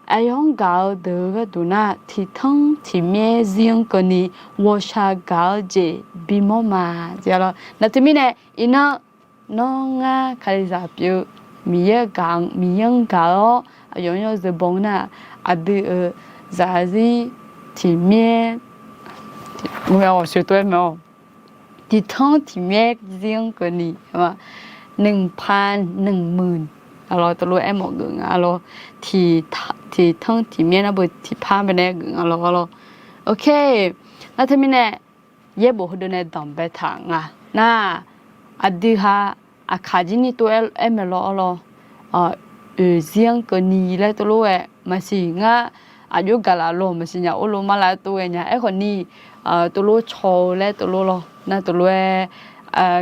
aqyawf-anr gaq-eu deuq-eu gharduq nar, tiqtanr tiqmyaer zir-anr keuvni ghawqshaq gaq-eu jeq bimawr ma jeq lawr. Nar teumirnae iqnan nawr ngar Kalizaq pyeuf-eu, Miqyaer gaq-anr, Miqyaer-anr gaq-awr aqyawf-anr yawzeu baw nar, aqdui-euq zaqzir tiqmyaer, tiqtanr tiqmyaer zir-anr keuvni, หนึ่งพันหนึ่งหมื่น lawr, teulof aermawf geuf nga lawr. Tiqtanr tiqmyaer nar beu tiqpar baenae geuf nga lawr lawr. Ok, nar teumirnae yaerbof heudeuq nae danqbae taq nga nar, aqdui ha aqkaq jir ni tov-aer mae lawr lawr. Oeq zir-anr keuvni laer teulof-aer maqsiq ngar, aqjox gaqlaf lawq maqsiq nya, or lo mar laf-aer tov-aer nya. Aerkhawf ni teulof caw-eu laer teulof lawr, nar teulof-aer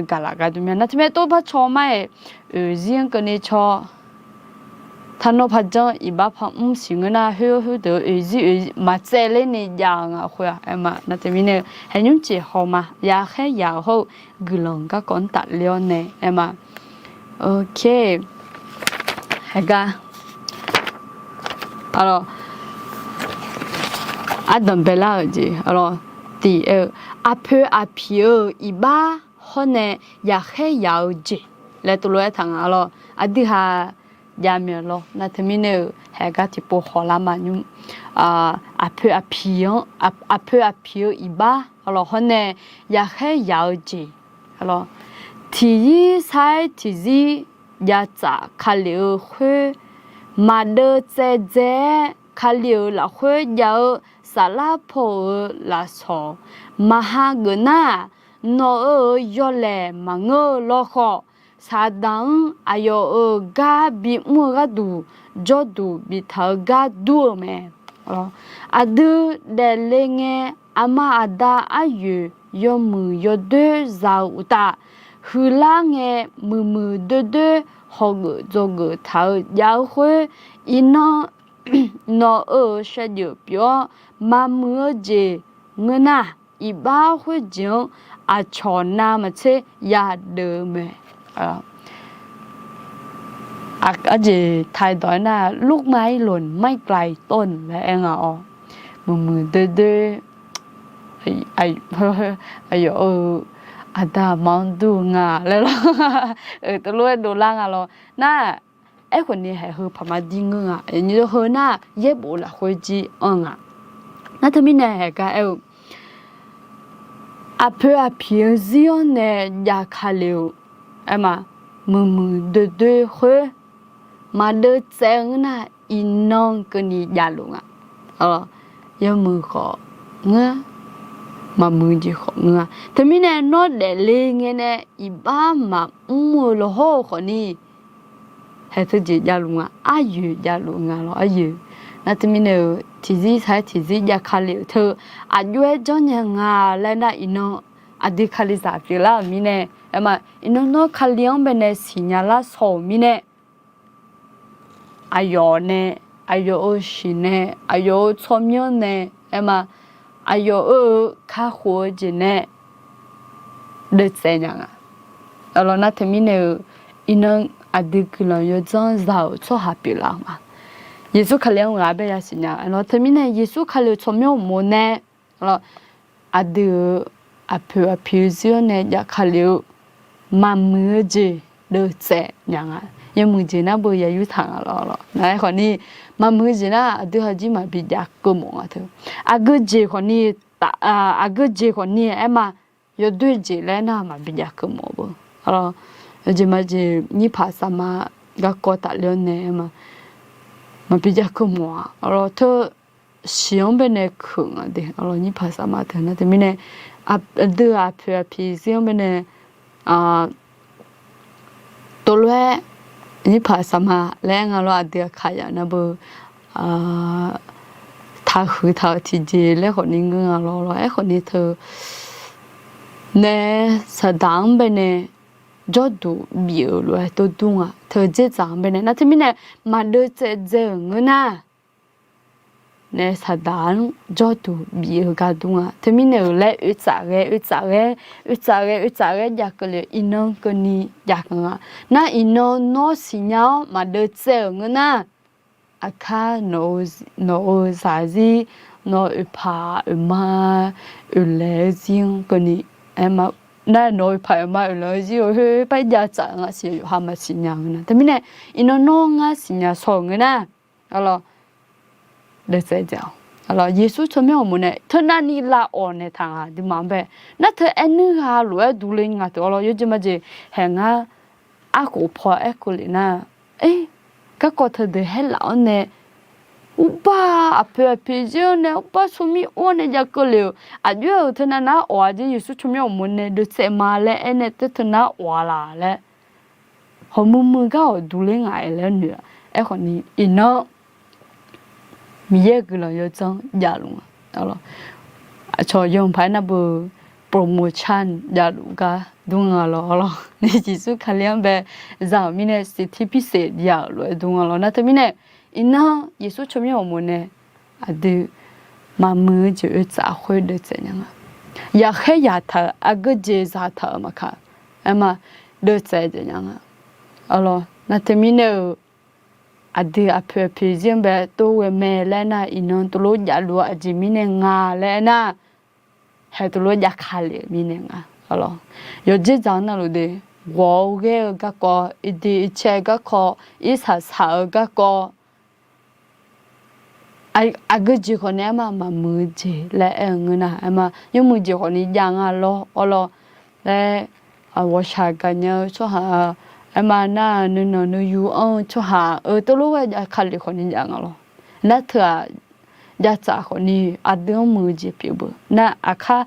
gaqlaf gar dm mya. Nar teumirnae tov par caw mar-aer, oeq zir-anr keuvni caw. Taqnawv paqjan iqbax paq mr siq ngeur nar, khoer khoerdeuq oeq zir oeq maqtsaev lerni jav-eu nga khoer-aq aerma. Nar teumirnae haeqnymr jeq haw ma, yaqkhaer yaq-eu hawr-eu guiqlanq garkawv-anr tafler-awr nae aerma. Ok, haegar ardanq baelar-euq jeq, aqpoeq aqpiq-euq iqbax hawr nae yaqkhaer yaq-eu jeq laer teulof-aer taq nga lawr. Aqdui ha jav myaeq lawr. Nar teumirnae-euq haegar tiqpov hawlar ma nymr, aqpoeq aqpiq-anr, aqpoeq aqpiq-eu iqbax lawr hawr nae yaqkhaer yaq-eu jeq, tiqzir sar-aer tiqzir jav tsaf Kali-euq khoer, maqdeuv tsaev dzae-aer Kali-euq lafkhoer jav-eu saflar paw-euq lafsawq maqha geuf nar, nawq-euq yawlaeq maqngeur-eu lawkhawf, Saqdaq-anr aqyawf-euq gar bimr-eu gharduq jawrduq biftaq-eu gar dur-eu mae. Aqdui daefle ngae, aqma aqda aryoeq yawmuiq yawdoer za-eu uqtaf, huiqlar ngae muiqmuiq doerdoer hawgeuf dzawgeuf taq-eu jav-eu khoer, iqnan nawq-euq shaevdzeuf pyeuf-awr maqmuiq-eu jeq ngeur nar, iqbax khoerjeq-anr aqcawq navmaqtser yadeuv-eu mae. Aqjeq taqdawq-aer nar, ลูกไม้หล่นไม่ไกลต้น laer aer nga-awr, muiqmuiq doerdoer aqyawf-euq aqda aqma-anr dur-eu nga laer lawr. Teulof-aer dovlar nga lawr nar, aerkhawf ni haeq heu paqma dir ngeur nga. Heu nar yaerbof lafkhoer jir anr nga. Nar teumirnae haeq gar aer-eu, aqpoeq aqpiq-eu zir-anr nae jav Kali-euq aerma, muiqmuiq doerdoer khoer maqdeuv tsaev-eu ngeur nar, iqnan keuvni javluf nga. Yawmuiq khawf ngeur, maqmuiq jeq khawf ngeur-a. Teumirnae nawr daefle ngae nae iqbax maqmr-eu lawhawr-eu khawfni, haeq teujeq javluf nga, aryoeq javluf nga lawr, aryoeq. Nar teumirnae-euq tiqzir sar-aer tiqzir jav Kali-euq teu aqjox-aer janrnya nga laer nar, iqnan aqdui Kalizaq pyeuflar-euq mirnae, aerma, iqnan nawr Kali-anr baenae siqnya lar shaw-euq mirnae, aqyawf nae, aqyawf-euq shiq nae, aqyawf-euq tsawrmyanr nae, aerma, aqyawf-euq kakhof-eu jeq nae deuvtsaev nya nga. Aqlawq nar teumirnae-euq, iqnan aqdui guiqlanq yawdzanr za-euq tsawrhaq pyeuflar-eu ma. Yeqsur Kali-anr ghaq bae yasiq nya. Aqlawq teumirnae Yeqsur Kali-euq tsawrmyanr uqmov nae, aqlawq aqdui-euq aqpoeq aqpiq-eu zir-anr nae jav Kali-eu maqmuiq-eu jeq deuvtsaev nya nga. Yawmuiq jeq nar beu ya yurtaq nga lawr. Nar aerkhawf ni, maqmuiq-eu jeq nar aqdui hajir maqbi jav keuv mawf nga teu. Aqgeu jeq khawf ni, aqgeu jeq khawf ni aerma, yawdoer jeq laer nar maqbi jav keuv mawf beu. Aqlawq, yawjeq maqjeq nyirpaq safma garkawv tafler-awr nae aerma, maqbi jav keuv mawf-a. Aqlawq teu shiq-anr baenae keuq nga de. Aqlawq nyirpaq safma teu nar teumirnae, aqdui aqpoeq aqpiq zir-anr baenae, tov lof-aer, nirpaq saqma laer aer nga lawr, aqdui aqkaq yaf navbeu taqhuiq taq-euq tiqjeq laer khawfni ngeur nga lawr lawr. Aerkhawfni teu nae saqdaq-anr baenae jawrduq bif-euq lof-aer tov dur nga. Teu dzerdzaq-anr baenae nar teumirnae maqdeuv tsaev dzae-euq ngeur nar nae saqdaq-anr jawrduq bif-eu gar dur nga. Teumirnae-euq laer oetsaf ghae oetsaf ghae, oetsaf ghae oetsaf ghae jav keuvle-eu iqnan keuvni jav nga. Nar iqnan nawr siqnya-awr maqdeuv tsaev-euq ngeur nar, aqkar nawq-euq zaqzir, nawq-euq oeqpaq oeqma oeqlaeq-eu zir-anr keuvni, aer ma, nar nawq-euq oeqpaq oeqma oeqlaeq-eu zir-eu khoer par jav tsaf nga siq yawqha maqsiq nya ngeur nar. Teumirnae iqnan nawr ngar siqnya shaw-euq ngeur nar, arlawr, deuv tsaev dzae-awq. Arlawr, Yeqsur tsawrmyanr ghawqmawf nae teunavni lavawq naeqtaq nga aqduimaf-anr bae. Nar teu aernuir ghaq lof-aer duq le nga teu arlawr, yawjeq majeq haeq ngar arkhof paw aer keuvle nar, e, garkawv teudeuq haerlaf-awr nae urbar aqpoeq aqpiq zir-anr nae urbar smrmir or nae jav keuvle-euq aqjox-euq teunav nar awq-a jeq Yeqsur tsawrmyanr ghawqmawf nae deuv tsaev ma laer aernaeq teu teunav awq-a laq laer hawmuiq muiq gar-awq duq ler ngaq-aer laer noeq-a. Aerkhawfni iqnan Miqyaer guiqlanq yawdzanr javluf nga. Aqcawq yawmuiq paq-aer nar beu promotion javluf gar dur nga lawr arlawr. Ni Yeqsur Kali-anr bae za-euq mirnae siqtiq pirseq ya-euq lof-aer dur nga lawr. Nar teumirnae iqnan Yeqsur tsawrmyanr ghawqmawf nae aqdui maqmuiq-eu jeq oetsaf khoer deuv tsaev nya nga. Yaqkhaer yaqtaq-euq aqgeu jeq zataq-euq maqkaq, aer ma, deuv tsaev dzae nya nga. Arlawr, nar teumirnae-euq aqdui aqpoeq aqpiq zir-anr bae tov ghae mae laer nar, iqnan tov lof javluf-eu aqjeq mirnae nga laer aer nar, haeq tov lof jav ka lef-euq mirnae nga. Arlawr, yawdzer dzaq-anr navluf de, ghawq-eu ghaer-eu garkawv, iqdui iqcae garkawv, irsaq saq-eu garkawv, aqgeu jeq khawfni aer ma, maqmuiq-eu jeq laer aer-eu ngeur nar, aer ma, yawmuiq jeq khawfni jav nga lawr arlawr laer, ghawqshaq gaqnya-eu tsawrhaq, aer ma nar, nuinanq nuiyu anr-eu tsawrhaq-euq tov lof ghae jav ka lef khawfni jav nga lawr. Nar teu-aq, jav tsaf khawfni aqdui-anr muiq-eu jeq pyeuf beu nar, aqkar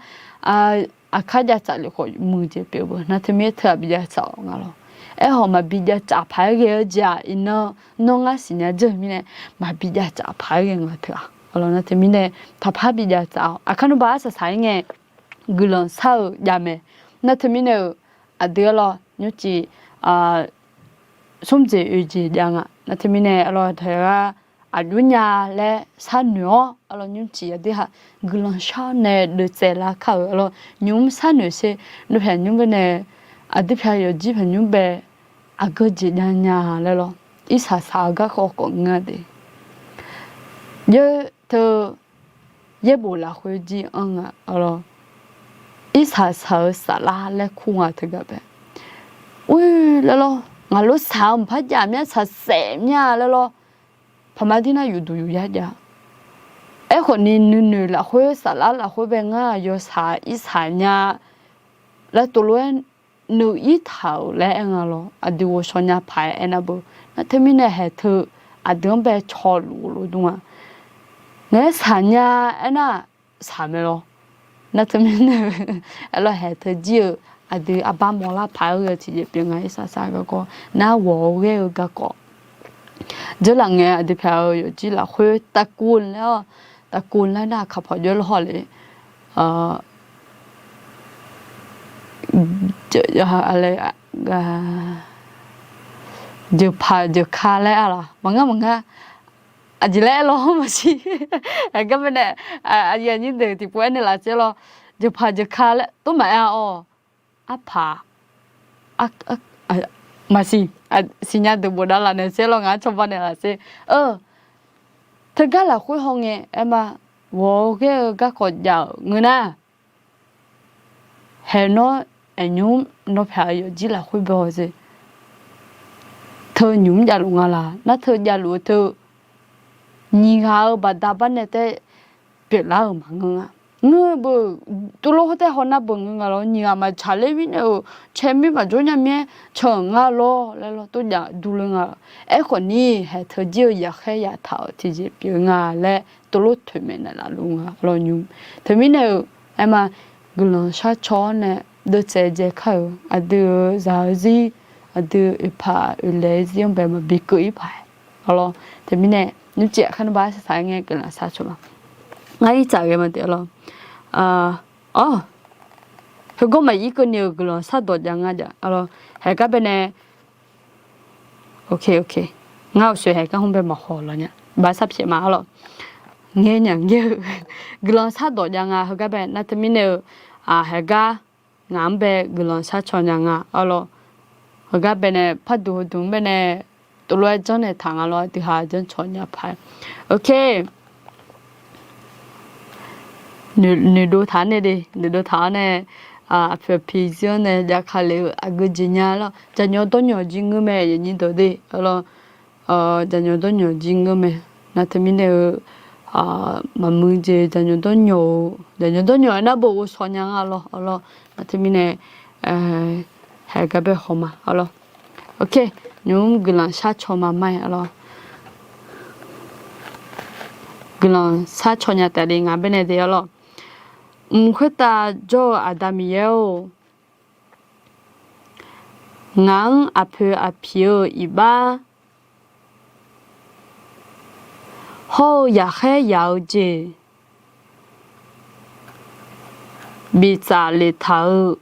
aqkar jav tsaf lef khawf muiq-eu jeq pyeuf beu nar, teumirnae teu-aq bi jav tsaf-awq nga lawr. Aerkhawf maqbi jav tsaf paq-aer ghae-eu jeq-aq, iqnan nawr ngar siqnya dzeur-eu mirnae, maqbi jav tsaf paq-aer ghae nga teu-aq. Arlawr, nar teumirnae taqpar bi jav tsaf-awq. Aqkar nmr ba arsaq saq-aer ngae guiqlanq shar-eu jav mae. Nar teumirnae-euq aqdui arlawr nymrcif smr jeq oeq jeq jav nga. Nar teumirnae arlawr taqghaq aqjox nya laer sharnoeq-awr arlawr nymrcif aqdui-aq guiqlanq shar nae deuv tsaev lar kar-euq arlawr nymr sharnoeq sher. Nymr pyaq nymr bae nae aqdui pyaq yawqjir pyaq nymr bae aqgeu jeq jav nya laer lawr, irsaq saq-eu garkawv khawf ngeur-a de. Yaer teu yaerbof lafkhoer jir anr nga arlawr, irsaq saq-eu saflar laer kur nga teugar bae. Ur laer lawr, ngaq lof saq-eu maqpar jav mya, saqsaef mya laer lawr, paqma dir nar yufduq yufyar jav. Aerkhawfni nuinoeq lafkhoer saflar lafkhoer bae ngar yawshaq irsaq nya laer tov lof-aer nuiv ir taq-euq laer aer nga lawr, aqdui ghovshaw nya paq-aer aernar beu. Nar teumirnae haeq teu aqdui-anr bae cawluf lof dur nga. Ngaeq-aer saq nya aernar, saq mae lawr. Nar teumirnae aerlawr haeq teu jir-eu aqdui arbar mawrlar paq-aer ghae-eu tiqjeq pyeuf nga. Irsaq saq garkawv nar ghawq-eu ghaer-eu garkawv dzeurlaf ngae aqdui pyaq-eu yawqjir lafkhoer taqkuv laer-awr, taqkuv laer nar aqkaq pawq jawr lawr hawr le jeuqpaq jeuqka laer-a laq maqngar maqngar. Aqjeq laer aer lawr maqsiq. Aqgar bae nae aqyuif aqnyir deuq tiqpov aernaeq laf tser lawr, jeuqpaq jeuqka laer tov maqaer-a-awq. Arpaq maqsiq. Siqnya deuq bofdav laf naeq tser lawr, ngaq-anr cawba naeq laf tser. Teugar lafkhoer hawngae aer ma, ghawq-eu ghaer-eu garkawv jav-euq ngeur nar, haeq nawr aeqnymr nawr pyaq-eu yawqjir lafkhoer bae-awq tser. Teu nymq mr javluf nga laq, nar teu javluf-eu teu nyiq ghaq-eu baqda bar nae taef pyeuflar-euq maqngeur nga. Ngeur beu, tuvlof khoertav hawnar beu ngeur nga lawr, nyiq ghaq maqtsaq ler mirnae-euq caer mir maqjawr nya mir-aer can-euq ngar lawr laer lawr tov jav durler nga. Aerkhawfni haeq teu jir-eu yaqkhaer yaqtaq-euq tiqjeq pyeuf nga laer tuvlof toeqmaeq naeqlaf luf nga lawr nymr. Teumirnae-euq aer ma, guiqlanq sharcaw-awr nae deuvtsaev dzae kar-euq aqdui-euq zaq-eu zir, aqdui oeqpaq oeqlaeq-eu zir-anr bae maqbi keuv-ir paq-aer, arlawr. Teumirnae nymrcif aqkar nuibaq-aer saqsaq-aer ngae guiqlanq sharcaw ma. Ngar irtsaq ghae ma de, arlawr. Awr, heugawr maqir keuvni-euq guiqlanq shardawq jav nga jav, arlawr. Haeqgar baenae Ok, ok. Ngar uqsoeq haeqgar hmr bae maqhaw lawq nya. Baq sharpyaeq ma, arlawr. Ngae nya ngae-eu guiqlanq shardawq jav nga heugar bae nar teumirnae-eu, haeqgar ngaq-anr bae guiqlanq sharcaw nya nga, arlawr. Heugar baenae parduq heuduq-anr baenae tovlof-aer janrnaeq taq nga lawr, aqdui ha janrcaw nya paq-aer. Ok. Noeqdov taq-anr nae de, noeqdov taq-awr nae, aqpoeq aqpiq zir-anr nae jav ka lef-eu aqgeu jeq nya lawr. Jaqnyawq dawrnyawq jir ngeur mae, aqyuif aqnyir deuq de, arlawr. Jaqnyawq dawrnyawq jir ngeur mae. Nar teumirnae-eu, maqmuiq jeq jaqnyawq dawrnyawq-eu, jaqnyawq dawrnyawq-aer nar bo ghovshaw nya nga lawr, arlawr. Nar teumirnae, haeqgar bae haw ma, arlawr. Ok, nymr guiqlanq sharcaw ma ma-aer, arlawr. Guiqlanq sharcaw nya taef le ngaq baenae de, arlawr. Mq khoertav jawr-eu Aqda Miqyaer-or, ngaq-anr aqpoeq aqpiq-eu iqbax hawr-eu yaqkhaer yaq-eu jeq biftsaf leftaq-eu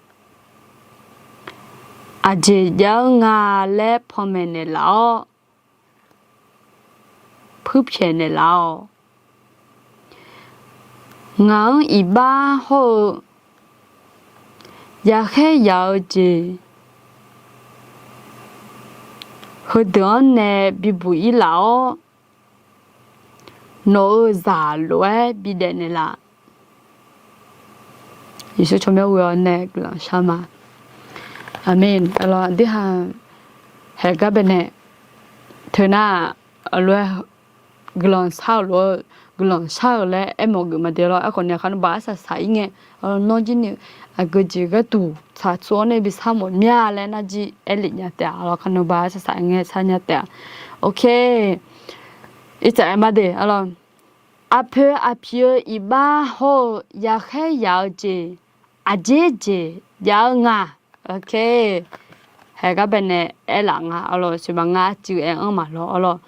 aqjeq jav-eu nga laer panmaeq naeqlaf-awr, puirpyaeq naeqlaf-awq. Ngaq-anr iqbax hawr-eu yaqkhaer yaq-eu jeq heudeuq-anr nae bibuq-ir laf-awr, nawq-euq zaq lof-aer bidaef naeqlaf. Yeqsur tsawrmyanr ghoe-awr nae guiqlanq shar ma. Aqmeq. Aqlawq aqdirhaq haeqgar baenae teunar-aq, lof-aer guiqlanq shar-euq lof-aer guiqlanq shar-euq laer aermawf geuf ma de lawr. Aerkhawf ni aqkar nuibaq arsaq saq-ir ngae, nawr jir ni aqgeujeq gharduq tsaqtsov-awr nae bi sharmawf mya laer nar jir aerlef nya taef-a. Aqlawq aqkar nuibaq arsaq saq ngae shar nya taef-a. Ok. Irtsaq aer ma de, aqlawq. Aqpoeq aqpiq-eu iqbax hawr-eu yaqkhaer yaq-eu jeq aqjeq jeq jav-eu nga. Ok. Haeqgar baenae aerlaf nga, aqlawq. Sheuqbaq ngar arcuiv aer-anr maqlawr, aqlawq.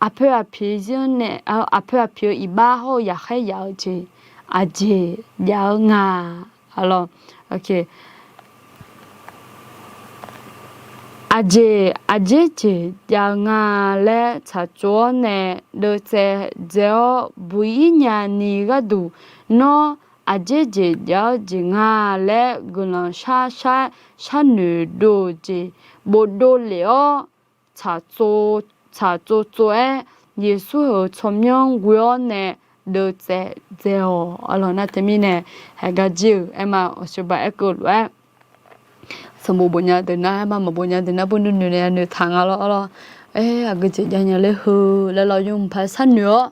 Aqpoeq aqpiq zir-anr nae, aqpoeq aqpiq-eu iqbax hawr-eu yaqkhaer yaq-eu jeq aqjeq jav-eu nga, aqlawq. Ok. Aqjeq aqjeq jeq jav-eu nga laer tsaqtsov-awr nae deuvtsaev dzae-awr buq-ir nya ni gharduq, nawr aqjeq jeq jav-eu jeq nga laer guiqlanq shar shar sharnoeq dov-eu jeq bofdov lef-awr, tsaqtsov tsov-aer Yeqsur-euq tsawrmyanr ghoe-awr nae deuvtsaev dzae-awq, aqlawq. Nar teumirnae haeqgar jir-euq aer ma, aqsur baq aerkeuv lof-aer sanqbof bofnya deuq nar aer ma, maqbofnya deuq nar bur nuinoeq nae noeqtaq nga lawr, aqlawq. Aer, aqgeujeq javnya laer heu laer lawr yawmuiq paq sharnoeq-awr,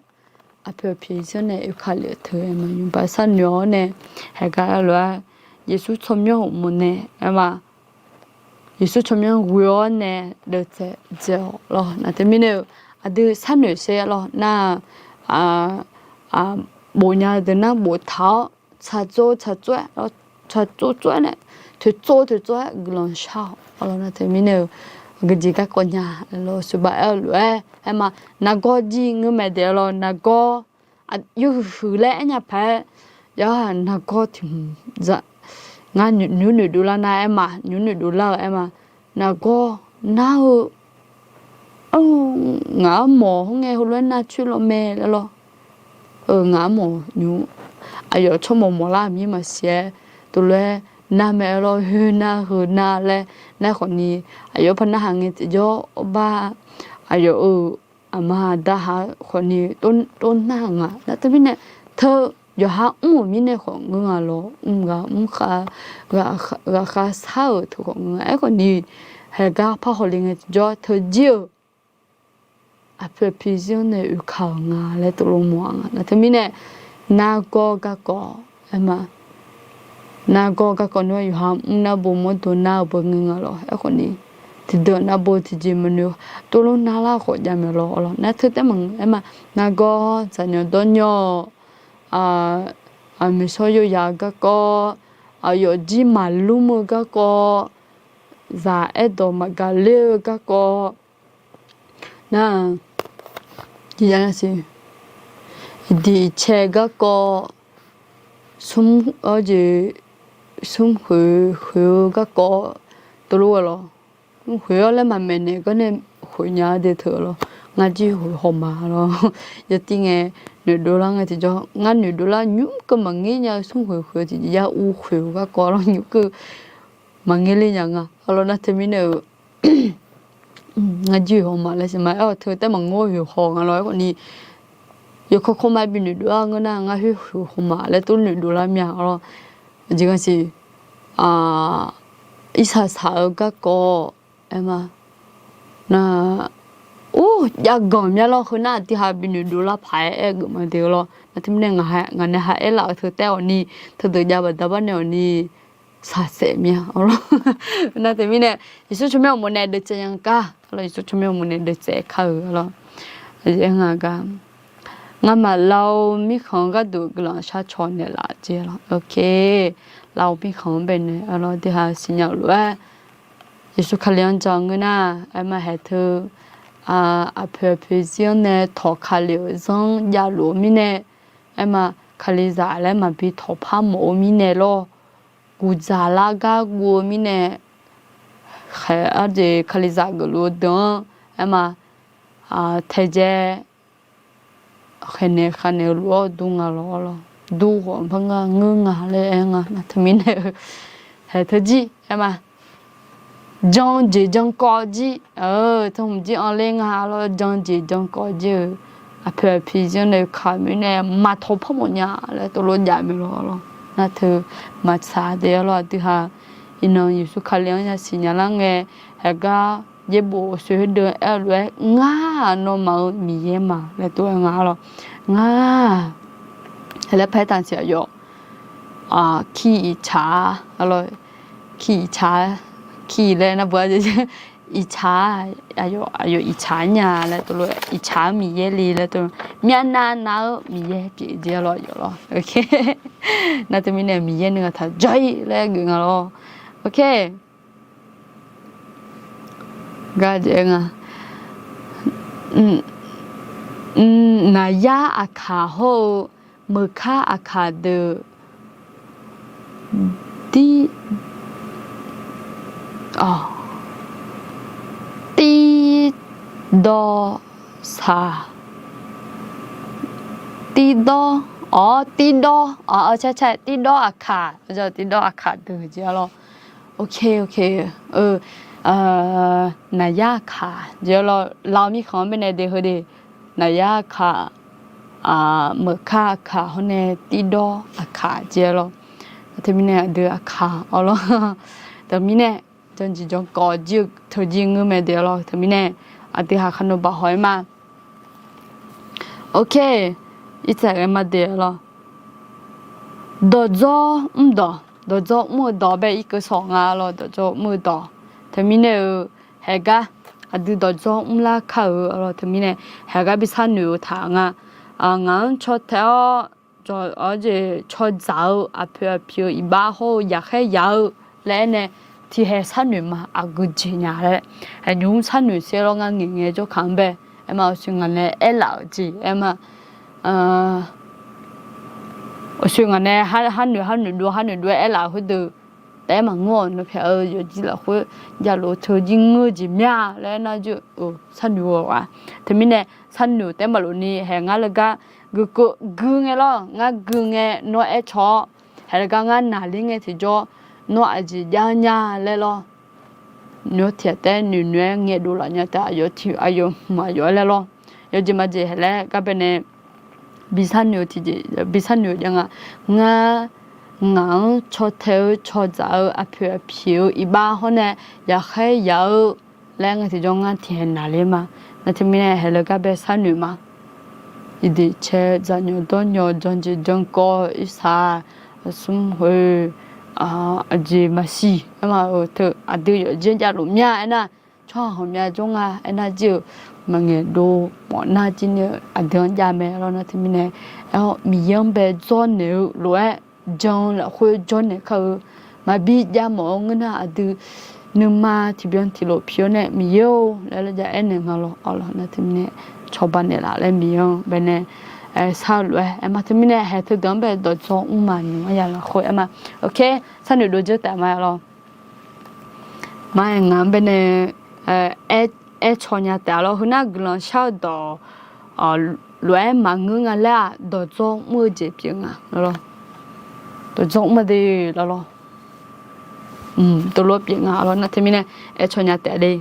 aqpoeq aqpiq zir-anr nae oekale-eu teu aer ma, yawmuiq paq sharnoeq-awr nae haeqgar lof-aer Yeqsur tsawrmyanr uqmov nae aer ma, Yeqsur tsawrmyanr ghoe-awr nae deuvtsaev dzae-awq lawr. Nar teumirnae-eu aqdui sharnoeq sher lawr nar, bofnya deuq nar boftaq-awr tsaqtsov tsaqtsov-aer, tsaqtsov tsov-aer nae toeqtsov toeqtsov-aer guiqlanq shar-awq, aqlawq. Nar teumirnae-eu aqgeujeq garkawv nya lawr, aqsur baq aer-eu lof-aer aer ma, nargawr jir ngeur mae daef lawr, nargawr yawhuiq huiq laer aernya paq-aer, yawqha nargawr tiq hmq za, ngar nymr noeqdov lar nar aer ma, nymr noeqdov lar-eu aer ma, nargawr nar-eu, ngaq-anr mawq hawr ngae heulof-aer nar coer lawr mae laer lawr. Ngaq-anr mawq nymr, aqyawf tsawrmawq mawqlar-euq mir maqsiq-aer, tov lof-aer nar mae lawr, heu nar heu nar laer nar khawfni, aqyawf par narhaq ngae tiqjawr bar, aqyawf-euq aqma aqda ha khawfni tov nar nga. Nar teumirnae teu yawqha mr-euq mirnae khawf ngeur nga lawr, mr ghaq mr khav, ghaqkhav shar-euq teu khawf ngeur nga. Aerkhawfni haeqgar par hawle ngae tiqjawr teu jir-euq aqpoeq aqpiq zir-anr nae oeka-euq nga laer tov lof mawf-a nga. Nar teumirnae nargawr garkawv aer ma, nargawr garkawv nar yawqha mr nar bo mawrdo nar-eu beu ngeur nga lawr. Aerkhawfni tiqdeuq nar bo tiqjeq maqnoeq, tov lof narlar khawf jav maeq lawr, aqlawq. Nar teu taef maqngeur aer ma, nargawr zaqnyanq dawrnyanq-awq, aqmiqshawr yawya garkawv, aqyawf jir maqlmr-eu garkawv, zaq aerdawq maqgaq ler-eu garkawv, nar, diqcae garkawv, smr, jeq, smr khoeq khoeq-eu garkawv, tov lof-aer lawr, khoeq-awr laer maqmaeq naeq gar nae khoeq nya-eu de teu lawr, ngar jir khoeq haw ma lawr. Yawtiv ngae noeqdov lar ngae tiqjawr, ngar noeqdov lar nymr keuv maqngeur nya-eu smr khoeq khoeq-eu tiqjeq ya uv khoeq-eu garkawv lawr nymr keuv maqngeur ler nya nga lawr. Nar teumirnae-euq ngar jir khoeq haw ma laer siqma aer-awq teu taef maqngeur-eu khoeq haw nga lawr. Aerkhawf ni yawkawr kawrma binoeqdov lar ngeur nar ngar khoer khoeq haw ma laer tov noeqdov lar mya lawr. Aqjeq gar siq, irsaq saq-eu garkawv, aer ma, nar, or, jav ganq mya lawr. Heu nar aqdui ha binoeqdov lar paq-aer aer-eu geufma de lawr. Nar teumirnae ngaq nae ha aerlaf-eu teu taef-awq ni, teudeuq jav baqda bar nae-awq ni, saqsaef mya lawr. Nar teumirnae Yeqsur tsawrmyanr uqmov nae deuvtsaev nya gar lawr, Yeqsur tsawrmyanr uqmov nae deuvtsaev kar-eu lawr. Aer nga gar, ngamaf Lao mirkhanq-eu gharduq guiqlanq sharcaw naeqlaf jeq lawr. Ok, Lao mirkhanq-anr baenae lawr, dui ha siqnya-eu lof-aer Yeqsur Kali-anr jan ngeur nar, aer ma haeq teu, aqpoeq aqpoeq zir-anr nae tawq Kali-euq zanr javluf-eu mirnae, aer ma, Kalizaq laer maqbi tawqpar mawf-eu mirnae lawr, guqdzaq lar gar guv-eu mirnae, khaeq arjeq Kalizaq geufluf-eu deuq-anr, aer ma, taedzae khaeqnaeq khavnaeq-eu lof-awr dur nga lawr lawr, dur ghawq par ngar ngeur nga laer aer nga. Nar teumirnae-eu haeq teu jir, aer ma, jan jeq jan kawv jir, teu hmq jir anr ler nga lawr, jan jeq jan kawv jir-eu, aqpoeq aqpoeq zir-anr nae kaq mirnae maq tawqpar mawf nya laer tov lof jav mae lawr lawr. Nar teu maqtsaq de lawr, aqdui ha iqnan Yeqsur Kali-anr yasiq nya lar ngae, haeq gar yaerbof soeq heudeuv aer-eu lof-aer, ngar nawmaf-euq Miqyaer ma laer tov-aer nga lawr. Ngar, laer paer taq siq aqyawf, ki iqtsaq-a lawr, ki iqtsaq, ki laer nar bu-a, iqtsaq, aqyawf iqtsaq nya laer tov lof, iqtsaq-eu Miqyaer le laer tov, myavnav nav-eu Miqyaer pyeuf jeq lawr aqyawf lawr. Nar teumirnae Miqyaer nuighaq taq jawr-ir laer geuf nga lawr. Ok. Gar jeq nga. Naqyar aqkaq hawr-eu meuqkar aqkaq deuq dir, tirdawr saq, tirdawr, awr, tirdawr, tirdawr aqkaq, tirdawr aqkaq deuq jeq-a lawr. Ok, ok. Naqyar aqkaq jeq-a lawr, Lao mirkhanq-anr baenae de heu de. Naqyar aqkaq, meuqkar aqkaq hawr nae tirdawr aqkaq jeq-a lawr. Teumirnae aqdui aqkaq-awr lawr. Teumirnae janjeq jankawv jir-eu teu jir ngeur mae de-a lawr. Teumirnae aqdui haq khanov baq haw-aer ma. Ok, irtsaeq ghae ma de-a lawr. Dawqdzawr mrdawq, dawqdzawr mr-eu dawq bae irkeuv sawq nga lawr, dawqdzawr mr-eu dawq. Teumirnae-eu haeqgar, aqdui dawqdzawr mrlar kar-eu lawr, teumirnae haeqgar bi sharnoeq-eu taq nga. Ngaq-anr caw tae-awr, cawqjeq cawdzaq-eu aqpoeq aqpiq-eu iqbax hawr-eu yaqkhaer yaq-eu laer aer nae tiqhaeq sharnoeq ma, aqgeu jeq nya laer. Aqnymr sharnoeq sher lawr, ngar ngaeqngae jawrkaq-anr bae. Aer ma, uqshoe ngaq nae aerlaf-euq jeq aer ma. Uqshoe ngaq nae harnoeq harnoeq dov harnoeq dov-aer aerlaf-euq khoerdeuq taef-aer maqngeur-awq. Nawr pyaeq-eu yawqjir lafkhoer javlof-eu teu jir ngeur-eu jeq mya laer aernar jir-eu sharnoeq-awq-a. Teumirnae sharnoeq taef-aer maqlof ni haeq ngar laergar gui ngae lawr, ngar gui ngae nawr aer caw-awr, haeq laergar ngar naqler ngae tiqjawr nawr aqjeq jav nya laer lawr. Nawr tiqghaq taef-aer noeqnoeq-aer ngaeqdov laf nya taef, aqyawf tiq aqyawf hmq aqyawf-aer laer lawr. Yawjeq majeq haeq laer gar bae nae bi sharnoeq-eu tiqjeq bi sharnoeq-eu jav nga. Ngar ngaq-anr caw tae-eu cawdzaq-eu aqpoeq aqpiq-eu iqbax hawr nae yaqkhaer yaq-eu laer ngae tiqjawr ngar tiqhaeq naqler ma. Nar teumirnae haeq laer gar bae sharnoeq ma. Iqdeq cae dzaqnyawq dawrnyawq janjeq jankawv irsaq aqsmr khoe aqjeq maqsiq aer ma-eu teu aqdui yawqjeq javluf mya aernar, tsawrhaq ghawqmya jawr nga aernar jir-eu maqngaeq dov mawf nar jir ni-eu aqdui-anr jav mae lawr. Nar teumirnae aer-awr Miqyaer-anr bae dzawrnaeq-eu lof-aer jan-eu lafkhoer jawrnaeq kar-eu, maqbi jav mawf-eu ngeur nar aqdui nuima tiqbyan tiqlof pi-awr nae Miqyaer-or laer laer ja aernaeq nga lawr. Arlawq nar teumirnae cawba naeqlaf laer Miqyaer-anr baenae shar-eu lof-aer aer ma. Teumirnae haeq teudeuq-anr bae dawqdzawr mr ma nymq-anr ya lafkhoer aer ma. Ok, sharnoeq dov dzeur taef ma lawr. Ma-aer ngaq-anr baenae aer caw nya taef lawr. Heu nar guiqlanq shar-eu dawq lof-aer maqngeur nga laer-aq, dawqdzawr mr-eu jeq pyeuf nga lawr. Dawqdzawr mr-eu de lawr lawr. Dawqlof pyeuf nga lawr nar teumirnae aer caw nya taef de.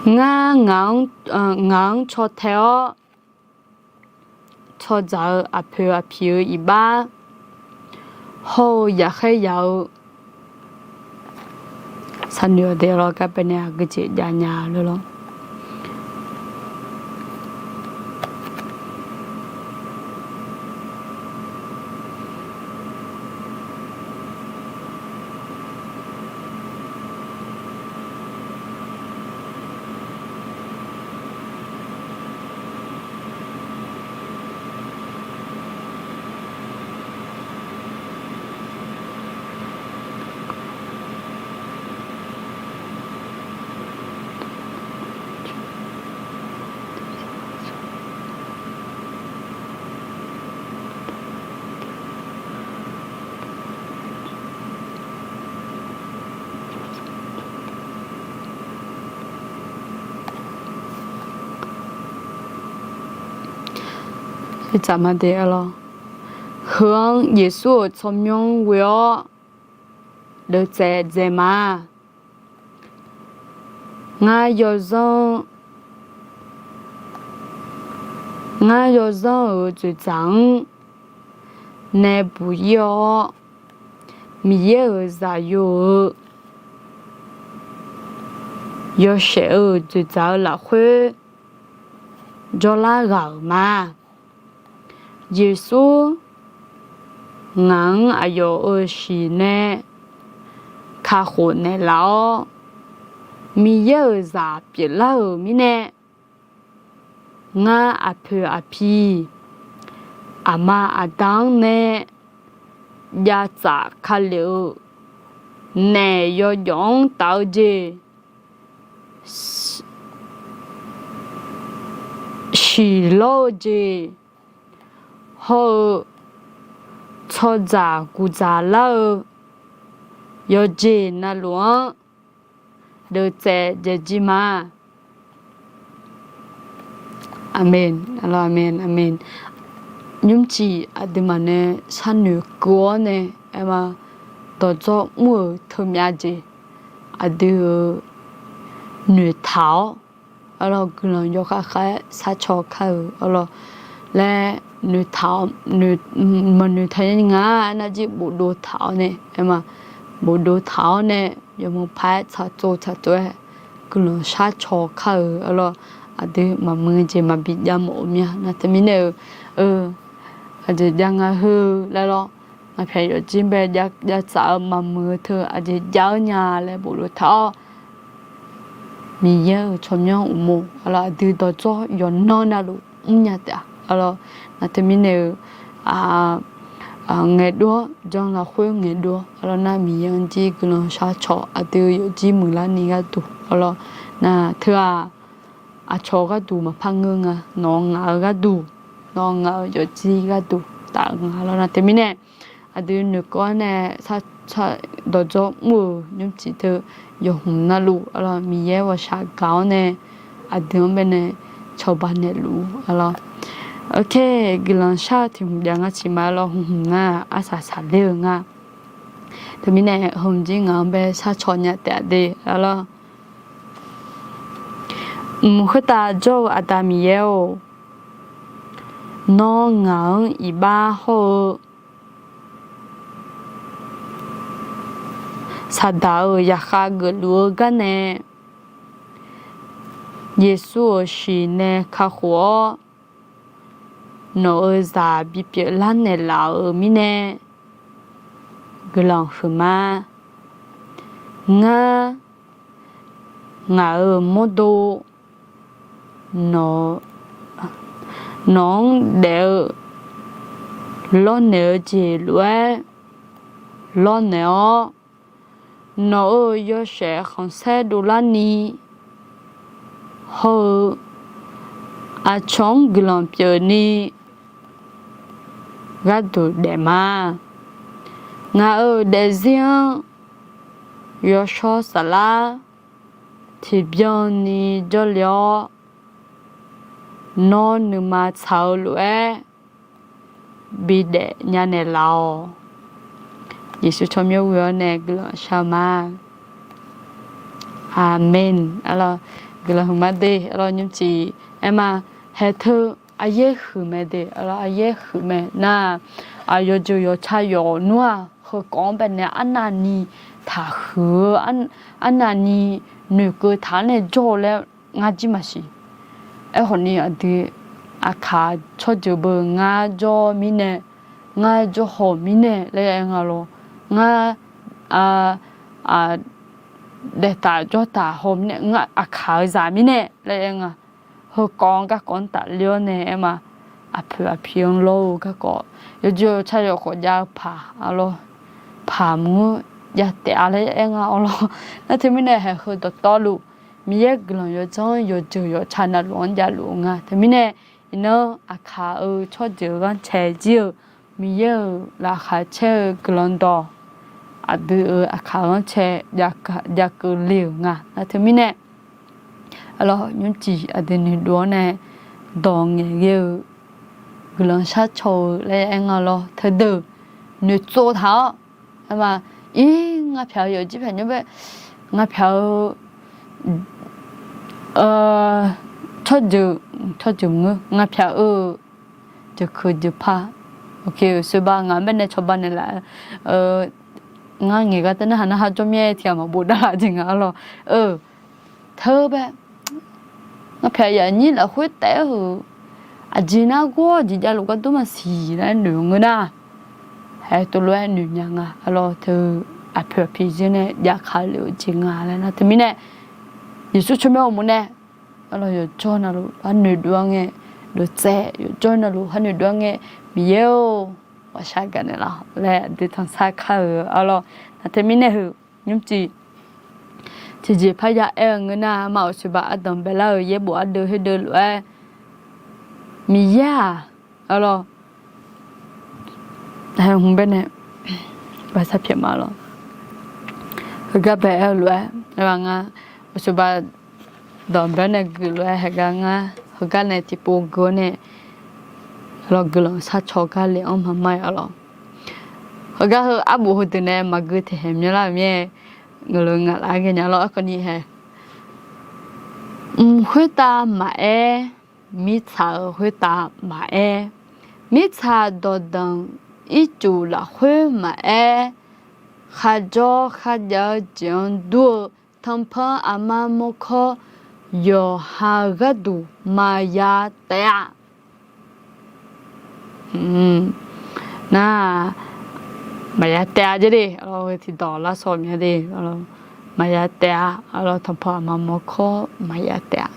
Ngar ngaq-anr caw tae-awr, tsawrdzaq-eu aqpoeq aqpiq-eu iqbax hawr-eu yaqkhaer yaq-eu sharnoeq-awq de lawr. Gar baenae aqgeujeq jav nya lawr lawr. Heu-anr Yeqsur-euq tsawrmyanr ghoe-awr deuvtsaev dzae ma. Ngar yawzanr, ngar yawzanr-euq dzoeqdzaq-anr nae buq-ir-awr, Miqyaer-euq zaqyo-euq yawshaef-euq dzoeqdzaq-eu lafkhoer jawrlar ghaq-euq ma. Yeqsur ngaq-anr aqyawf-euq shiq nae kakhof naeqlaf-awr, Miqyaer-euq zaq pyeuflar-euq mirnae, ngar aqpoeq aqpiq aqma aqda-anr nae javtsaf kale-eu naef yawjawf-anr taf-eu jeq, shiqlawr-eu jeq hawr-eu tsawrdzaq guqdzaq lar-eu yawqjeq navluf-anr deuvtsaev dzaejir ma. Aqmeq, aqmeq, aqmeq. Nymrcif aqduimaf nae sharnoeq keuv-awr nae aer ma, dawqdzawr mr-euq teumyav jeq aqdui-euq noeqtaq-awr, arlawr guiqlanq yawkhav khav-aer sharcaw kar-euq arlawr laer noeqtaq-awr, maqnoeq taq nya nga aernar jir bofdov taq-awr nae aer ma, bofdov taq-awr nae yawmuiq paq-aer tsaqtsov tsaqtsov-aer guiqlanq sharcaw kar-euq arlawr, aqdui maqmuiq jeq maqbi jav mawf-eu mir-a. Nar teumirnae-eu, aqjeq jav nga heu laer lawr, ngaq pyaeq yawfjir bae javtsaf-eu maqmuiq-eu teu aqjeq jav-eu nya laer bofdov taq-awr, Miqyaer-euq tsawrmyanr uqmov arlawr aqdui dawqdzawr yawqnan navluf mrnya taef-a arlawr. Nar teumirnae-eu ngaeqdov-awr jan lafkhoer ngaeqdov-awr arlawr nar Miqyaer-anr jir guiqlanq sharcaw aqdui yawfjir muiqlar ni gharduq arlawr. Nar teu-aq, aqcawq gharduq maqpar ngeur nga, nawq-eu ngaq-eu gharduq, nawq-eu ngaq-euq yawfjir gharduq taf-eu nga lawr. Nar teumirnae aqdui noeqkeuv-awr nae dawqdzawr mr-euq nymrcif teu yawqhmq navluf arlawr Miqyaer ghawqshaq gaq-awr nae aqdui-anr baenae cawba naeqluf arlawr. Oke, guiqlanq shar-eu tiq hmq jav nga siq ma lawr, hmq hmq nar arsaq saqler-eu nga. Teumirnae hmq jir ngaq-anr bae sharcaw nya taef-a de arlawr. Mq khoertav jawr-eu Aqda Miqyaer-or, nawr ngaq-anr iqbax hawr-eu Saqdaq-euq zaqkhav geufluf-eu gar nae, Yeqsur-euq shiq nae kakhof-awr, nawq-euq zaq bipyeuf lar naeqlaf-euq mirnae guiqlanq huiqma. Ngar, ngaq-euq mawrdo nawq-anr daef-eu lawrnaeq-eu jeq lof-aer lawrnaeq-awr, nawq-euq yawshaef khanqsaer dovlarni hawr-eu aqcawq-anr guiqlanq pyeufni gharduq daef ma. Ngaq-euq daefzir-anr yawshawr saflar tiqbyan ni jawrle-awr, nawr nuima tsaq-eu lof-aer bidaef nya naeqlaf-awq. Yeqsur tsawrmyanr ghoe-awr nae guiqlanq shar-eu ma. Aqmeq. Arlawr, guiqlanq huiqma de. Arlawr, nymrcif aerma, haeq teu aryaer huiq mae de. Arlawr, aryaer huiq mae nar, yawqjeuq yawqca yawf nmr-aq, heukawv-anr baenae arnavni taqhuiq-eu, arnavni noeqkeuv taq-anr nae jawr-eu laer ngar jir maqsiq. Aerkhawfni aqdui aqkaq tsawrjeuq beu ngar jawr mirnae, ngar jawr haw mirnae laer aer nga lawr. Ngar daeftaf jawrtaf haw mirnae, ngar aqkaq-eu zaq mirnae laer aer nga. Heukawv-anr garkawv-anr tafler-awr nae aerma, aqpoeq aqpi-anr lawr-eu garkawv, yawqjeuq yawqca yawf khawf jav-eu paq, arlawr, paq maqngeur, jav taef-a laer aer nga, arlawr. Nar teumirnae haeq heu dawqtawvluf, Miqyaer guiqlanq yawdzanr yawqjeuq yawqca navluf-anr javluf-eu nga. Teumirnae, iqnan aqkaq-euq tsawrjeuq ghanrcae jir-eu, Miqyaer-euq laqkhaq caer-eu guiqlanq dawq, aqdui-euq aqkaq ghanrcae jav keuvle-euq nga. Nar teumirnae, arlawr, nymrcif aqdui noeqdov-awr nae dawq ngaeqghae-eu guiqlanq sharcaw-eu laer aer nga lawr. Teudeuq noeqtsov taq-awr, aerma, ir, ngar pyaq-eu yawqjir pyaq nymr bae, ngar pyaq-eu tsawrjeuq, tsawrjeuq maqngeur, ngar pyaq-eu jeuqkeuq jeuqpar, oke, soeba ngaq-anr baenae cawba naeqlaf, ngar ngaeq gar teu narhaq narhaq jawr mir-aer tiq ghaq maqbof darlaf jeq nga, arlawr. Eu, teu bae, ngar pyaq yaqnyir lafkhoer taef-aer heu, aqjeq nargawr jeq javluf gar dur maqsiq laer noeq ngeur nar, haeq tov lof-aer noeq nya nga, arlawr. Teu aqpoeq aqpi zir nae jav kale-euq jeq nga laer nar teumirnae, Yeqsur tsawrmyanr uqmov nae, arlawr, yawqjawr navluf har noeqdov-a ngae, lof tsaev, yawqjawr navluf har noeqdov-a ngae, Miqyaer-or, ghawqshaq gaqnaeq laf laer aqdui tanqsar kar-euq, arlawr. Nar teumirnae heu, nymrcif tiqjeq parya aer-eu ngeur nar, ma uqshoeqbaq ardanq baelar-euq yaerbof ardeuv khoerdeuv lof-aer, Miqyaer-aq, arlawr, haeq hmq baenae baqsar pyaeq ma lawr. Heugar bae aer-eu lof-aer, aerma ngar uqshoeqbaq danqbae-awr nae guiq lof-aer, heugar ngar heugar nae tiqpov gui-awr nae, arlawr, guiqlanq sharcaw gar le-anr maqmar-aer, arlawr. Heugar heu arbof heudeuq nae maqgui taeqhaeq myanrlar-euq mir-aer, ngaq-euq ngaq laf-aer ghaenya lawr. Aerkhawfni hae, mq khoertav maqaer, mirtsaq-euq khoertav maqaer, mirtsaq dawqdanq ircuf lafkhoer maqaer, kharjawr kharjav-eu jeq-anr dur-eu tanqpanq aqma mawrkawr yawqha-euq gharduq maqya taef-a. Nar, maqya taef-a jeq de, tiqdawq lar sawq mya de, maqya taef-a, arlawr, tanqpanq aqma mawrkawr maqya taef-a.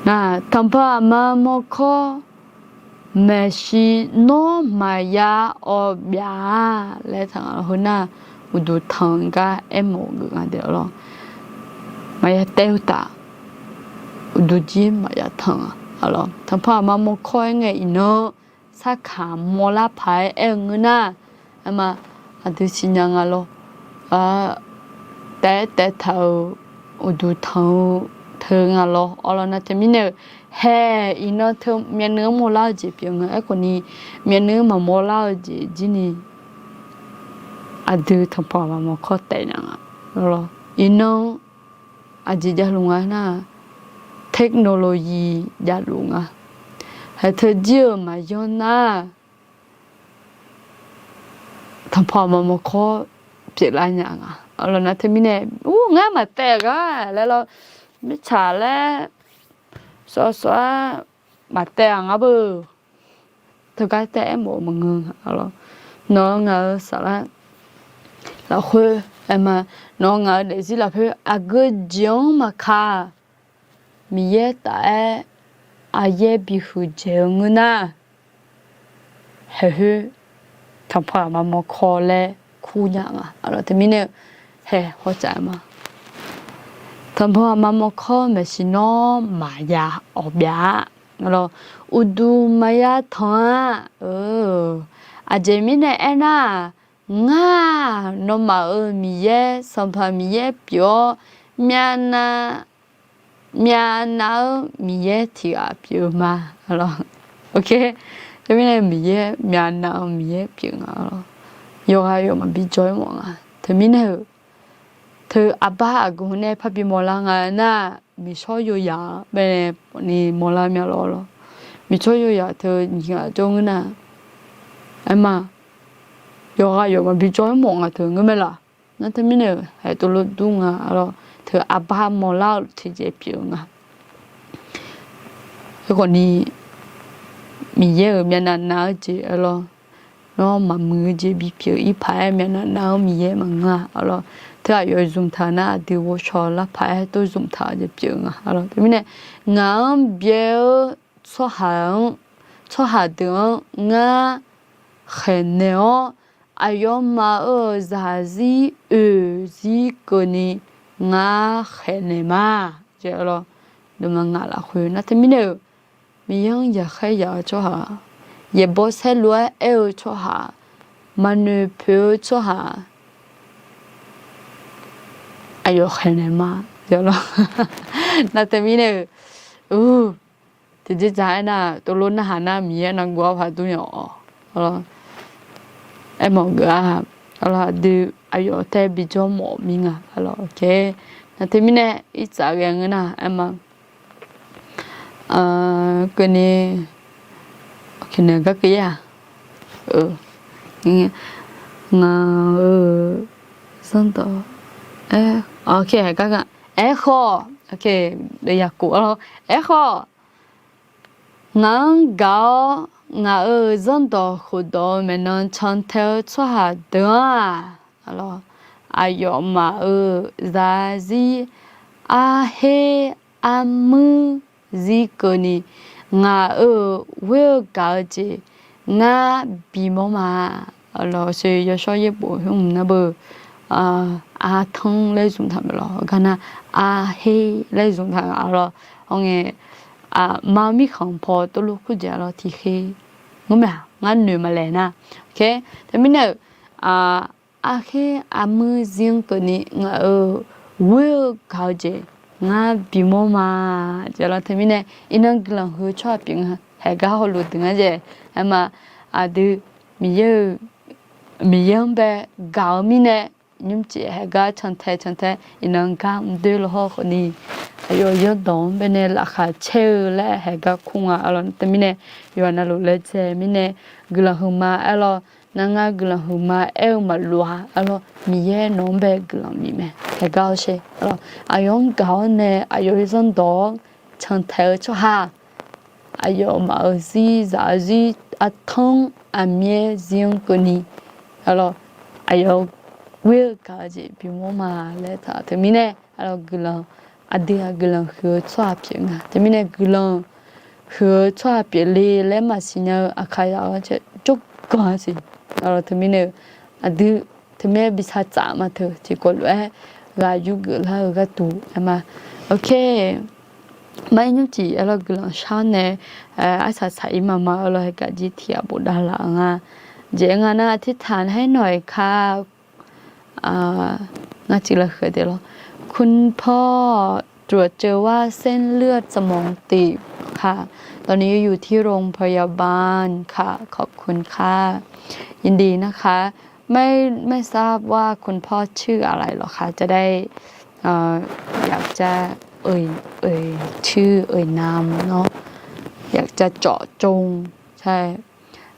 Nar, tanqpanq aqma mawrkawr maeqshi nawr maqya awq byaf-a laer taq nga. Heu nar, uqduq tanq-eu gar aermawf-eu geuf nga de, arlawr. Maqya taef-eu taf, uqduq jir maqya tanq-a, arlawr. Tanqpanq aqma mawrkawr-aer ngae iqnan sarkaq mawrlar paq-aer aer-eu ngeur nar, aerma, aqdui siqnya nga lawr. Taef-aer taef taq-euq uqduq tanq-eu teu nga lawr, arlawr. Nar teumirnae-euq hae, iqnan teu myavnuiv-anr mawrlar-eu jeq pyeuf nga. Aerkhawfni myavnuiv-anr maqmawrlar-eu jeq jir ni, aqdui tanqpanq aqma mawrkawr taef nya nga, arlawr. Iqnan aqjeq javluf nga nar, technology javluf nga. Hae teu jir-euq maqyanr nar, tanqpanq aqma mawrkawr pyeuflar nya nga, arlawr. Nar teumirnae, ur, ngar maqtaef-a gar laer lawr, mirtsaq laer sawf sawf-aer maqtaef-a ngar beu. Teugar taef aermawf-eu maqngeur, arlawr. Nawq-eu ngaq-euq saflar lafkhoer aerma, nawq-eu ngaq-euq daefzir lafkhoer aqgeu jeq-anr maqka, Miqyaer taf-aer aqyaer bihuiq dzaeq-eu ngeur nar, haeqkhoer tanqpanq aqma mawrkawr laer kur nya nga. Arlawr, teumirnae-eu haeq hawtsaf-eu ma. Tanqpanq aqma mawrkawr maeqshi nawr maqya awq byaf-a. Arlawr, uqduq maqya tanq-a. Aqjeq mirnae aernar-aq, ngar-aq, nawmaf-euq Miqyaer, Sanqpaq Miqyaer pyeuf-awr, myavnav, myavnav-eu Miqyaer tiq ghaq pyeuf-eu ma. Arlawr, teumirnae Miqyaer, myavnav-eu Miqyaer pyeuf nga. Arlawr, yawqghaq yawf maqbi jawr-aer mawf nga. Teumirnae-euq teu aqbar aqgeu nae parbi mawrlar nga nar, miqshawr yoyaq-anr baenae ni mawrlar mya lawr lawr. Miqshawr yoyaq teu nyiq ghaq jawr ngeur nar, aerma, yawqghaq yawf maqbi jawr-aer mawf nga teu ngeur mae laq. Nar teumirnae-euq haeq tov lof dur nga. Arlawr, teu aqbar mawrlar-eu tiqjeq pyeuf-eu nga. Aerkhawfni, Miqyaer-euq myavnav nav-eu jeq, arlawr, nawr maqmuiq-eu jeq bipyeuf-ir paq-aer myavnav nav-anr Miqyaer maqngeur-a. Arlawr, teu aqyawf zmqtaq nar aqdui ghovshaw lar paq-aer tov zmqtaq-eu jeq pyeuf-eu nga. Arlawr, teumirnae, ngaq-anr byae-eu tsawrhaq-anr, tsawrhaq deuq-anr ngar khaeqnaeq-awr, aqyawfmaf-euq zaqzir oeq zir keuvni ngar khaeqnaeq ma. Jeq, arlawr, dawqma ngaq lafkhoer nar teumirnae-euq, Miqyaer-anr yaqkhaer yaq-eu tsawrhaq, yaeqbawq saerlu-aer aer-eu tsawrhaq, maqnoeq poeq-eu tsawrhaq, aqyawf khaeqnaeq ma. Jeq, arlawr, nar teumirnae-euq, tiqjeq dzaq aernar, tov lof narhaq nar Miqyaer navguv-anr paq dur nya-awq. Arlawr, aermawf geuf-a. Arlawr, aqdui aqyawf taer bijawr mawf mir nga. Arlawr, nar teumirnae irtsaq ghae ngeur nar, aerma, keuvni, naeq gar keuv-ir-aq, ngaq-euq zanrdawq, aer, aerkhawf, aerkhawf, ngaq-anr gaq-awr ngaq-euq zanrdawq khofdawq-eu maeqnan cantae-eu tsawrhaq deuq-anr-aq, aqyawfmaf-euq zaqzir arher armuir zir keuvni, ngaq-euq ghoer-eu gaq-eu jeq ngar bimawr ma. Arlawr, yawshawr yaerbof hmq nar beu, artanr laer zmqtaq mae lawr, gar nar arher laer zmqtaq nga. Arlawr, hawr ngae, ma mirkhanq paw tov lof kur jeq, arlawr, tiq khe, ngar noeq maqlaeq nar, teumirnae-euq, arher armuir zir-anr keuvni ngaq-euq ghoer-eu gaq-eu jeq ngar bimawr ma. Jeq, arlawr, teumirnae iqnan guiqlanq huiq-eu tsawrhaq pyeuf nga. Haeqgar hawluf deuq ngar jeq, aerma, aqdui Miqyaer-eu, Miqyaer-anr bae gaq-eu mirnae, nymrcif haeqgar cantae cantae iqnan gar mqdoer lawhawr khawfni, aqyawf zanrdawq-anr baenae laqkhaq caer-eu laer haeqgar kur nga. Arlawr, teumirnae yawqha navluf laejae mirnae guiqlanq huiqma. Arlawr, nar ngar guiqlanq huiqma aer-eu maqloq-a. Arlawr, Miqyaer nawq-anr bae guiqlanq bif mae. Haeqgar hawsher. Arlawr, aqyawf-anr gaq-awr nae aqyawf zanrdawq-anr cantae-eu tsawrhaq, aqyawfmaf-euq zir zaq-eu zir artanr aqmyaer zir-anr keuvni, arlawr, aqyawf ghoer-eu gaq-eu jeq bimawr ma laer taq. Teumirnae, arlawr, guiqlanq, aqdui-aq guiqlanq huiq-eu tsawrhaq pyeuf nga. Teumirnae guiqlanq huiq-eu tsawrhaq pyeufle laer maqsiq nya-eu Aqkaqzaq-anr jawrganq-a siq. Arlawr, teumirnae-eu, aqdui teumirnae bi saqtsaf ma teu tiqkawv lof-aer ghaq yurgeuf lar-eu gharduq aerma. Mar ir nymrcif, arlawr, guiqlanq shar nae arsaq saq-ir mama. Arlawr, haeqgaq jir tiq ghaq bofdav laf-eu nga. Jeq nga nar, อธิษฐานให้หน่อยค่ะ Ngar civ lar huiq de lawr. คุณพ่อตรวจเจอว่าเส้นเลือดสมองตีบค่ะ ตอนนี้อยู่ที่โรงพยาบาลค่ะ ขอบคุณค่ะ ยินดีนะคะ ไม่ ไม่ทราบว่าคุณพ่อชื่ออะไรเหรอคะ จะได้ อยากจะเอ่ย เอ่ยชื่อ เอ่ยนามเนาะ อยากจะเจาะจง ใช่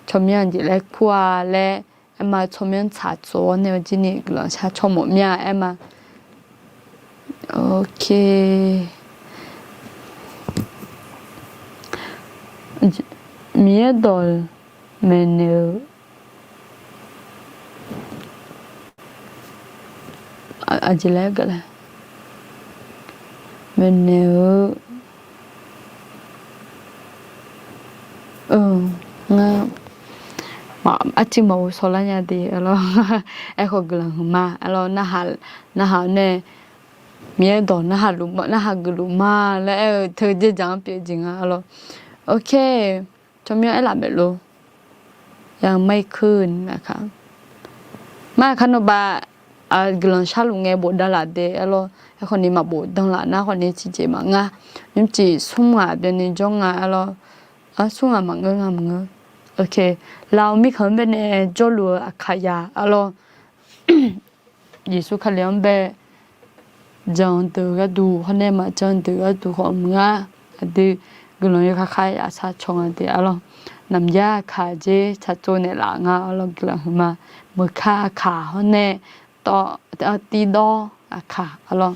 tsawrmyanr jeq laer kur-a laer, aerma tsawrmyanr tsaqtsov-awr nae-eu jir ni guiqlanq shar tsawrmawf mir-a aerma. Miqyaer dawq maeqnaeq-eu aqjeq laer gaq laer maeqnaeq-eu, ngar Arciv maqghov shawrlar nya de arlawr. Aerkhawf guiqlanq huiqma arlawr. Narhaq nae, Miqyaer dawq narhaq geufluf ma laer aer-eu teu dzaerdzaeq-anr pyeuf jeq nga arlawr. Ok, tsawrmyanr aerlaf maeqlor. Yamar ir kur ni ma ka. Mar-aq kar nawbav guiqlanq sharluf ngae bofdav laf de arlawr. Aerkhawf ni maqbof danlaf nar khawf ni tiqjeq maqngeur. Nymrcif smr ngaq byanni jawr nga arlawr. Smr ngaq maqngeur nga maqngeur. Ok, laf-eu mirkhanq-anr baenae jawrluf-eu aqkaq ya arlawr. Yeqsur Kali-anr bae jan deuq gharduq hawr nae maqjan deuq gharduq khawf maqngeur-ar. Aqdui guiqlanq yawkhav khav yaf sar caw nga de arlawr. Namyar aqkaq jer tsaqtsov naeqlaf nga arlawr guiqlanq huiqma. Meuqkar aqkaq hawr nae tirdawr aqkaq arlawr.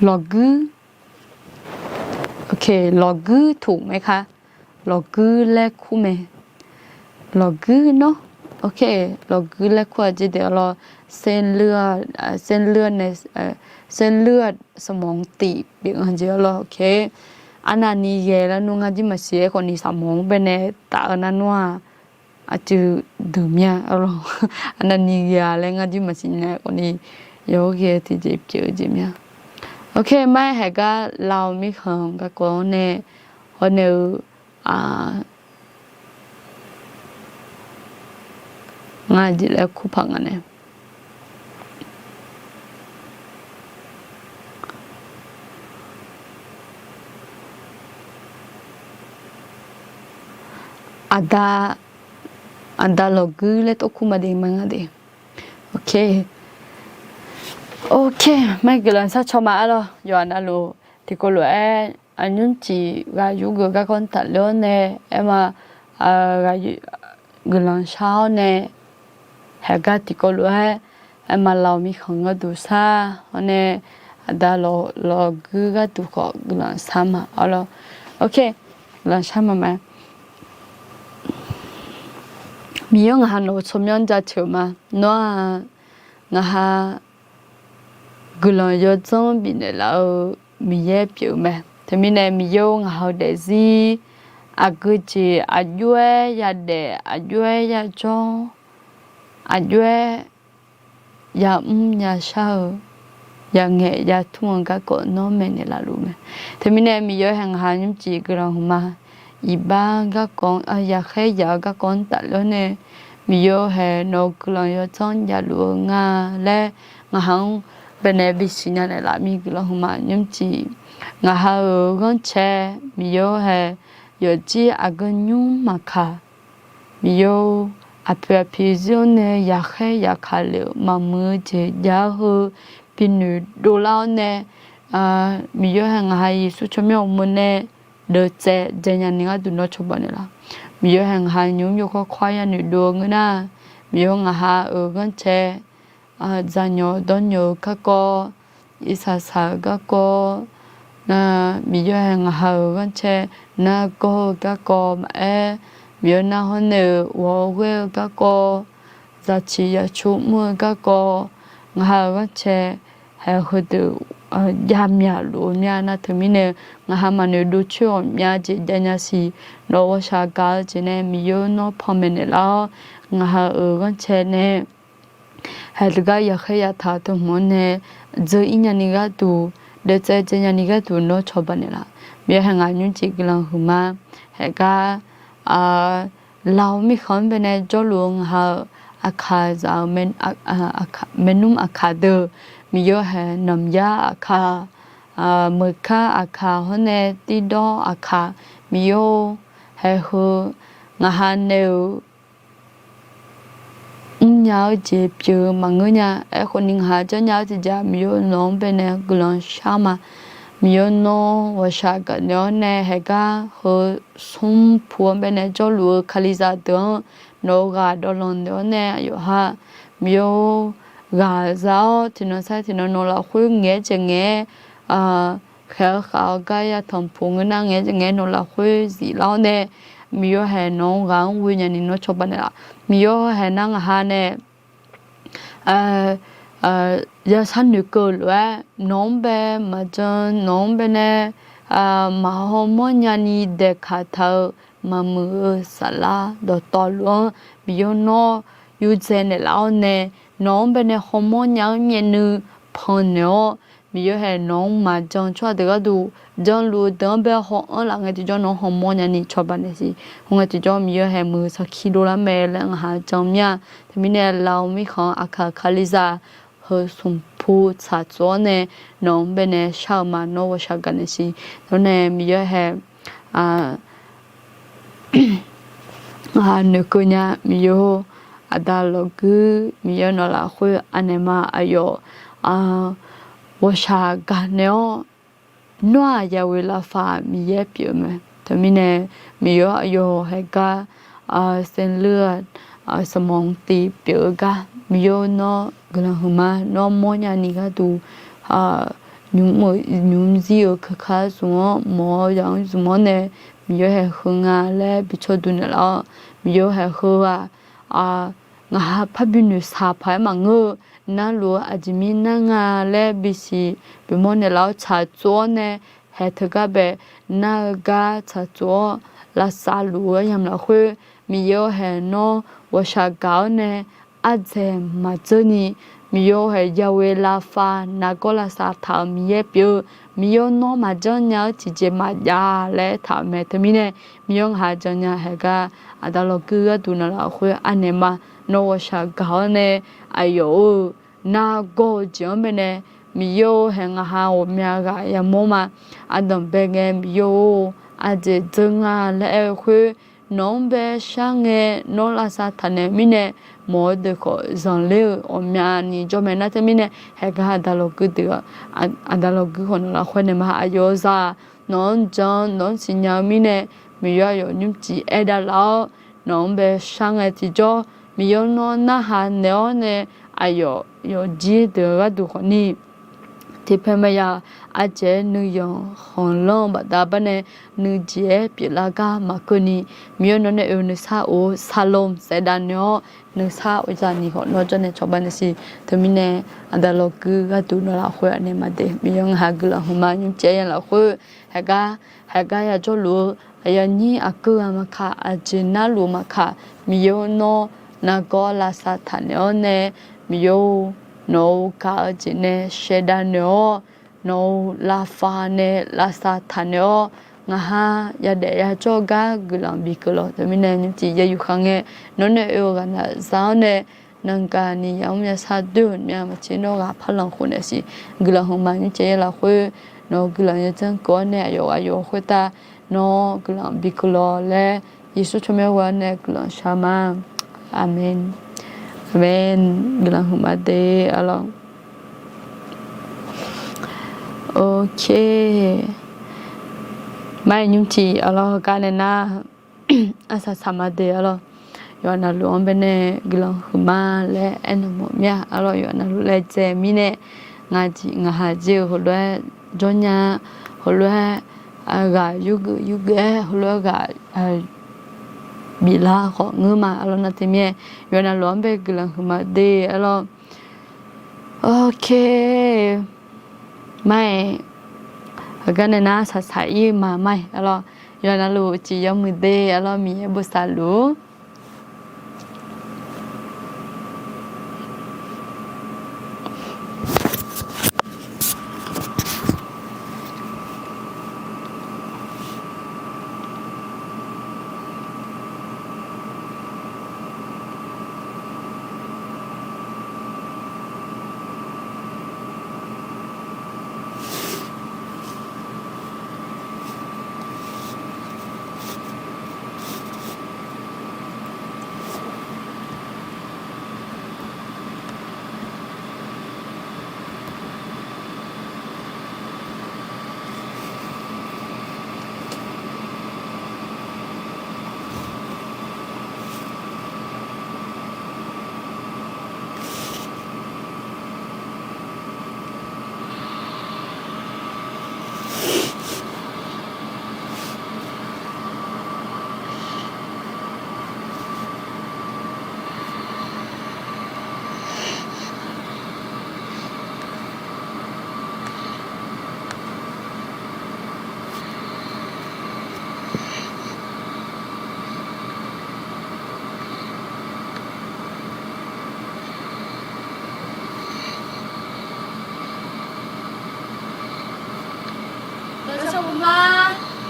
Lawqguir. Ok, lawqguir toq mae ka. Lawqguir laer kur mae. Lawqguir nawr. Ok, lawqguir laer kur-aq jer de arlawr. เส้นเลือด nae เส้นเลือดสมองตีบ pyeuf nga jeq arlawr. Ok, arnavni ghae laer nmr ngar jir maqsiq. Aerkhawf ni saqmawq-anr baenae taf-eu nar nmr-aq, aqcuiv deuq mya arlawr. Arnavni ghae-a laer ngar jir maqsiq nya khawf ni, yawr ghae tiqjeq pyeuf-eu jeq mya. Ok, mar-aer haeqgar laf-eu mirkhanq garkawv-anr nae hawr nae-eu ngar jeq laer kur paq nga nae. Aqda, aqda lawqguir laer tov kur ma de ma nga de. Ok, ok, mar guiqlanq sar caw ma arlawr. Yawqha navluf tiqkawv lof-aer nymrcif ghaq yurgeuf garkawv-anr tafler-awr nae aer ma, guiqlanq shar-awr nae, haeqgar tiqkawv lof-aer aer ma lawq mirkhanq gharduq shar-awr nae, aqda lawqguir gharduq khawf guiqlanq shar ma arlawr. Ok, guiqlanq shar ma ma. Miqyaer ngaq ha nawq-eu tsawrmyanr jaceuq ma. Nawr-aq, ngaq ha guiqlanq yawdzanr bifnaeq laf-eu Miqyaer pyeuf-eu mae. Teumirnae Miqyaer-or, ngaq ha-eu daefzir aqgeu jeq aqjox-aer yadaef, aqjox-aer yajawr, aqjox-aer yamr yashar-eu, yangaeq yatmr-eu garkawv nawr maeqnaeq laf luf mae. Teumirnae Miqyaer hae ngaq ha nymrcif guiqlanq huiqma. Iqbax garkawv, yaqkhaer yaq-eu garkawv-anr tafler-awr nae, Miqyaer hae nawq-eu guiqlanq yawdzanr javluf-eu nga laer ngaq ha-anr baenae bisiq nya naeqlaf mir guiqlanq huiqma nymrcif. Ngaq ha-euq ghanrcae Miqyaer hae yawfjir aqgeu nymr maqkaq, Miqyaer-or, aqpoeq aqpiq zir-awr nae yaqkhaer yaqkaq lef-euq maqmuiq-eu jeq jav-eu heu binoeq dovlar-awr nae, Miqyaer hae ngaq ha Yeqsur tsawrmyanr uqmov nae deuvtsaev dzaenya ni gharduq nawr cawba naeqlaf. Miqyaer hae ngaq ha nymr yawkawr kawr-aer yanoeq dov-eu ngeur nar, Miqyaer ngaq ha-euq ghanrcae, dzaqnyawq dawrnyawq-eu garkawv, irsaq saq-eu garkawv, nar, Miqyaer hae ngaq ha-euq ghanrcae nargawr-eu garkawv maqaer, Miqyaer nar hawr nae-euq ghawq-eu ghaer-eu garkawv, zaqciq yaqcu mr-eu garkawv, ngaq ha-euq ghanrcae hae heudeuq javmyaq luf-eu myav nar teumirnae, ngaq ha maqnoeq dovcoer ghawqmya jeq jav nya siq. Nawq-euq ghawqshaq gaq-eu jeq nae Miqyaer nawr panmaeq naeqlaf-awr, ngaq ha-euq ghanrcae nae hae teugar yaqkhaer yaqtaq-eu teu hmq-anr nae dzeur-ir nyani gharduq, deuvtsaev dzae nyani gharduq nawr cawba naeqlaf. Miqyaer hae ngaq nymrcif guiqlanq huiqma. Haegar lawq-eu mirkhanq-anr baenae jawrluf-eu ngaq ha-euq aqkaqzaq-eu maernmr aqkaq deuq, Miqyaer hae nanqyar aqkaq, meuqkar aqkaq hawr nae tirdawr aqkaq, Miqyaer-or, hae heu ngaq ha nae-euq mrnya-eu jeq pyeuf-eu maqngeur nya. Aerkhawf ni ngaq ha janrnya-eu tiqjeq-aq, Miqyaer nawq-anr baenae guiqlanq shar ma. Miqyaer nawr ghawqshaq gaqnaeq-awr nae haegar heu smr pu-anr baenae jawrluf-eu kalizaq deuq-anr nawq-eu ghaq dawvlanq naeq-awr nae aqyawf ha, Miqyaer-or, ghaq za-awr tiqnan sar tiqnan nawq lafkhoer ngaeq-aer jeq ngaeq-aer khaeq-eu khav-awr gar ya tanqpuq ngeur nar ngaeq-aer jeq ngaeq-aer nawq lafkhoer ziflar-awr nae, Miqyaer hae nawq-anr ghaq-anr ghoe nyani nawr cawba naeqlaf. Miqyaer hae nar ngaq ha nae, yashar noeqkeuv lof-aer nawq-anr bae maqjan, nawq-anr bae nae maqhaw mawrnya ni daeqkaq taq-eu maqmuiq-eu saflar dawqtawvluf-anr Miqyaer nawr yurdzae naeqlaf-awr nae, nawq-anr bae nae hawmawr nya-eu myavnuiv pannaeq-awr, Miqyaer haeq nawq-anr maqjan tsawrhaq deuq gharduq janluf-eu deuq-anr bae haw-anr laf ngae tiqjawr nawq-anr hawmawr nyani cawba naeqsiq. Hawngae tiqjawr Miqyaer haeq muiq-eu sarkir dovlar mae laer ngaq ha jan mir-a. Teumirnae Lao mirkhanq Aqkaq Kalizaq heu smq pu tsaqtsov-awr nae nawq-anr bae nae shar-eu ma. Nawr ghawqshaq gaq naeqsiq. Nawr nae Miqyaer haeq ngaq ha noeqkeuv nya Miqyaer-or, aqda lawqguir Miqyaer nawq lafkhoer anaeq ma. Aqyawf ghawqshaq gaq naeq-awr nawr-aq yawe lavfav Miqyaer pyeuf-eu mae. Teumirnae Miqyaer aqyawf haeq gar saenleur-aq sanqmanq tiv pyeuf-eu gar Miqyaer nawr guiqlanq huiqma. Nawr mawrnya ni gharduq nymq-mr zir-euq kakar zmq-anr mawq-awr yaq-anr zmq-anr nae Miqyaer haeq heu nga laer bi tsawrduq naeqlaf-awr, Miqyaer haeq heu-aq ngaq ha parbi noeqshaq paq-aer maqngeur-eu narluf-eu aqjeq mir nar nga laer bisiq bimawr naeqlaf-awr tsaqtsov-awr nae haeq teugar bae nar-eu gar tsaqtsov-awr lavsav luf-eu aryamq lafkhoer Miqyaer-or haeq nawr ghawqshaq gaq-awr nae ardzaeq maqdzeur ni Miqyaer-or haeq yawe lavfav nargawr lavsav taq-euq Miqyaer pyeuf-eu Miqyaer nawr maqjanr nya-eu tiqjeq maqjav laer aertaq-euq mae. Teumirnae Miqyaer ngaq ha jannya haeq gar aqda lawqguir gharduq nawq lafkhoer anaeq ma. Nawr ghawqshaq gaq-awr nae aqyawf-euq nargawr-eu jeq-anr bae nae Miqyaer-or haeq ngaq ha ghawqmya ghaq yamawr ma. Ardanq bae ngae Miqyaer-or aqjeq dzeur nga laer aer-eu khoer nawq-anr bae shar ngae nawr lavsav taq naeq mirnae mawq-eu deuq khawf zanqler-euq ghawqmyani jawr mae. Nar teumirnae haeq gar aqda lawqguir deuq aqda lawqguir khawf nawq lafkhoer naeq ma. Aqyawf-eu zaq nawq-anr jan nawq-anr siqnya-eu mirnae Miqyaer aqyawf nymrcif aer davlaf-awr nawq-anr bae shar ngae tiqjawr Miqyaer nawr narhaq naeq-awr nae aqyawf yawfjir deuq gharduq khawfni tiqpae maqya ardzaeq-aer nuiyanq khanqlanr-eu baqda barnae nuijeq-aer pyeuflar gar maqkeuvni Miqyaer nawr nae oe nuisar of saqlom saevdav naeq-awr nuisar of zaqni khawf nawr jawrnae cawba naeqsiq. Teumirnae aqda lawqguir gharduq nawq lafkhoer anaeq ma de. Miqyaer ngaq ha guiqlanq huiqma nymrcif-aer ya lafkhoer haeq gar haeq gar yajawrluf-eu aqyawf nyir aqkeuv ghaq maqkaq aqjeq narluf maqkaq Miqyaer nawr nargawr lavsav taq naeq-awr nae Miqyaer nawq-euq gaq-eu jeq nae shaevdav naeq-awr nawq-euq lavfav nae lavsav taq naeq-awr ngaq ha yadaef yajawr gar guiqlanq bikeuv lawq. Teumirnae nymrcif ya yufkhav ngae nawr nae oe-eu ghaq naq za-awr nae naqgaq ni yamr yashar doer-euq myav maqtser nawr ghaq parlanq khof naeqsiq. Guiqlanq huiqma nymrcif ya lafkhoer nawq-euq guiqlanq yadzanr keuv-awr nae aqyawf aqyawf khoertav nawr guiqlanq bikeuv lawq laer Yeqsur tsawrmyanr ghoe-awr nae guiqlanq shar ma. Aqmeq. Aqmeq. Guiqlanq huiqma de arlawq. Ok. Mar-iq nymrcif arlawq gar nae nar arsaq saq ma de arlawq. Yawqha navluf-anr baenae guiqlanq huiqma laer aernaeq mawf mir-a arlawq. Yawqha navluf laejae mirnae ngaq jeq ngaq ha jeq-eu heulof-aer jawrnya heulof-aer ghaq yurgeuf yurgeuf-aer heulof-aer ghaq biflar khawf ngeur ma arlawq. Nar teumirnae yawqha navluf-anr bae guiqlanq huiqma de arlawq. Ok. Mar-iq heugar nae nar saq saq ir-eu ma mar-iq arlawq. Yawqha navluf uqcif yawmuiq de arlawq. Miqyaer bosav luf-ur.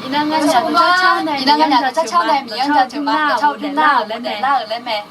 Iqnan nganyaf deuq car car nae Miqyaer-anr jaceuq ma, dawqcar ur nar-euq daeflar-euq laer mae.